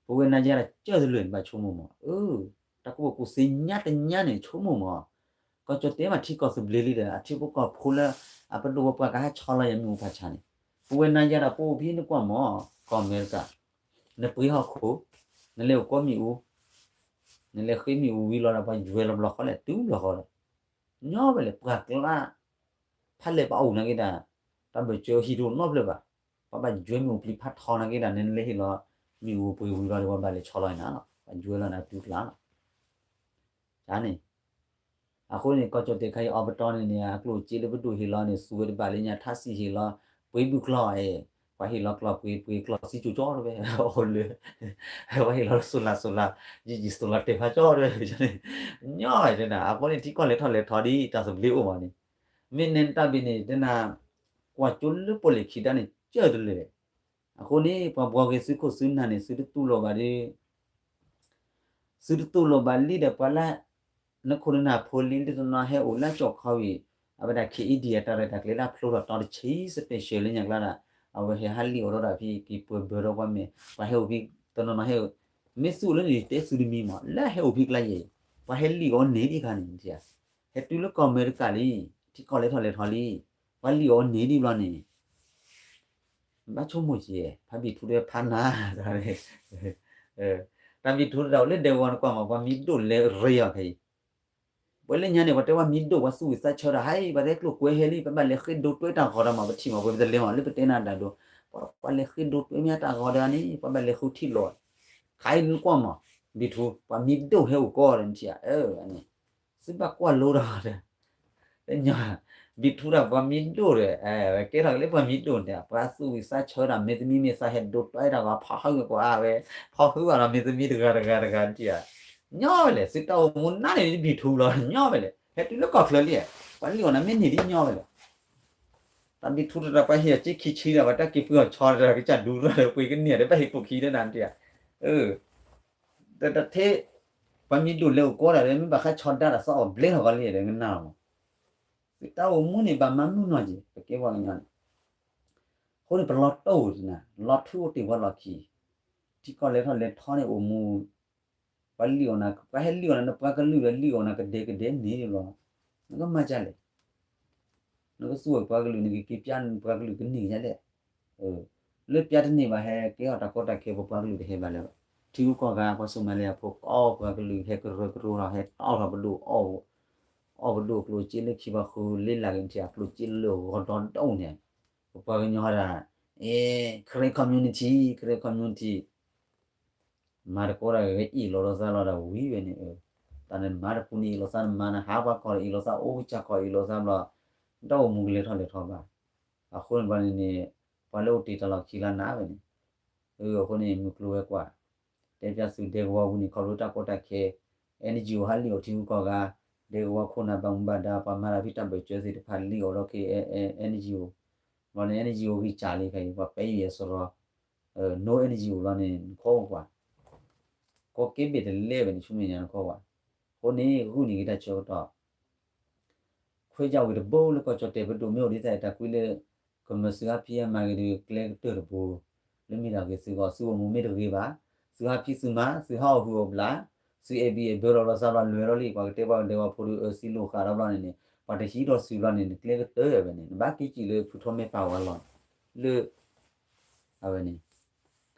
ပဝဲနၤယါဒၣ်ကၢၢ်တလၢာ်န့ၣ် ဘၣ်ဆိကမိၣ်မး, အၢ တၢ်ကူၣ်ဘၣ်ကူၣ်သ့ညါတညါန့ၣ် ဆိကမိၣ်မး, ကီၢ်ကၠီၣ်တဲာ်မးထံကီၢ်သဘျ့လံဒီး အထံဖိကီၢ်ဖိလၢ အပဒိၣ်ပပှၢ်ကဟဲဆီလီၤယမ့ၣ်အူဖးဆါန့ၣ်, ပဝဲနၤယါဒၣ်ပအိၣ်ဖဲနကွၢ်မး, ကီၢ်အမဲရကၤ, နပှ့ၤဟီၣ်ခိၣ်, နလဲၤအိၣ်ကီမ့ၣ်အူ, နလဲၤဃ့မ့ၣ်အူဝံၤလီၤဒီး ပှၤယွဲလီၤဘျီဃီလဲၣ် တုၤဘျီဃီဒီး ညီဝဲလဲၣ် ပှၤကျါ ဖးလဲၢ်ပှၤအိၣ်နာ်က့ဒၣ်, တၢ်ဘၢၣ်စၢၤဟံၣ်တအိၣ်နီတဖျၢၣ်ဘၣ်, ပှၤဘၣ်ယွဲမ့ၣ်အူပျံၤဖးထီနာ်က့ဒၣ် နလဲၤဟ့ၣ်လီၤ မ့ၣ်အူပှ့ၤဝံၤလီၤဒီး ပှၤဘၣ်လဲၤဆီလီၤနၤလီၤ ပှၤယွဲလီၤနၤတုၤကျါလီၤ. န့ၣ် အဃိန့ၣ် ကီၢ်ကၠီၣ်တဲာ်ခါအံၤ အီပတီၢ်န့ၣ်န့ၣ် အကျိၣ်စ့လၢပဒိၣ်ဟ့ၣ်လီၤန့ၣ် သူဝဲတဘၣ်လၢညါ ထါစံၣ်ဟ့ၣ်လီၤ ပှ့ၤဘုၣ်ကျီၢ်အဲ, ပှၤဟ့ၣ်လီၤကျီၢ်ပှ့ၤ ပှ့ၤကျီၢ်စံၣ်ကၠိကၠီတဝဲ အိၣ်လၢ ပှၤဟ့ၣ်လီၤလၢ solar solar ယံာ်ယံာ် solar တဲာ်ဖးကၠီတဝဲန့ၣ်, ညီန့ၣ် အဃိန့ၣ် ထံကီၢ်လဲၤထီၣ်လဲၤထီဒ်တၢ်သဘျ့အိၣ်မးန့ၣ်, မ့ၢ်နဲတၢ်ဘ့ၣ်န့ၣ် တနၤ ကွၢ်ကၠိလၢပီၣ်လဲၣ်ခံဒါန့ၣ် ကၢၢ်တလၢာ်, အဃိန့ၣ် ပှၤဘှီဂ့ၤသုခိၣ်သုနၢ်န့ၣ် သုတတူၢ်လိာ်ဘၣ်ဒီး သုတတူၢ်လိာ်ဘၣ်လံဒီးပှၤလၢ နခိၣ်နနၢ်ဖိလံ လၢတနီၤဟဲအိၣ်လၢကၠီၣ်ခီဝံၤ အဝဲဒၣ် ခ့အ့ဒံ အတၢ်ရဲၣ်တၢ်ကျဲၤလၢအဖျိထီၣ်တီတဆံ special လၢညါကျါဒၣ် အဝဲဟဲဟးလံၣ်အီၤဒီးဒၣ်ဖဲ က့ၤပှဲၤဘၢဒီးပှၤမဲာ် ပှၤဟဲအိၣ်ဖဲ တနီၤနီၤဟဲ မ့ၢ်သူၣ်လၢန့ၣ် တဲသုတမံၤမး လၢဟဲအိၣ်ဖဲကျါယဲၢ် ပှၤဟဲလံၣ်အီၤန့ၣ်ဒ်ခါန့ၣ် ဟဲတုၤလၢကီၢ်အမဲရကၤလံ ထံကီၢ်လဲၤထီၣ်လဲၤထီလံ ပှၤလံၣ်အီၤန့ၣ်ဒ်ဘျီန့ၣ် ဘၣ်ဆိကမိၣ်က့ၤ ဖါဘံၣ်ထူတဖါနၤ တၢ်ဘံၣ်ထူတဒၣ်အိၣ်လၢဒဲကဝီၤနကွၢ်မး ပှၤမံၤဒိၣ်လဲၤရ့အီၤခဲအံၤ ပှၤလၢညါန့ၣ် ပှၤတဲဝဲမံၤဒိၣ် ပှၤသူၣ်ဝံၣ်သးဆၢတၢ်ဟဲအံၤ ပှၤတဲကျိၣ်ကွဲဟဲလံ ပဘၣ်လဲၤဃ့ဒိတွဲတၢ်ဂီၤဒီးမး ပထံၣ်မး ပဝဲပတလဲၤမး လၢပတဲနၤဒၣ်ဒိ ပှၤလဲၤဃ့ဒိတွဲမ့ၢ်တၢ်ဂီၤဒီးန့ၣ် ပဘၣ်လဲၤဃုထံၣ်လိာ် ခါအံၤနကွၢ်မး ဘံၣ်ထူ ပှၤမံၤဒိၣ်ဟဲအိၣ်ကီးဒီးနထံၣ်ဧါ အၢ န့ၣ် သုဘၣ်ကွၢ်လိဒီး တညီ ဘံၣ်ထူတၢ်ပှၤမံၤဒိၣ်ဒီး ကဲထီၣ်က့ၤလၢပှၤမံၤဒိၣ်န့ၣ် ပှၤသူၣ်ဝံၣ်သးဆၢတၢ် မ့ၢ်သမံမ့ၢ်သးဟဲဒိတွဲတၢ်ဂီၤ ဖီၣ်ဟုၣ်ကွၢ်အါဝဲ ဖီၣ်ဟုၣ်ဘၣ်ဒီး မ့ၢ်သမံတဂၤတဂၤတဂၤနထံၣ်ဧါ ညီဝဲလဲၣ် သုတၢ်အိၣ်မူနါန့ၣ်ဘံၣ်ထူလီၤ ညီဝဲလဲၣ် ဟဲတုၤလၢကီၢ်ချၢလံ ပှၤလံၣ်အီၤန့ၣ်မ့ၢ်န့ၢ်ဒ်ညီဝဲလဲၣ် တၢ်ဘံၣ်ထူတၢ်ပှၤဟ့ၣ်အီၤက့ခံဆံဒီး ပှၤတၢ်က့ၤပှ့ၤအီၤဆီဒီး ကစၢ်ဒူဒီး ပှ့ၤကန့ၢ်ဒီး ဘၣ်ဟ့ၣ်ခိၣ်ခံဒီးနထံၣ်ဧါ တထဲ ပှၤမံၤဒိၣ်လဲၤအိၣ်ကီးဒၣ်ဒီး မ့ၢ်ဘၣ်ဃးဆီဒါတၢ်သးအီၣ်ဘျဲထီၣ်ကီးလံဒီး ကနၣ်မး သုတၢ်အိၣ်မူန့ၣ် ဘၣ်မၤမုာ်နီၢ်က့ၤ ပကဲပှၤကညီန့ၣ် အဃိန့ၣ် ပလီၤတိၢ်တနၤ လီၤထူအိၣ်တ့ၢ်ပှၤလီၢ်ခံ ထံကီၢ်လဲၤထီၣ်လဲၤထီန့ၣ်အိၣ်မူ ပှၤလံၣ်အီၤနၤ ပှၤဟဲလံၣ်အီၤနၤ နပှၤကလုာ်ဒီးလံၣ်အီၤနၤ ကဒဲကဒဲန့ၣ်လီၤ နကမၤဒ်လဲၣ် နကသူၣ်ဝဲပှၤကလုာ် နကက့ၤပျၢ်ပှၤကလုာ်ကန့ၢ်ဒ်လဲၣ် လၢပျၢ်တန့ၢ်ဘၣ် ဟဲကဲထီၣ်တၢ်ကီတၢ်ခဲ ပပှၤကလုာ်တဟဲဘၣ်လၢၤဘၣ် ထံဂုၤကီၢ်ဂၤ ပှၤစိၤမါလၢအဖိ ကီၢ်ပှၤကလုာ်ဟဲကရၢကရိထီၣ် ဟဲတီၣ်ထီၣ်ပဒိၣ် အီၣ်ပဒိၣ်ကျိၣ်စ့လၢခံ ပှၤဃုလ့လၢ်က့ၤထံၣ် အကျိၣ်စ့လၢအဂီၤဒီဒိၣ်န့ၣ် ပပှၤကညီဒၣ် Karen community Karen community မၤတကိးဒၣ်ဂ့ၤ အ့ၣ်လိာ်လိာ်သးလီၤဒၣ်ဝံၤဝဲန့ၣ် တၢ်န့ၣ်မၤတပူၤန့ၣ် အ့ၣ်လိာ်သးနမၤနဟးပှၤကီၢ် အ့ၣ်လိာ်သးအိၣ်ကစၢ်ကီၢ် အ့ၣ်လိာ်သးဘျီ တၢ်အိၣ်မူကလဲၤထီၣ်လဲၤထီဘၣ် အဃိန့ၣ်ဘျီန့ၣ်န့ၣ် ပှၤလၢအိၣ်တ့ၢ်တၢ်လီၢ်ခံလၢနၤဝဲန့ၣ် အဃိန့ၣ် မုၢ်ကျိၤဝဲၤကွာ် တဲပျၢ်သုဒဲကဝီၤပူၤန့ၣ် ခီဖျိတၢ်ကီတၢ်ခဲ NGO ဟးလံၣ်အီၤထံဂုၤကီၢ်ဂၤ ဒဲကဝီၤခိၣ်နၢ်ဘၣ်မူဘၣ်ဒါ ပှၤမၤတၢ်ဖံးတၢ်ဘၢၣ်စၢၤသ့ၣ်တဖၣ်လံၣ်အီၤဒီးက့ၤ NGO ဘျီန့ၣ် NGO ဂံၢ်စၢ်လံခဲအံၤ ပှၤပဲယံၤအစရီ no NGO ဘျီန့ၣ် နခီကွၢ် ကီၢ်က့ဘ့ၣ်တလဲဝဲန့ၣ် ဆူမဲာ်ညါနခီကွၢ် အဃိန့ၣ် ဂုာ်န့ၢ်က့ၤတၢ်ဆၢကတီၢ် ခွဲးယာ်ဝံၤတဘိလၢကီၢ်ကၠီၣ်တဲာ်ပဒိၣ်မ့ၢ်အိၣ်ဒ်သိးတၢ်ကွံလၢ ကမၤသုးဟးဖံးအမၤဂ့ၤဒီးကျဲကတၢၢ်တဘိ လၢမ့ၢ်ဒၣ်ဂ့ၤသုးဂီၢ် သုးဂီၢ်မူမ့ၢ်တဂ့ၤဘၣ် သုးဟးဖံးသုးမၤ သုးဟးအီၣ်ဟုၣ်အီၣ်ဘျး သုးအဲၣ်ဘံၣ်အဲၣ်ဘၢလီၤလီၤသးဘျီလွဲၤလီၤလံ ပှၤကတဲပှၤကဒဲကဝီၤဖိဒီးအၢသံလိာ်ဃာ်ဒီးဘျီန့ၣ်န့ၣ် ပှၤတဟံးထီၣ်စုဘျီန့ၣ် နကျဲကတၢၢ်ဝဲန့ၣ် နဘၣ်က့ၤစံၣ်လၢဖုထီၣ်မ့ၢ်ပာ်ဝဲလီၤ လၢ အဝဲန့ၣ်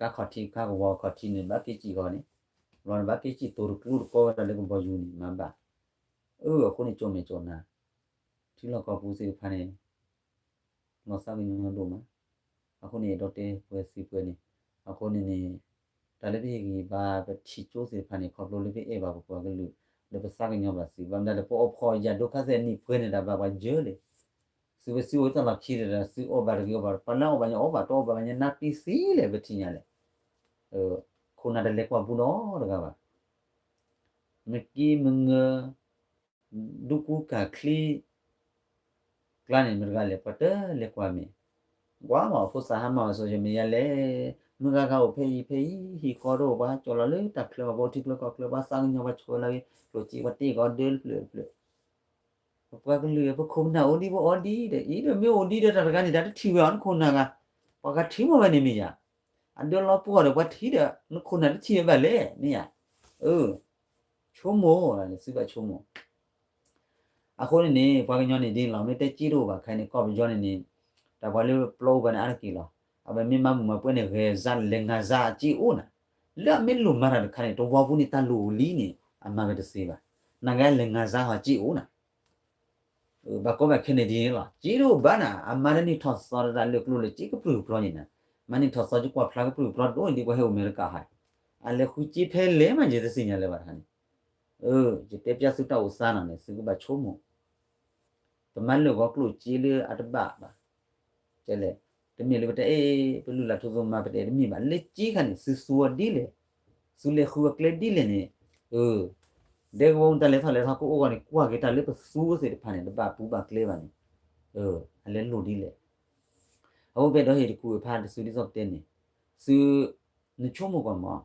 ကါခီၣ်ထံး ကါကဝီၤခီၣ်ထံးန့ၣ် နဘၣ်က့ၤစံၣ်ဃီန့ၣ် ဘျီနဘၣ်က့ၤစံၣ်သိတကျိတကီဝဲဒၣ်လၢကဘီယူၤန့ၣ် မၤဘၣ် အၢ အဃိန့ၣ် ကၠီၣ်မဲာ်ကၠီၣ်နၤ ထံလီၢ်ကီၢ်ပူၤသ့ၣ်တဖၣ်န့ၣ် လီၤသးကညီၤဒိၣ်မး, အဃိန့ၣ် အဲၣ်ဒိးတဲပှဲၤသုပှဲၤန့ၣ်, အဃိန့ၣ်န့ၣ် တၢ်လၢပဟ့ၣ်ဂံၢ်ဘါပထံၣ်ကၠိသ့ၣ်တဖၣ်န့ၣ် ခီဖျိလၢပအဲၣ်ဘၣ်ပပှၤကလုာ် လၢပသးကညီၤဘၣ်သု ဘၣ်မနုၤလဲၣ် ပအီၣ်ဖှီၣ်ယာ်ဒိခါသဲးနံၣ်ပှဲၤန့ၣ် တၢ်ဘၣ်ပှၤယၢၤလဲၣ်, သုဝဲသုအိၣ်တၢ်လီၢ်ခံဒီး သုအီၣ်ဘၣ်တဂ့ၤအီၣ်ဘၣ် ပှၤလၢအီၣ်ဘၣ်ညါအီၣ်ဘၣ် တအီၣ်ဘၣ်ဘၣ်ညါနါပ့ၤသံလဲၣ် ပထံၣ်ညါလဲၣ်, ခိၣ်နၢ်တလဲၤကွၢ်ဘူးဒီးတဂၤဘၣ် မ့ၢ်က့မ့ၢ်ငၢ ဒူကူကၢ်ချံ ကျါန့ၣ် မတၤတဂၤလဲၣ် ပှၤတလဲၤကွၢ်မ့ၢ်, ကွၢ်မး ဖိသၣ်ဟါမၢ်အီၤ social media လဲၣ်, မုၢ်ဂၤဂၤအိၣ်ဖဲအံၤဖဲအံၤ ဟံၣ်ဃီတအိၣ် ပှၤကၠီၣ်လီၤလၢတၢ်ချၢဘၣ် ပှၤအိၣ်ထံချၢကီၢ်ချၢ ပှၤသးကညီၤပှၤဆိးလၢအဂ့ၤ ကျိၣ်စ့ပှၤတ့ၢ်ကီးဒၢတဖျၢၣ်တဖျၢၣ် ပပှၤကလုာ် ပခိၣ်ပနၢ်အိၣ်ဒံးပအီၣ်ဒံးဒီး အံၤဒီးမ့ၢ်အိၣ်ဒံးဒီးတၢ်တဂၤန့ၣ် တၢ်တထံၣ်ဝဲအီၤ နခိၣ်နၢ်ဂၤ, ပှၤဂၤထံၣ်မ့ၢ်ဝဲန့ၣ်မ့ၢ်ယၤ, အဒၢလီၤပှီၢ်ဒီးပှၤထံၣ်ဒီး နခိၣ်နၢ်တထံၣ်ဝဲဘၣ်လဲၣ် မ့ၢ်ယၤ, အၢ, ဆိကမိၣ်, သုဘၣ်ဆိကမိၣ် အဃိန့ၣ်န့ၣ် ပှၤကညီန့ၣ်ဒ်န့ၣ်လီၤ မ့ၢ်တဲစ့တအိၣ်ဘၣ်ခဲအံၤန့ၣ် ကီၢ်ပယီၤန့ၣ်န့ၣ် တၢ်ပှၤလၢပျီအိၣ်ဘၣ်န့ၣ်အါတက့ၢ်လီၤ. အဝဲမ့ၢ်မၤမုာ်မၤပှဲၤန့ၣ် ဂဲၤစါလဲၤငါစါအစ့အိၣ်နၤ, လၢအမ့ၢ်လိၣ်မၤတၢ်တခါန့ၣ် တဝီပူၤန့ၣ်တၢ်လိၣ်အိၣ်လံန့ၣ် အမၤဝဲတသ့ဘၣ်. နာ်က့လဲၤငါစါဟီစ့အိၣ်နၤ ဘၣ်ကီဘၣ်ခဲန့ၣ်ဒ်န့ၣ်လီၤ. စ့တအိၣ်ဘၣ်နၤ အမၤတၢ်နံၣ်ထီၣ်သီတၢ်လၢကျိလၢစ့ကပြုၢ်ကပြီၤန့ၣ်နၤ, မၤနံၣ်ထီၣ်သီစ့ကွၢ်ဖျါကပြုၢ်ကပြီၤတအိၣ်န့ၣ်ဒ်ပှၤဟဲအိၣ်အမဲရကၤဟါ, အလဲၤဃုစ့ဖဲလဲၣ်မး ယတသ့ၣ်ညါလၢၤဘၣ်တခါန့ၣ် ယတဲပျၢ်သုတၢ်အိၣ်သးနီၤန့ၣ် သုကဘၣ်ဆိကမိၣ်, ပမၤလၢာ်ဂီၤကျိၣ်စ့လၢအတဘၣ်ဘၣ်, ကဲလဲၣ်, တမ့ၢ်လၢပတဲအ့ၣ် ပလုၢ်လၢ်ထူသနူမၤပတဲတမ့ၢ်ဘၣ်, လၢစ့ခါန့ၣ် သုသူအီၤဒ်လဲၣ်, သုလဲၤဃုအကျဲဒ်လဲၣ်န့ၣ်, ဒဲကဝီၤတၢ်လဲၤထီၣ်လဲၤထီၣ်ကအိၣ်ဂီၢ်န့ၣ် ကွၢ်က့ၤတၢ်လၢပသူသ့ၣ်တဖၣ်န့ၣ် တဘၣ်ပူၤဘၣ်ကျဲဘၣ်န့ၣ်, အလဲၤလိၣ်ဒ်လဲၣ် အအိၣ်ဖဲဒီးဟ့ၣ်တကူၣ်ဖးတစုဒ်သိးပတဲန့ၣ်, သု နဆိကမိၣ်ကွၢ်မး,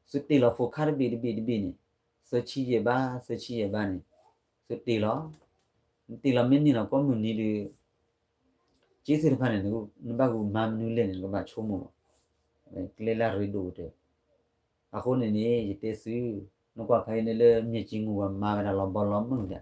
သုတ့ၢ်လီၤဖိခါတဘ့ၣ်တဘ့ၣ်တဘ့ၣ်တဘ့ၣ်န့ၣ်, သၢဆံယဲၢ်ဘါ သၢဆံယဲၢ်ဘါန့ၣ်, သုတ့ၢ်လီၤ, နတ့ၢ်လီၤမ့ၢ်န့ၢ်လီၤကိးမုၢ်နံၤဒီး စ့သ့ၣ်တဖၣ်န့ၣ် နဘၣ်ဂုာ်မၤမနုၤလဲၣ်န့ၣ် နကဘၣ်ဆိကမိၣ်ဘၣ်, ကျဲလၢအရ့ဒိၣ်ကတၢၢ်, အဃိန့ၣ်န့ၣ် ယတဲသု, နကွၢ်ခါအံၤန့ၣ်လၢ မၠဲၣ်ကၠံမူၤ ပှၤမၤဝဲဒၣ်လီၤဘီလီၤမုၢ်ဒၣ်,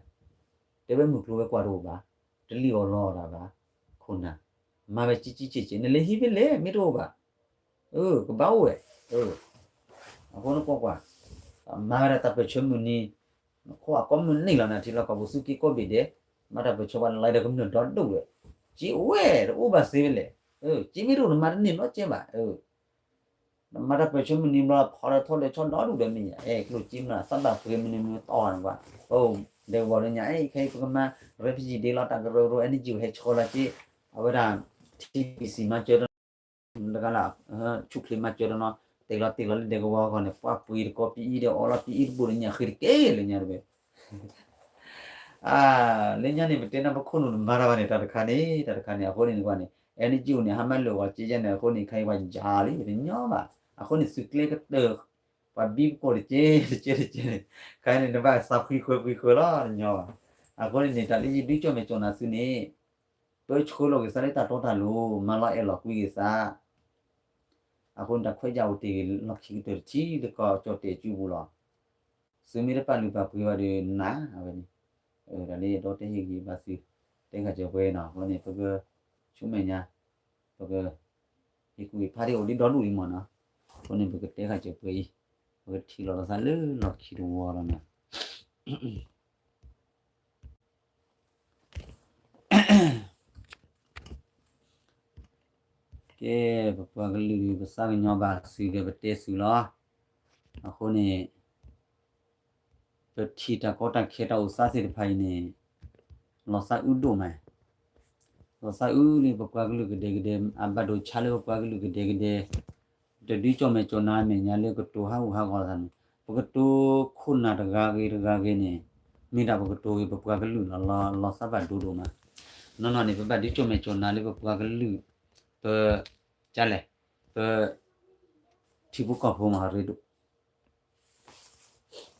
တဲဝဲမုၢ်ကျိၤဝဲၤကွာ်တအိၣ်ဘၣ်, တလံၣ်အီၣ်လီအီၣ်တၢ်ဘၣ်, ခိၣ်နၢ်, မၤဝဲကၠံကၠံကၠံကၠံ နလဲၤဟံးဖဲလဲၣ် မ့ၢ်တအိၣ်ဘၣ်, အၢ ကဘၣ်အိၣ်ဝဲ, အဃိနကွၢ်ကွၢ်, မၤဝဲဒၣ်တၢ်ပၢၢ်ဆၢမုၢ်နံၤ, နခိၣ်အကိးမုၢ်နံၤလီၤန့ၣ် ထံလီၢ်ကီၢ်ပူၤ သုးက့ကိးဘ့ၣ်ဒဲး, မၤတၢ်ပၢၢ်ဆၢပှၤလီၤဒီးကမျၢၢ်ဒီဒိၣ်ဝဲ, စ့အိၣ်ဝဲ တအိၣ်ဘၣ်သ့ဝဲလဲၣ်, စ့မ့ၢ်တအိၣ်နမၤတန့ၢ်နီတကဲဘၣ်, မၤတၢ်ပၢၢ်ဆၢမုၢ်နံၤဘျီ ဖီၣ်ဒီးထီၣ်ဒီးဆီဒီဒူၣ်ဒီးမ့ၢ်ယါ, အဲ ကျိၣ်စ့မနုၤ သးဘၣ်ပှ့ၤမနုၤမနုၤတီၢ်န့ၣ်ကွၢ်, အိၣ် ဒဲကဝီၤလၢညါ အဲ ခဲအံၤပကမၤ refugee day လီၤ တၢ်ကရၢကရိ အဲ နကၠံၣ်ဟဲဆီလီၤစ့, အဝဲဒၣ် ထံဘံၣ်စံၣ်မၤစၢၤတနီၤ, တဂၤလၢ ဆူၣ်ချ့မၤစၢၤတနီၤ, တဲာ်လီၤတဲာ်လီၤလၢဒဲကဝီၤအဂီၢ်န့ၣ် ပှၤပှ့ၤတကီပအံၤဒီး အီလီၤပအံၤတဘိၣ်လၢညါဃ့တကဲလၢညါတဝဲ လၢညါန့ၣ် ပတဲနၢ်ပခိၣ်နူာ်တမၤတၢ်ဘၣ်န့ၣ် တၢ်တခါန့ၣ် တၢ်တခါန့ၣ် အဃိန့ၣ်ကွၢ်န့ၣ် အဲ နကၠံၣ်အိၣ်န့ၣ် ဟါမၢလၢာ်ဂီၤက့ယဲန့ၣ် အဃိန့ၣ် ခဲအံၤပှၤယၤလံ တညီဘၣ်, အဃိန့ၣ် သုးကျဲကတၢၢ် ပှၤဘံပကိာ်တကဲ တကဲတကဲန့ၣ် ခဲအံၤန့ၣ် နဘၣ်သးဖှံဃၢဖှံဃၢလီၤ တညီဘၣ်, အဃိန့ၣ်န့ၣ် တၢ်လၢယဒုးကၠီၣ်မဲာ်ကၠီၣ်နၤသုန့ၣ် ပၢဆှၢလီၤက့ၤသးလၢတၢ်တီတၢ်လိၤ မၤလီၤအဲၣ်လီၤကွံက့ၤသး အဃိန့ၣ် တၢ်ခွဲးယာ်အိၣ်တ့ၢ်ဂ့ၤလီၢ်ခံကတၢၢ်တထံၣ်လၢကီၢ်ကၠီၣ်တဲာ်စုပူၤလီၤ. သုမ့ၢ်တပာ်လုၢ်ပာ်ပှ့ၤဘၣ်ဒီးနၤ အဝဲန့ၣ်, တၢ်လၢယအဲၣ်ဒိးတဲဟ့ၣ်ဂံၢ်ဘါသု တဲခါစၢၤပှဲၤနီၤ အဃိန့ၣ် ပကဆူမဲာ်ညါ ပက ဟ့ၣ်ကူၣ်ဟ့ၣ်ဖးဒံးအိၣ်ဒံးဒီဒူၣ်အံၤမ့ၢ်နီၤ, အဃိန့ၣ် ပကတဲခါစၢၤပှဲၤအံၤ, ပကထံၣ်လိာ်သးလၢလီၢ်ခံတဝီလီၤနီၤ. ကဲ, ပပှၤကလုာ် ပသးကညီၤဘၣ်သုဒီးပတဲသုလီၤ. အဃိန့ၣ် ပထံၣ်တၢ်ကီတၢ်ခဲတၢ်အိၣ်သးသ့ၣ်တဖၣ်အံၤန့ၣ် လီၤသးအုးဒိၣ်မး, လီၤသးအုးလံ ပပှၤကလုာ်ကဒဲကဒဲ အဘၣ်ဒိဆါလၢပပှၤကလုာ်ကဒဲကဒဲ တဒုးကၠီၣ်မဲာ်ကၠီၣ်နါမဲာ်ညါလၢကတိၤဟးဂူာ်ဟးဂီၤသးန့ၣ် ပကတိၤခိၣ်နၢ်တဂၤဂ့ၤတဂၤဂ့ၤန့ၣ် မ့ၢ်ဒၣ်ပကတိၤဂ့ၤပပှၤကလုာ်လီၤ လီၤသးဘၣ်ဒိဒိၣ်မး, နီၢ်နီၢ်န့ၣ် ပဘၣ်ဒုးကၠီၣ်မဲာ်ကၠီၣ်နါလၢပပှၤကလုာ် ပ ကလဲၣ် ပ ထံဖိကီၢ်ဖိမၤရ့ဒိၣ်